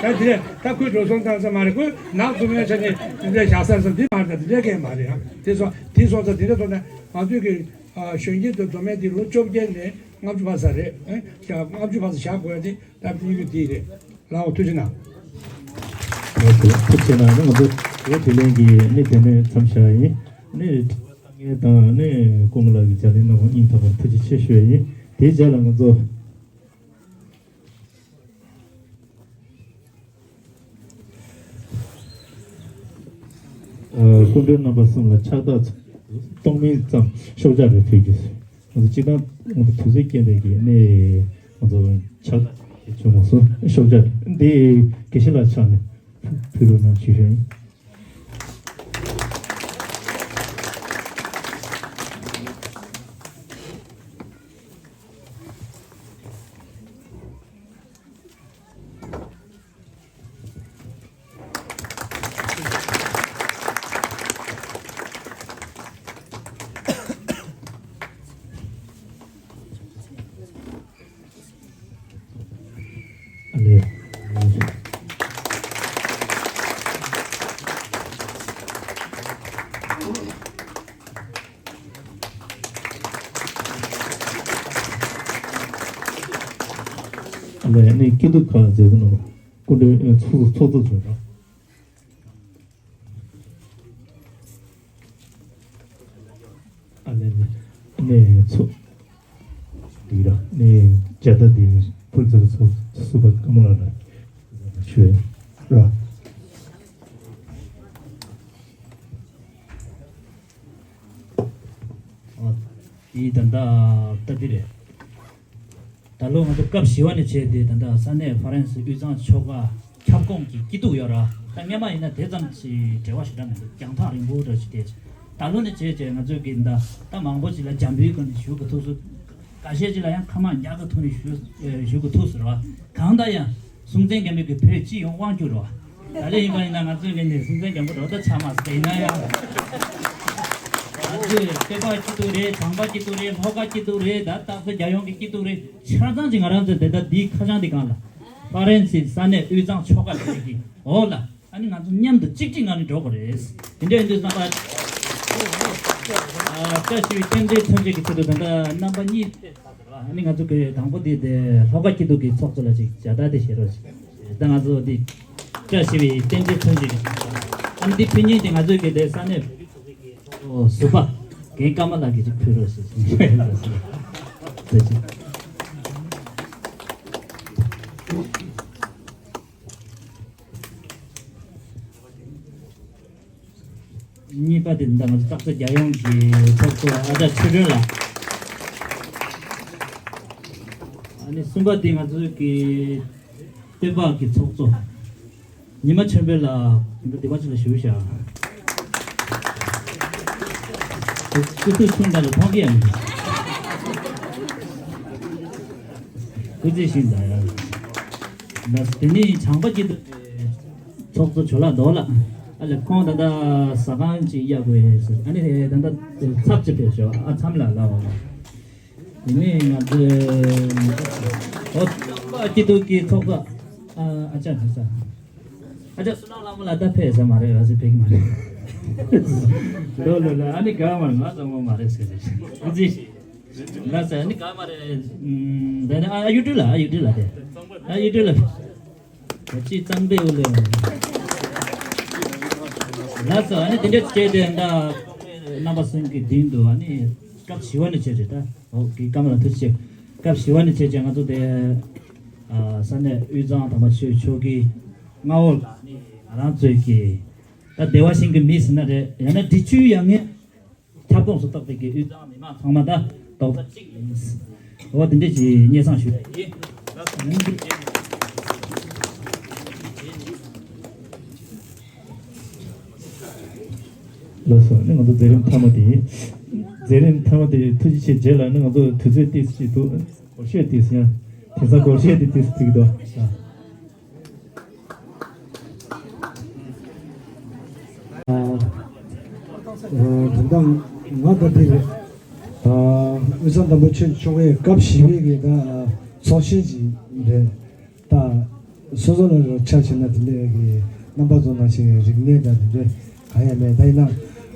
ཡ། ད་དེ་རེད་ད་ཁོས་འགྲོ་སོང་བཏང་ས་མ་རེད། ཁོས་ནག་དུ་མའི་ཆ་ནས་དེ་འདྲའི་བཞག་ས་ས་དེ་མ་རེད། ད་དེ་འདྲའི་གལ་མ་རེད་ཡ། དེ་སོང་དེ་སོང་ཙང་དེ་འདྲ་ཐོག་ནས་ང་ཚོས་གི་གཞོན་སྐྱེས་དེ་མདོ་སྨད་དེ་ལོ་བཅོ་བརྒྱད་ནས་ ལྔ་བཅུ་ཕར་ཚ་རེད། ཨེ། ཞག་ལྔ་བཅུ་ཕར་ཚ་བཞག་དགོས་ཡ་དེ་ད་སྙིང་རུས་དེ་རེད། ལགས་འོ། ཐུགས་རྗེ་གནང་། ཐུགས་རྗེ་གནང་། ང་ཚོ་འོ་དེ་ལན་གྱི་གནས་དེ་ནས་མཚམས་བཞག་ཡིན། ནས་ངས་དང་ནས་སྐུ་ངོ་ལགས་ཀྱི་ལྗགས་ལན་གནང་བ་སྙིང་ཐག་པ་ཐུགས་རྗེ་ཆེ་ཞུ་ཡ་ཡིན། དེའི་རྗེས་ལ་ང་ཚོ། སྐུ་མགྲོན་རྣམ་པ་གསུམ་ལ་ཕྱག་རྟགས་གཏོང་མིན་ཙམ་ཤོག་ཆག་རེ་ཕུལ་རྒྱུ། ང་ཚོ་སྤྱིར་བཏང་ང་ཚོ་དུས་ཚོད་རྐྱེན་པས་ཀྱིས་ནས་ང་ཚོ་ཕྱག་རྟགས་བྱུང་མ་སོང་། ཤོག་ཆག་འདི་དགེ་བཤེས་ལགས་ཕྱག་ནས་ཕུལ་རོགས་གནང་ཞུ་ཞུ་ཡིན། ཨ་ལས། ཨ་ལས། ཨ་ནི་སྐྱིད་སྡུག་ཁག་མཛད་ཀྱི་འདུག་སྐུ་མགྲོན་ཚོགས་ཚོགས་གཙོ་ཚོས་ར། ཨ་ནི་ནི་ནི་ཚོ། འདི་ར་ནི་ཇ་ད་འདི་ཕུན་ཚོགས་ཚོ་སུ་པ་ཀ་མ་ལ་ར་ཆོས་ར། འདི་ད་ལྟ་ལྟ་འདི་རེད། ད་ལོ་ང་ཚོ་སྐབས་བཞི་བ་ནས་བྱས་ཏེ་ད་ལྟ་ས་གནས་ཧྥ་རན་སི་དབུས་གཙང་ཆོལ་ཁ་ཁྱབ་ཁོངས་ཀྱི་སྐྱིད་སྡུག་ཡོད་ར། ད་སྔོན་མ་ཡིན་ན་དེ་ཙམ་ཞིག་འབྲེལ་བ་ཞེ་དྲག་མི་འདུག་རྒྱང་ཐག་རིང་པོ་འདྲ་ཞིག་བལྟས། ད་ལོ་ནས་བྱས་བྱས་ང་ཚོས་ཀྱི་ད་ད་མང་པོ་ཞིག་ལ་འཇམ་པོའི་སྒང་ནས་ཞུ་གི་ཐུག་སོང་། ཁ་ཤས་ཅིག་ལ་ཡང་ཁ་མང་རྒྱག་གི་ཐུག་ནས་ཞུ་ཞུ་གི་ཐུག་སོང་ར། གང་ལྟར་ཡང་། སྲོང་བཙན་སྒམ་པོའི་གི་བོད་སྤྱི་ཡོངས་དབང་བསྒྱུར་རོ། ད་ལོ་ཡིན་པ་ཡིན་ན་ང་ཚོའི་གི་ནི་སྲོང་བཙན་སྒམ་པོ་རོ་ད་ཆགས་མ་སོང་། ཡིན་ན་ཡང་ང་ཚོའི་བོད་པ་སྐྱིད་སྡུག་རེད། བྱང་པ་སྐྱིད་སྡུག་རེད། ལྷོ་ཁ་སྐྱིད་སྡུག་རེད། ད་སྟག་ཚང་རྒྱལ་ཡོངས་ཀྱི་སྐྱིད་སྡུག་རེད། ཆ་ཚང་ཅིག་ང་རང་ཚོའི་དེ་ད་འདིའི་ཁ་བྱང་འདི་སྒང་ལ་ཧྥ་རན་སི་ས་གནས་དབུས་གཙང་ཆོལ་ཁ་ཟེར་གྱི་འོག་ལ། ཨ་ནི་ང་ཚོ་མཉམ་དུ་གཅིག་སྒྲིལ་ངང་ནས་འགྲོ་དགོས་རེད། དེ་འདྲ་ཡིན་དུས་རྣམ་པ། ཨ། བཀྲ་ཤིས་པའི་རྟེན་འབྲེལ་མཚོན་བྱེད་ཀྱི་ཆེད་དུ་ད་ལྟ་རྣམ་པ་གཉིས་ཕེབས་ཚར་ཟེར་བ། ཨ་ནི་ང་ཚོ་གི་དང་པོ་དེ་དེ་ལྷོ་ཁ་སྐྱིད་སྡུག་གི་ཚོགས་གཙོ་ལ་ཅིག་ཇ་ད་དེ་བཞེས་རོགས་ཞེས། ད་ང་ཚོ་འདི་བཀྲ་ཤིས་པའི་རྟེན་འབྲེལ་མཚོན་བྱེད་ཀྱི་ཆེད་དུ། ཨ་ནི་འདི་ཕན་ཉིན་དེ་ང་ཚོའི་གི་དེ་ས་གནས་བོད་ཚོགས་པའི་གི་ཟུར་པ་རྒན་ཀརྨ་ལགས་ཀྱིས་ཅིག་ཕུལ་རོགས་ཞེས་ཞུ་ཞུ་ཞུ། གཉིས་པ་དེ་ད་ང་ཚོ་སྟག་ཚང་རྒྱལ་ཡོངས་ཀྱི་ཚོགས་གཙོ་ཨ་ཅག་ཆོས་སྒྲོན་ལགས། ཨ་ནི་གསུམ་པ་དེ་ང་ཚོའི་གི་བོད་པ་གི་ཚོགས་གཙོ་ཉི་མ་ཆོས་འཕེལ་ལགས། འདི་བ་ཅིག་ལ་ཞུ་བྱ། སྐུ་ཚེ་ཆུང་དང་ལ་མཐོང་གི་ཡང་མི་འདུག་སྐུ་ཚེ་ཞིག་འདའ་ཡ། ལགས་སོ། དེ་ནས་བྱང་པ་སྐྱིད་སྡུག་ཚོགས་གཙོ་ཇོ་ལགས་རྡོ་ལགས། ཨ་ལས་ཁོང་ད་ལྟ་ཟ་ཁང་ཅིག་གཡར་དགོས་ཟེར། ཨ་ནི་ད་ལྟ་ཚབ་ཅིག་ཕེབས་ཤོག་ཨ་མཚམས་ལ་ལ་འོ། དེ་ནས་ང་ཚོས་འོ་བྱང་པ་སྐྱིད་སྡུག་གི་ཚོགས་གཙོ་ཨ་ཨ་ཅག་ཁ་ས། ཨ་ཅག་བསོད་ནམས་ལྷ་མོ་ལགས་ད་ཕེབས་ས་མ་རེད། ང་ཚོས་ཕེབས་ཀྱི་མ་རེད། ལོ་ལོ་ལོ། ཨ་ནི་དགའ་མ་རེད། ང་ཚོ་ངོ་མ་རེད་ཟེར་ཟེར། ཨ་ཙི། ལགས་སོ། ཨ་ནི་དགའ་མ་རེད། ཨམ། དེ་ནས་ཨ་ཨ་ཡུ་ཊུབ་ལ། ཨ་ཡུ་ཊུབ་ལ་དེ། ཨ་ཡུ་ཊུབ་ལ། ད་ཅི་གཙང་པའི་འུ་ལས། ལགས་སོ། ཨ་ནི་དེ་འདྲ་བྱས་ཏེ་ད་རྣམ་པ་གསུམ་གྱི་མདུན་དུ་ཨ་ནི་སྐབས་བཞི་བ་ནས་བྱས་རེད་ད། འོ་གི་ཀརྨ་ལགས་ཐུགས་རྗེ་ཆེ། སྐབས་བཞི་བ་ནས་བྱས་རྗེས་ང་ཚོ་དེ་ཨ་ས་གནས་དབུས་གཙང་དམ་པ་ཆོས་ཕྱོགས་ཀྱི་མངའ་འོག་ལ་ནི་ང་རང་ཚོའི་གི་ད་བདེ་བ་ཤིང་གི་མི་ཟེར་ན་རེད། ཡང་ན་འབྲི་ཆུའི་ཡ་ངས་ཁྱབ་ཁོངས་སུ་གཏོགས་པའི་གི་དབུས་གཙང་མི་མང་ཚང་མ་ད་རྡོག་རྩ་གཅིག་ཡིན། འོ་དེ་འདྲ་ཅིག་སྙན་སེང་ཞུ་ཡ་ཡིན། ལགས་སོ། ནི་ང་ཚོ་མཛད་རིམ་མཐའ་མ་དེ་ཡིན། མཛད་རིམ་མཐའ་མ་དེ་ཐུགས་རྗེ་ཆེ། རྗེས་ལ་ནི་ང་ཚོ་དུས་ཚོད་ཏོག་ཙམ་ཅིག་འདུག་སྒོར་གཞས་ཏོག་ཙམ་ཡང་དེང་སང་སྒོར་གཞས་དེ་ཏོག་ཙམ་ཐུག་གི་འདུག་ཨ་ཨ་ད་ལྟ་ང་ད་འདི་རེད། ད་དབུས་གཙང་དམ་པ་ཆོས་ཀྱི་ཆོ་གའི་སྐབས་བཞི་པའི་གི་ད་ཚོགས་ཆེན་ཅིག་རེད། ད་སོ་སོ་ལ་རོགས་ཆ་བྱས་ན་དེ་འདྲའི་གི་རྣམ་པ་ཚོ་ནང་བཞིན་རིག་གནས་དང་དེ་འདྲའི་གང་ཡང་མེད། ད་ཡིན་ན་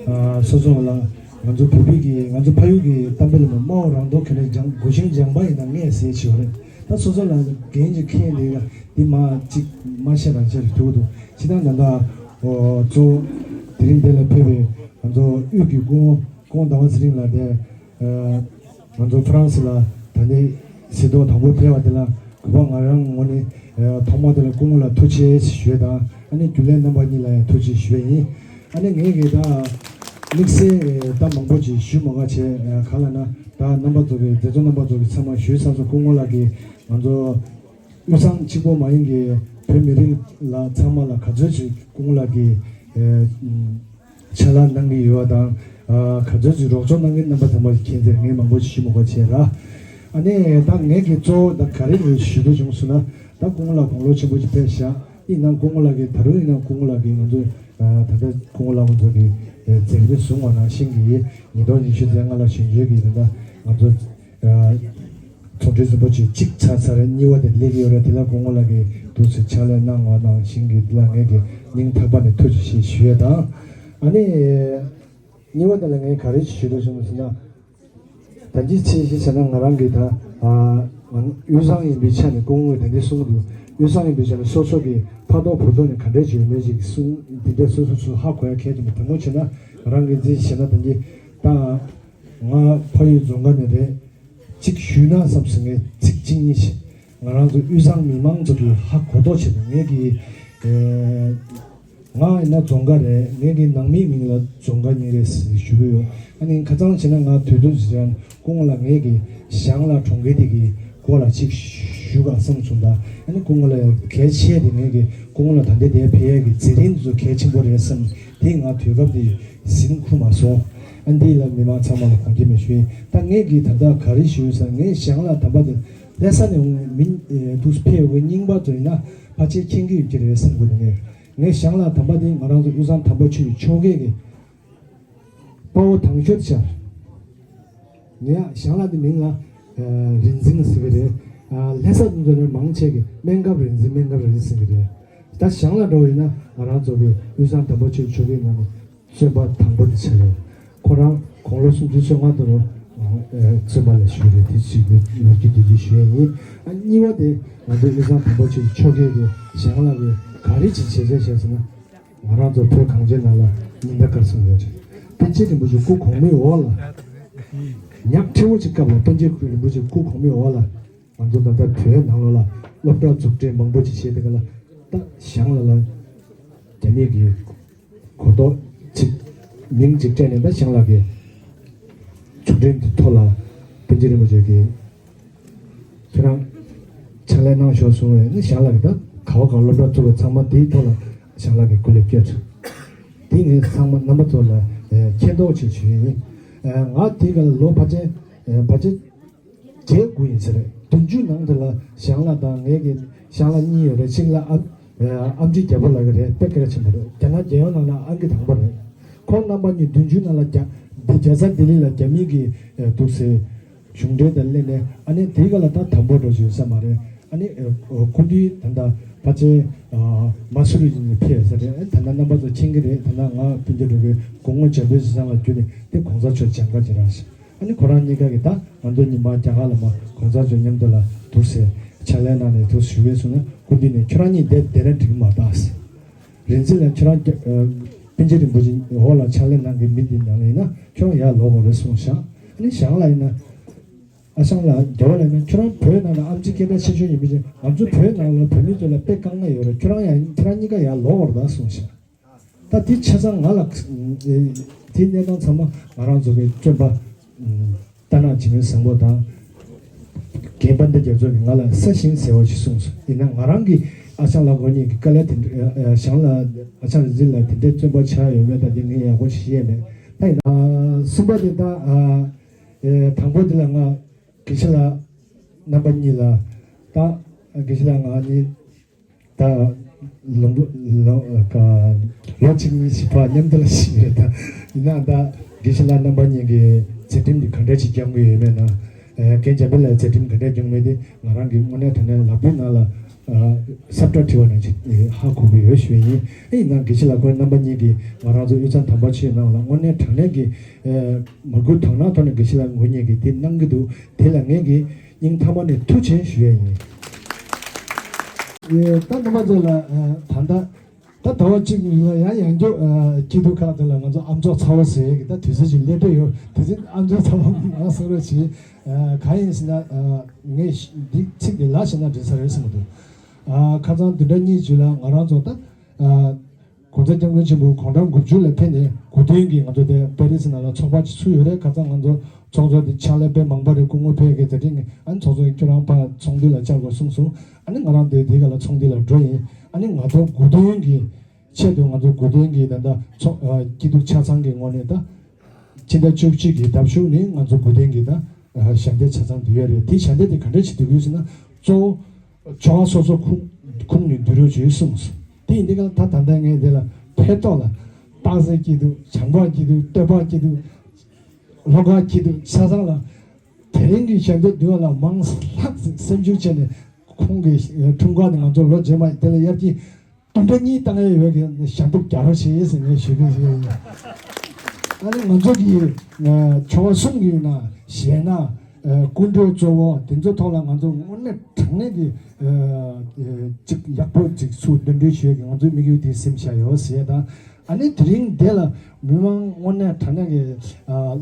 ཨ་སོ་སོ་ལ་ ང་ཚོ་བོད་པའི་གི་ང་ཚོ་ཕ་ཡུལ་གི་གཏམ་དཔེ་ལ་མ་སྨྲ་བ་རང་མདོག་ཁྱོད་ནས་སྦྱང་སྒོ་ཤིང་སྦྱང་པ་ཡིན་ན་ངས་ཟེར་བྱེད་པ་རེད། ད་སོ་སོ་ལ་འགན་ཅིག་འཁྱེར་འདི་ལ་འདི་མ་ཅིག་མ་བཤད་རང་བཤད་རེད་ཐུག་འདུག་ཕྱི་དང་ད་ལྟ་གཙོ་བོ་དེ་རིང་འདི་ལ་ཕེབས་པའི་ང་ཚོ་དབུས་ཀྱི་སྐུ་ངོ་ཀོང་ཟླ་བ་ཚེ་རིང་ལགས་དེ། ང་ཚོ་ཧྥ་རན་སི་ལ་ད་ནི་གཟིགས་རྟོག་དང་པོ་ཕེབས་པ་དེ་ལ་གུས་པ་ང་རང་ངོས་ནས་ཐོག་མ་དེ་ལ་སྐུ་ངོ་ལ་ཐུགས་རྗེ་ཆེ་ཞུ་ཡས་དང་ཨ་ནི་རྒྱུན་ལས་རྣམ་པ་གཉིས་ལ་ཡང་ཐུགས་རྗེ་ཆེ་ཞུ་ཡས་ཡིན། ཨ་ནི་ངས་གི་ད་དམིགས་བསལ་གཏམ་མང་པོ་ཅིག་ཞུ་མ་དགོས་བྱས་ག་ལ་ན་ད་རྣམ་པ་ཚོ་གི་མཛད་གཙོ་རྣམ་པ་ཚོ་གི་ཚང་མ་ཞུས་ཚར་སོང་སྐུ་ངོ་ལགས་ཀྱིས་ང་ཚོ་དབུས་གཙང་གཅིག་པོ་མ་ཡིན་གི་བོད་མི་རིགས་ལ་ཚང་མ་ལ་ག་ཚོད་ཅིག་སྐུ་ངོ་ལགས་ཀྱིས་ཕྱག་ལས་གནང་གི་ཡོད་པ་དང་ག་ཚོད་ཅིག་རོགས་སྐྱོར་གནང་གི་རྣམ་པ་ཚང་མ་ཞིག་མཁྱེན་ཚེ་ངས་མང་པོ་ཞིག་ཞུ་མི་དགོས་བྱས་ར། ཨ་ནི་ད་ངས་ཀྱི་གཙོ་བོ་ད་ག་རེ་ངས་ཞུ་འདོད་བྱུང་སོང་ན་ད་སྐུ་ངོ་ལགས་དགུང་ལོ་ཆེན་པོ་ཞིག་ཕེབས་ཤག་ཡིན་ནའང་སྐུ་ངོ་ལགས་ཀྱིས་ད་རུང་ཡིན་ནའང་སྐུ་ངོ་ལགས་ཀྱིས་ང་ཚོས་ད་ལྟ་སྐུ་ངོ་ལགས་ང་ཚོ་གི་མཛད་རིམ་བཟུང་བ་ནང་བཞིན་གྱི་ཉིས་སྟོང་ཉི་ཤུ་རྩ་ལྔ་ལ་གཞོན་སྐྱེས་ཀྱི་ད་ལྟ་ང་ཚོ། ཚོང་འབྲེལ་རིན་པོ་ཆེ་གཅིག་ཚར་ཚར་རེད། གཉིས་པ་དེ་སླེབས་ཀྱི་ཡོད་རེད། དེ་ལ་སྐུ་ངོ་ལགས་ཀྱིས་འདུག་སེ་ཕྱག་ལས་གནང་བ་ནང་བཞིན་གྱི་དེ་ལ་ངས་ཀྱི་སྙིང་ཐག་པ་ནས་ཐུགས་རྗེ་ཆེ་ཞུ་ཡས་དང་། ཨ་ནི་གཉིས་པ་དེ་ལ་ངས་ག་རེ་ཞུ་འདོད་བྱུང་ཟེར་ན། ད་ཅི་ཕྱིན་ཞིག་བྱས་ན་ང་རང་གི་ད་ང་དབུས་གཙང་ཡིན་པའི་ཆ་ནས་སྐུ་ངོས་ད་ལྟ་གསུངས་འདུག་དབུས་གཙང་ཡིན་པའི་ཆ་ནས་སོ་སོ་གི་ཕ་ཐོག་བུ་ཐོག་ནས་ག་འདྲས་བྱས་ཡོད་མེད་ཅིག་གསུངས་འདི་འདྲས་སོ་སོ་སོ་ཧ་གོ་ཡ་གལ་ཆེན་པོ་དེ་མོ་བྱས་ན་ང་རང་གི་འཛིན་བྱས་ན་ད་ཅི་ད་ང་ཕ་ཡུལ་རྫོང་ཁ་ནས་རེད། གཅིག་ཞུས་ན་བསམ་སོང་ངས་ཚིག་གཅིག་གཉིས་ཤིག་ང་རང་ཚོ་དབུས་གཙང་མི་མང་ཚོ་གིས་ཧ་གོ་རྟོགས་བྱས་ནས་ངས་ཀྱི་ང་ཡིན་ན་རྫོང་དགའ་རེད། ངས་ཀྱི་ནང་མིའི་མིང་ལ་རྫོང་དགའ་གཉིས་རེད་ཟེར་ཞུ་གི་ཡོད། ཨ་ནི་ཁ་སང་བྱས་ན་ང་དུས་དུས་ཟེར་ཡང་སྐུ་ངོ་ལ་ངས་ཀྱི་ཞང་ལ་གྲོང་ཁྱེར་དེ་གི་སྐོར་ལ་གཅིག་ཞུ་ག་བསམ་སོང་ད། ཨ་ནི་སྐུ་ངོ་ལ་གལ་ཆེ་དེ་ངས་ཀྱི་སྐུ་ངོ་ལ་ད་ལྟ་དེ་ཕེབས་ཡས་ཀྱི་མཛད་རིམ་ཚོ་གལ་ཆེན་པོ་རེད་བསམ་དེ་ང་དུས་སྐབས་དེ། གཟིམ་ཁུག་མ་སོང་། ཨ་འདི་ལ་མི་མང་ཚང་མ་ལ་དགོངས་འགལ་མེད་ཞུ་ཡིན། ད་ངས་ཀྱིས་ད་ལྟ་ག་རེ་ཞུ་ཡོད་ཟེར་ན་ངས་ཞང་ལ་དམ་པ་དེ་ལྷ་ས་ནས་འོང་མི་དུས་ཕེབས་འོས་རྙིང་པ་ཚོ་ཡིན་ན་ཕལ་ཆེར་མཁྱེན་གྱི་ཡོད་ཀྱི་རེད་བསམ་གི་འདུག་ངས་ངས་ཞང་ལ་དམ་པ་དེ་ང་རང་ཚོ་དབུས་གཙང་དམ་པ་ཆོས་ཀྱི་ཕྱོགས་སྐད་ཀྱི་དཔའ་བོ་དང་ཤོས་ཆགས། ངས་ཞང་ལ་དེ་མིང་ལ་རིག་འཛིན་ཟེར་གི་རེད། ལྷ་ས་དེ་ཚོ་ནས་མང་ཆེ་གི་སྨན་ཁབ་རིག་འཛིན་སྨན་ཁབ་རིག་འཛིན་ཟེར་གི་རེད། ད་ཞང་ལ་འགྲོ་བ་ཡིན་ན་ང་རང་ཚོ་གི་དབུས་གཙང་དམ་པ་ཆོས་ཀྱི་ཕྱོགས་སྐད་ནང་ནས། བཙོན་པ་དང་པོ་དེ་ཆགས་ཡོད། ཁོ་རང་དགུང་ལོ་སུམ་ཅུ་སོ་ལྔ་དུ་རུ་བཙོན་པ་ལ་བཞུགས་རེད། དེ་ཅིག་ནི་ལོ་རྒྱུས་དེ་དུས་ཞུ་ཡས་ཡིན། ཨ་གཉིས་པ་དེ་ང་ཚོ་དབུས་གཙང་དམ་པ་ཆོས་ཀྱི་ཕྱོགས་སྐད་དེ་ཞང་ལ་གི་ག་རེ་ཅིག་བྱས་བྱས་བྱས་ཟེར་ན། ང་རང་ཚོ་བོད་གངས་ཅན་ནང་ལ་ཉི་ཟླ་སྐར་གསུམ་ཡོད་རེད། པཎ་ཆེན་རིན་པོ་ཆེ་སྐུ་གོང་མའི་འོག་ལ་ཉག་ཕྲ་བོ་ཅིག་སྐབས་ལ་པཎ་ཆེན་རིན་པོ་ཆེ་སྐུ་གོང་མའི་འོག་ལ་ང་ཚོ་ད་ལྟ་བོད་ནང་ལོགས་ལ་སློབ་གྲྭ་འཛུགས་སྐྲུན་མང་པོ་ཅིག་བྱས་དེ་ག་ལ་ད་ཞང་ལ་ལ་རྒྱ་མི་གི་གོ་རྟོགས་ཅིག་མིང་ཅིག་སྤྲད་ནས་ད་ཞང་ལགས་ཀྱིས་འཛུགས་སྐྲུན་གྱི་ཐོག་ལ་པཎ་ཆེན་རིན་པོ་ཆེ་གིས་ཁྱེད་རང་ཕྱག་ལས་གནང་ཤོག་གསུངས་པས་ནི་ཞང་ལགས་ཀྱིས་ད་ག་བ་ག་སློབ་གྲྭ་བཙུགས་པ་ཚང་མ་དེའི་ཐོག་ལ་ཞང་ལགས་ཀྱིས་སྐུ་ལས་བསྐྱོན། དེ་ངས་ཚང་མ་རྣམ་པ་ཚོ་ལ་མཁྱེན་རྟོགས་ཅིག་ཞུ་ཡི་ཡིན། ང་དེ་ག་ལ་ལོ་ཕལ་ཆེར་ཕལ་ཆེར། བརྒྱད་དགུ་ཡིན་ས་རེད། བདུན་ཅུ་ནང་དེ་ལ་ཞང་ལགས་དང་ངེད་ཀྱི་ཞང་ལགས་གཉིས་ཡོད་རེད། གཅིག་ལ་ཨ་ཨེམ་ཆི་རྒྱལ་པོ་ལགས་ཀྱི་རེད། དཔེ་གལ་ཆེན་པོ་རེད། རྒྱ་ནག་རྒྱལ་ཡོངས་ནང་ལ་ཨང་ཀི་དང་པོ་རེད། ཁོང་རྣམ་པ་གཉིས་བདུན་ཅུ་ནང་ལ་རྒྱ་འདི་རྒྱལ་ས་ལྡི་ལི་ལ་རྒྱ་མི་གི་འདུག་སེ་གཞུང་འབྲེལ་དང་སླེབས་ནས་ཨ་ནི་དེའི་སྐབས་ལ་ད་དམ་པོ་འགྲོ་བཞིན་ཡོད་ས་མ་རེད། ཨ་ནི་སྐུ་མདུན་ད་ལྟ་ཕལ་ཆེར་མ་སུ་རི་ནས་ཕེབས་ས་རེད། ད་ལྟ་རྣམ་པ་ཚོ་མཁྱེན་གྱི་རེད། ད་ལྟ་ང་སྤུན་ཀྱག་འགྲོ་གི་སྐུ་ངོ་འཇམ་དཔལ་བཟང་ལགས་བརྒྱུད་ནས་དེ་གོང་ས་མཆོག་སྦྱང་ག་ཅིག་རག་ཤག་ཨ་ནི་ཁོ་རང་གཉིས་ཀ་གིས་ད་ང་ཚོ་གཉིས་མར་རྒྱ་གར་ལ་མར་གོང་ས་མཆོག་མཉམ་དུ་ལ་འདུག་སེ་ཕྱག་ལས་གནང་ནས་འདུག་ཞུ་གི་སོང་ན་སྐུ་མདུན་ནས་ཁྱོད་རང་གཉིས་བསྡད་བསྡད་ན་འགྲིག་གི་མ་རེད། རིག་འཛིན་ལགས་ཁྱོད་རང་རྒྱ་ཨ་པཎ་ཆེན་རིན་པོ་ཆེ་འོག་ལ་ཕྱག་ལས་གནང་མཁན་མི་འདི་ནང་ལ་ཡིན་ན་ཁྱོད་རང་ཡར་ལོག་དགོས་རེད་གསུངས་ཤག་ཨ་ནི་ཞང་ལགས་ཡིན་ན་ཨ་ཞང་ལགས་རྒྱལ་བ་ལགས་ཡིན་ན་ཁྱོད་རང་བོད་ནང་ལ་ཨེམ་ཆི་སྐད་གྲགས་ཆེ་ཤོས་ཡིན་པ་ཅིག་ང་ཚོ་བོད་ནང་ལ་བོད་མི་ཚོ་ལ་དཔེ་དཀའ་ངལ་ཡོད་རེད། ཁྱོད་རང་ཡང་ཁྱོད་རང་གཉིས་ཀ་ཡར་ལོག་དགོས་རེད་ད་གསུངས་ཤག་ད་དེ་ཆ་ཚང་ང་ལ་དེ་གནས་སྟངས་ཚང་མ་ང་རང་ཚོ་གི་བཙོན་པ་རྟ་ནག་འཇིགས་མེད་བཟང་པོ་དང་རྒན་དཔལ་ལྡན་རྒྱ་མཚོ་གིས་ང་ལ་སྲ་ཞིང་གཟེར་བ་ཞིག་གསུངས་སོང་། ཡིན་ན་ང་རང་གིས་ཨ་ཞང་ལགས་ཁོ་གཉིས་ཀྱི་དཀའ་ལས་དེ་འདྲ་ཞང་ལགས་ཨ་ཞང་རིག་འཛིན་ལགས་དེ་འདྲའི་བཙོན་པ་ཆགས་ཡོད་མེད་དང་དེ་ངས་ཡག་པོ་ཞིག་ཤེས་མེད། ད་ཡིན་ན་གསུམ་པ་དེ་ད་དང་པོ་དེ་ལ་ང་དགེ་བཤེས་ལགས་རྣམ་པ་གཉིས་ལ་ད་དགེ་བཤེས་ལགས་ང་གཉིས། ད་ལུང་པ་ལོ་ཀ་ལོ་གཅིག་གཉིས་ཤིག་ཕར་མཉམ་དུ་ལ་ཞིག་རེད་ད། ཡིན་ནའང་ད་དགེ་བཤེས་ལགས་རྣམ་པ་གཉིས་ཀྱིས་མཛད་འཕྲིན་འདི་ག་འདྲ་ཞིག་བསྐྱངས་ཀྱི་ཡོད་མེད་ན། རྒན་འཇམ་དཔལ་ལགས་མཛད་འཕྲིན་ག་འདྲ་བསྐྱངས་མེད་དེ་ང་རང་གིས་དངོས་གནས་དྲང་གནས་ལག་པའི་ནང་ལ་ ས་བཀྲ་བྲིས་པ་ནང་བཞིན་ཧ་གོ་གི་ཡོད་ཞུ་ཡིན། ཨེ་ཡིན་ན་དགེ་བཤེས་ལགས་ཁོང་རྣམ་པ་གཉིས་ཀྱིས་ང་རང་ཚོ་དབུས་གཙང་དམ་པ་ཆོས་ནང་ལ་དངོས་གནས་དྲང་གནས་ཀྱི་མ་བསྐུལ་དོ་སྣང་ཐོག་ནས་དགེ་བཤེས་ལགས་ངོ་གཉིས་ཀྱིས་དེ་གནང་གི་འདུག་དེ་ལ་ངེད་ཀྱིས་སྙིང་ཐག་པ་ནས་ཐུགས་རྗེ་ཆེ་ཞུ་ཡ་ཡིན། ཨེ་ད་རྣམ་པ་ཚོ་ལ་ད་ལྟ། ད་ཟླ་བ་གཅིག་ལ་ཡང་ཡང་སྐྱོ་སྐྱིད་སྡུག་ཁག་དེ་ལ་ང་ཚོ་ཨམ་ཅོག་ཚ་བོ་ཟེར་གི་ད་དུས་ཚོད་ཅིག་སླེབས་བསྡད་ཡོད། དེ་ཚེ་ཨམ་ཅོག་ཚ་བོ་མང་སོང་རོགས་གྱིས། གང་ཡིན་ཟེར་ན་ངས་འདི་ཚིག་འདི་ལ་བྱས་ན་འགྲིག་ས་རེད་བསམ་གི་འདུག་ཁ་སང་བདུན་ཕྲག་གཉིས་རྗེས་ལ་ང་རང་ཚོ་ད་༸གོང་ས་༸སྐྱབས་མགོན་ཆེན་པོ་དགུང་གྲངས་དགུ་བཅུ་ལ་ཕེབས་ནས་དགུ་སྟོན་གྱི་ང་ཚོ་དེ་པེ་རི་སི་ནང་ལ་ཚོགས་པ་ཅིག་ཚུགས་ཡོད་རེད། ཁ་སང་ང་ཚོ་ཚོགས་གཙོ་དེ་ཕྱག་ལས་དཔེ་མང་པོ་རེད། སྐུ་ངོ་ཕེབས་མཁན་དེ་རིང་ཨ་ནི་ཚོགས་གཙོ་ཁྱོད་རང་ཕར་ཚོགས་འདུ་ལ་བཅར་དགོས་གསུངས་སོང་། ཨ་ནི་ང་རང་དེ་དེ་ག་ལ་ཚོགས་འདུ་ལ་འགྲོ་ཡིན། ཨ་ནི་ང་ཚོ་དགུ་སྟོན་གྱི་ཆེད་དུ་ང་ཚོ་དགུ་སྟོན་གྱི་ད་ལྟ་ཚོགས་སྐྱིད་སྡུག་ཆ་ཚང་གི་ངོས་ནས་ད་ཕྱི་ཟླ་བཅུ་གཅིག་གི་ཟླ་གཞུག་ནས་ང་ཚོ་དགུ་སྟོན་གྱི་ད་ཞལ་འདེབས་ཆ་ཚང་བསྡུ་ཡ་རེད། དེ་ཞལ་འདེབས་དེ་ག་འདྲ་ཞིག་བསྡུ་དགོས་ཟེར་ན་གཙོ་བོ་ཆོ་ག་སོ་སོ་ཁུངས་ཁུངས་ནས་བསྡུ་རོགས་བྱོས་གསུངས་སོང་། དེ་ཡིན་དུས་ཀ་ད་ད་ལྟ་ངས་དེ་ལ་ཕེ་ཏོག་ལ་སྟག་གཟིག་སྐྱིད་སྡུག་བྱང་འཕགས་སྐྱིད་སྡུག་སྟོད་འཕགས་སྐྱིད་སྡུག་ལྷོ་ཁ་སྐྱིད་སྡུག་ཆ་ཚང་ལ་དེ་རིང་གི་ཞལ་འདེབས་བསྡུ་བ་ལ་མང་ལྷག་ཅིག་སེམས་ཤུགས་བྱས་ནས་ཁོང་གི་འཁྲུངས་སྐར་དེ་ང་ཚོ་ལོ་རྗེས་མ་དེ་ལ་ཡར་རྒྱས་བདུན་ཕྲག་གཉིས་བཏང་ཡས་ཡོད་ཀྱི་ཞབས་འདེགས་རྒྱག་རོགས་བྱེད་ཟེར་ངས་ཞུ་གི་ཡིན། ཨ་ནི་ང་ཚོ་གི་ཆོ་ག་གསུམ་གྱི་ནང་ཞལ་སྣ་སྐུ་མགྲོན་གཙོ་བོ་དེ་ཚོ་ཐོག་ལ་ང་ཚོ་དངོས་གནས་དྲང་གནས་ཀྱི་ཅིག་ཡག་པོ་ཅིག་ཚུར་འདོན་སྤྲོད་ཞུ་ཡས་ཀྱི་ང་ཚོའི་དམིགས་ཡུལ་དེ་སེམས་བཞག་ཡོད་ཟེར་ཡས་དང་། ཨ་ནི་དེ་རིང་འདི་ལ་མི་མང་དངོས་གནས་དྲང་གནས་ཀྱི་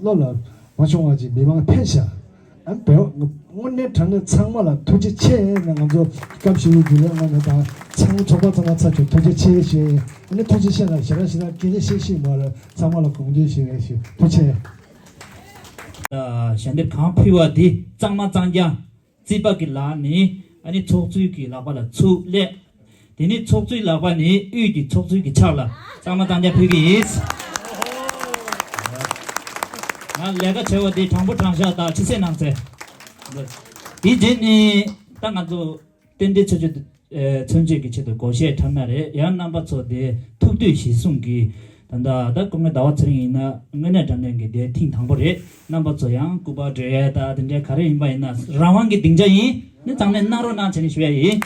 བློ་ལ་མ་ཤོང་བ་ཅིག་མི་མང་ཕེབས་ཤག་ཨ་བེ་དངོས་གནས་དྲང་གནས་ཚང་མ་ལ་ཐུགས་རྗེ་ཆེ་ནས་ང་ཚོ་སྐབས་ཤིག་ཡོད་རྒྱུ་ལས་ང་ནས་དང་ཚང་མ་ཚོགས་པ་ཚང་མ་ཚ་ཆུ་ཐུགས་རྗེ་ཆེ་ཞེས་ཨ་ནི་ཐུགས་རྗེ་ཆེ་ལ་ཞེ་དྲག་ཞེ་དྲག་དགེ་ལེགས་ཤེས་ཤིག་མ་རེད། ཚང་མ་ལ་དགོངས་རྒྱུ་ཞིག་རེད་ཞེས་ཐུགས་རྗེ་ཆེ། ཞལ་འདེབས་གང་ཕུལ་བ་དེ་གཙང་མ་གཙང་རྐྱང་རྩིས་པ་གི་ལག་ནས་ཨ་ནི་ཚོགས་གཙོའི་གི་ལག་པ་ལ་ཚུར་སླེབས། དེ་ནས་ཚོགས་གཙོའི་ལག་པ་ནས་དབུས་ཀྱི་ཚོགས་གཙོའི་གི་ཕྱག་ལ་གཙང་མ་གཙང་རྐྱང་ཕུལ་གི་ཡིན། ང་ལས་ཀ་བྱས་པ་དེ་དྲང་པོ་དྲང་བཞག་དང་ཕྱི་གསལ་ནང་གསལ། དེ་རྗེས་ནས་ད་ང་ཚོ་རྟེན་འབྲེལ་ཆོས་སྤྱོད་མཚོན་བྱེད་ཀྱི་ཆེད་དུ་སྒོར་གཞས་འཁྲབ་ན་རེད། ཡང་རྣམ་པ་ཚོ་དེ་ཐུགས་འདོད་གཞིར་བཟུང་གི་ད་ལྟ་ད་སྐུ་ངོ་ཟླ་བ་ཚེ་རིང་ཡིན་ན་དངོས་གནས་དྲང་གནས་ཀྱི་དེ་ཐེངས་དང་པོ་རེད། རྣམ་པ་ཚོ་ཡང་སྐུ་པར་སྤྲད་ཡས་ད་དེ་འདྲའི་ག་རེ་ཡིན་པ་ཡིན་ན་རང་དབང་གི་སྡིངས་ཆ་ཡིན། ནི་གཙང་མས་གནང་རོགས་གནང་བྱས་ནས་ཞུ་ཡ་ཡིན།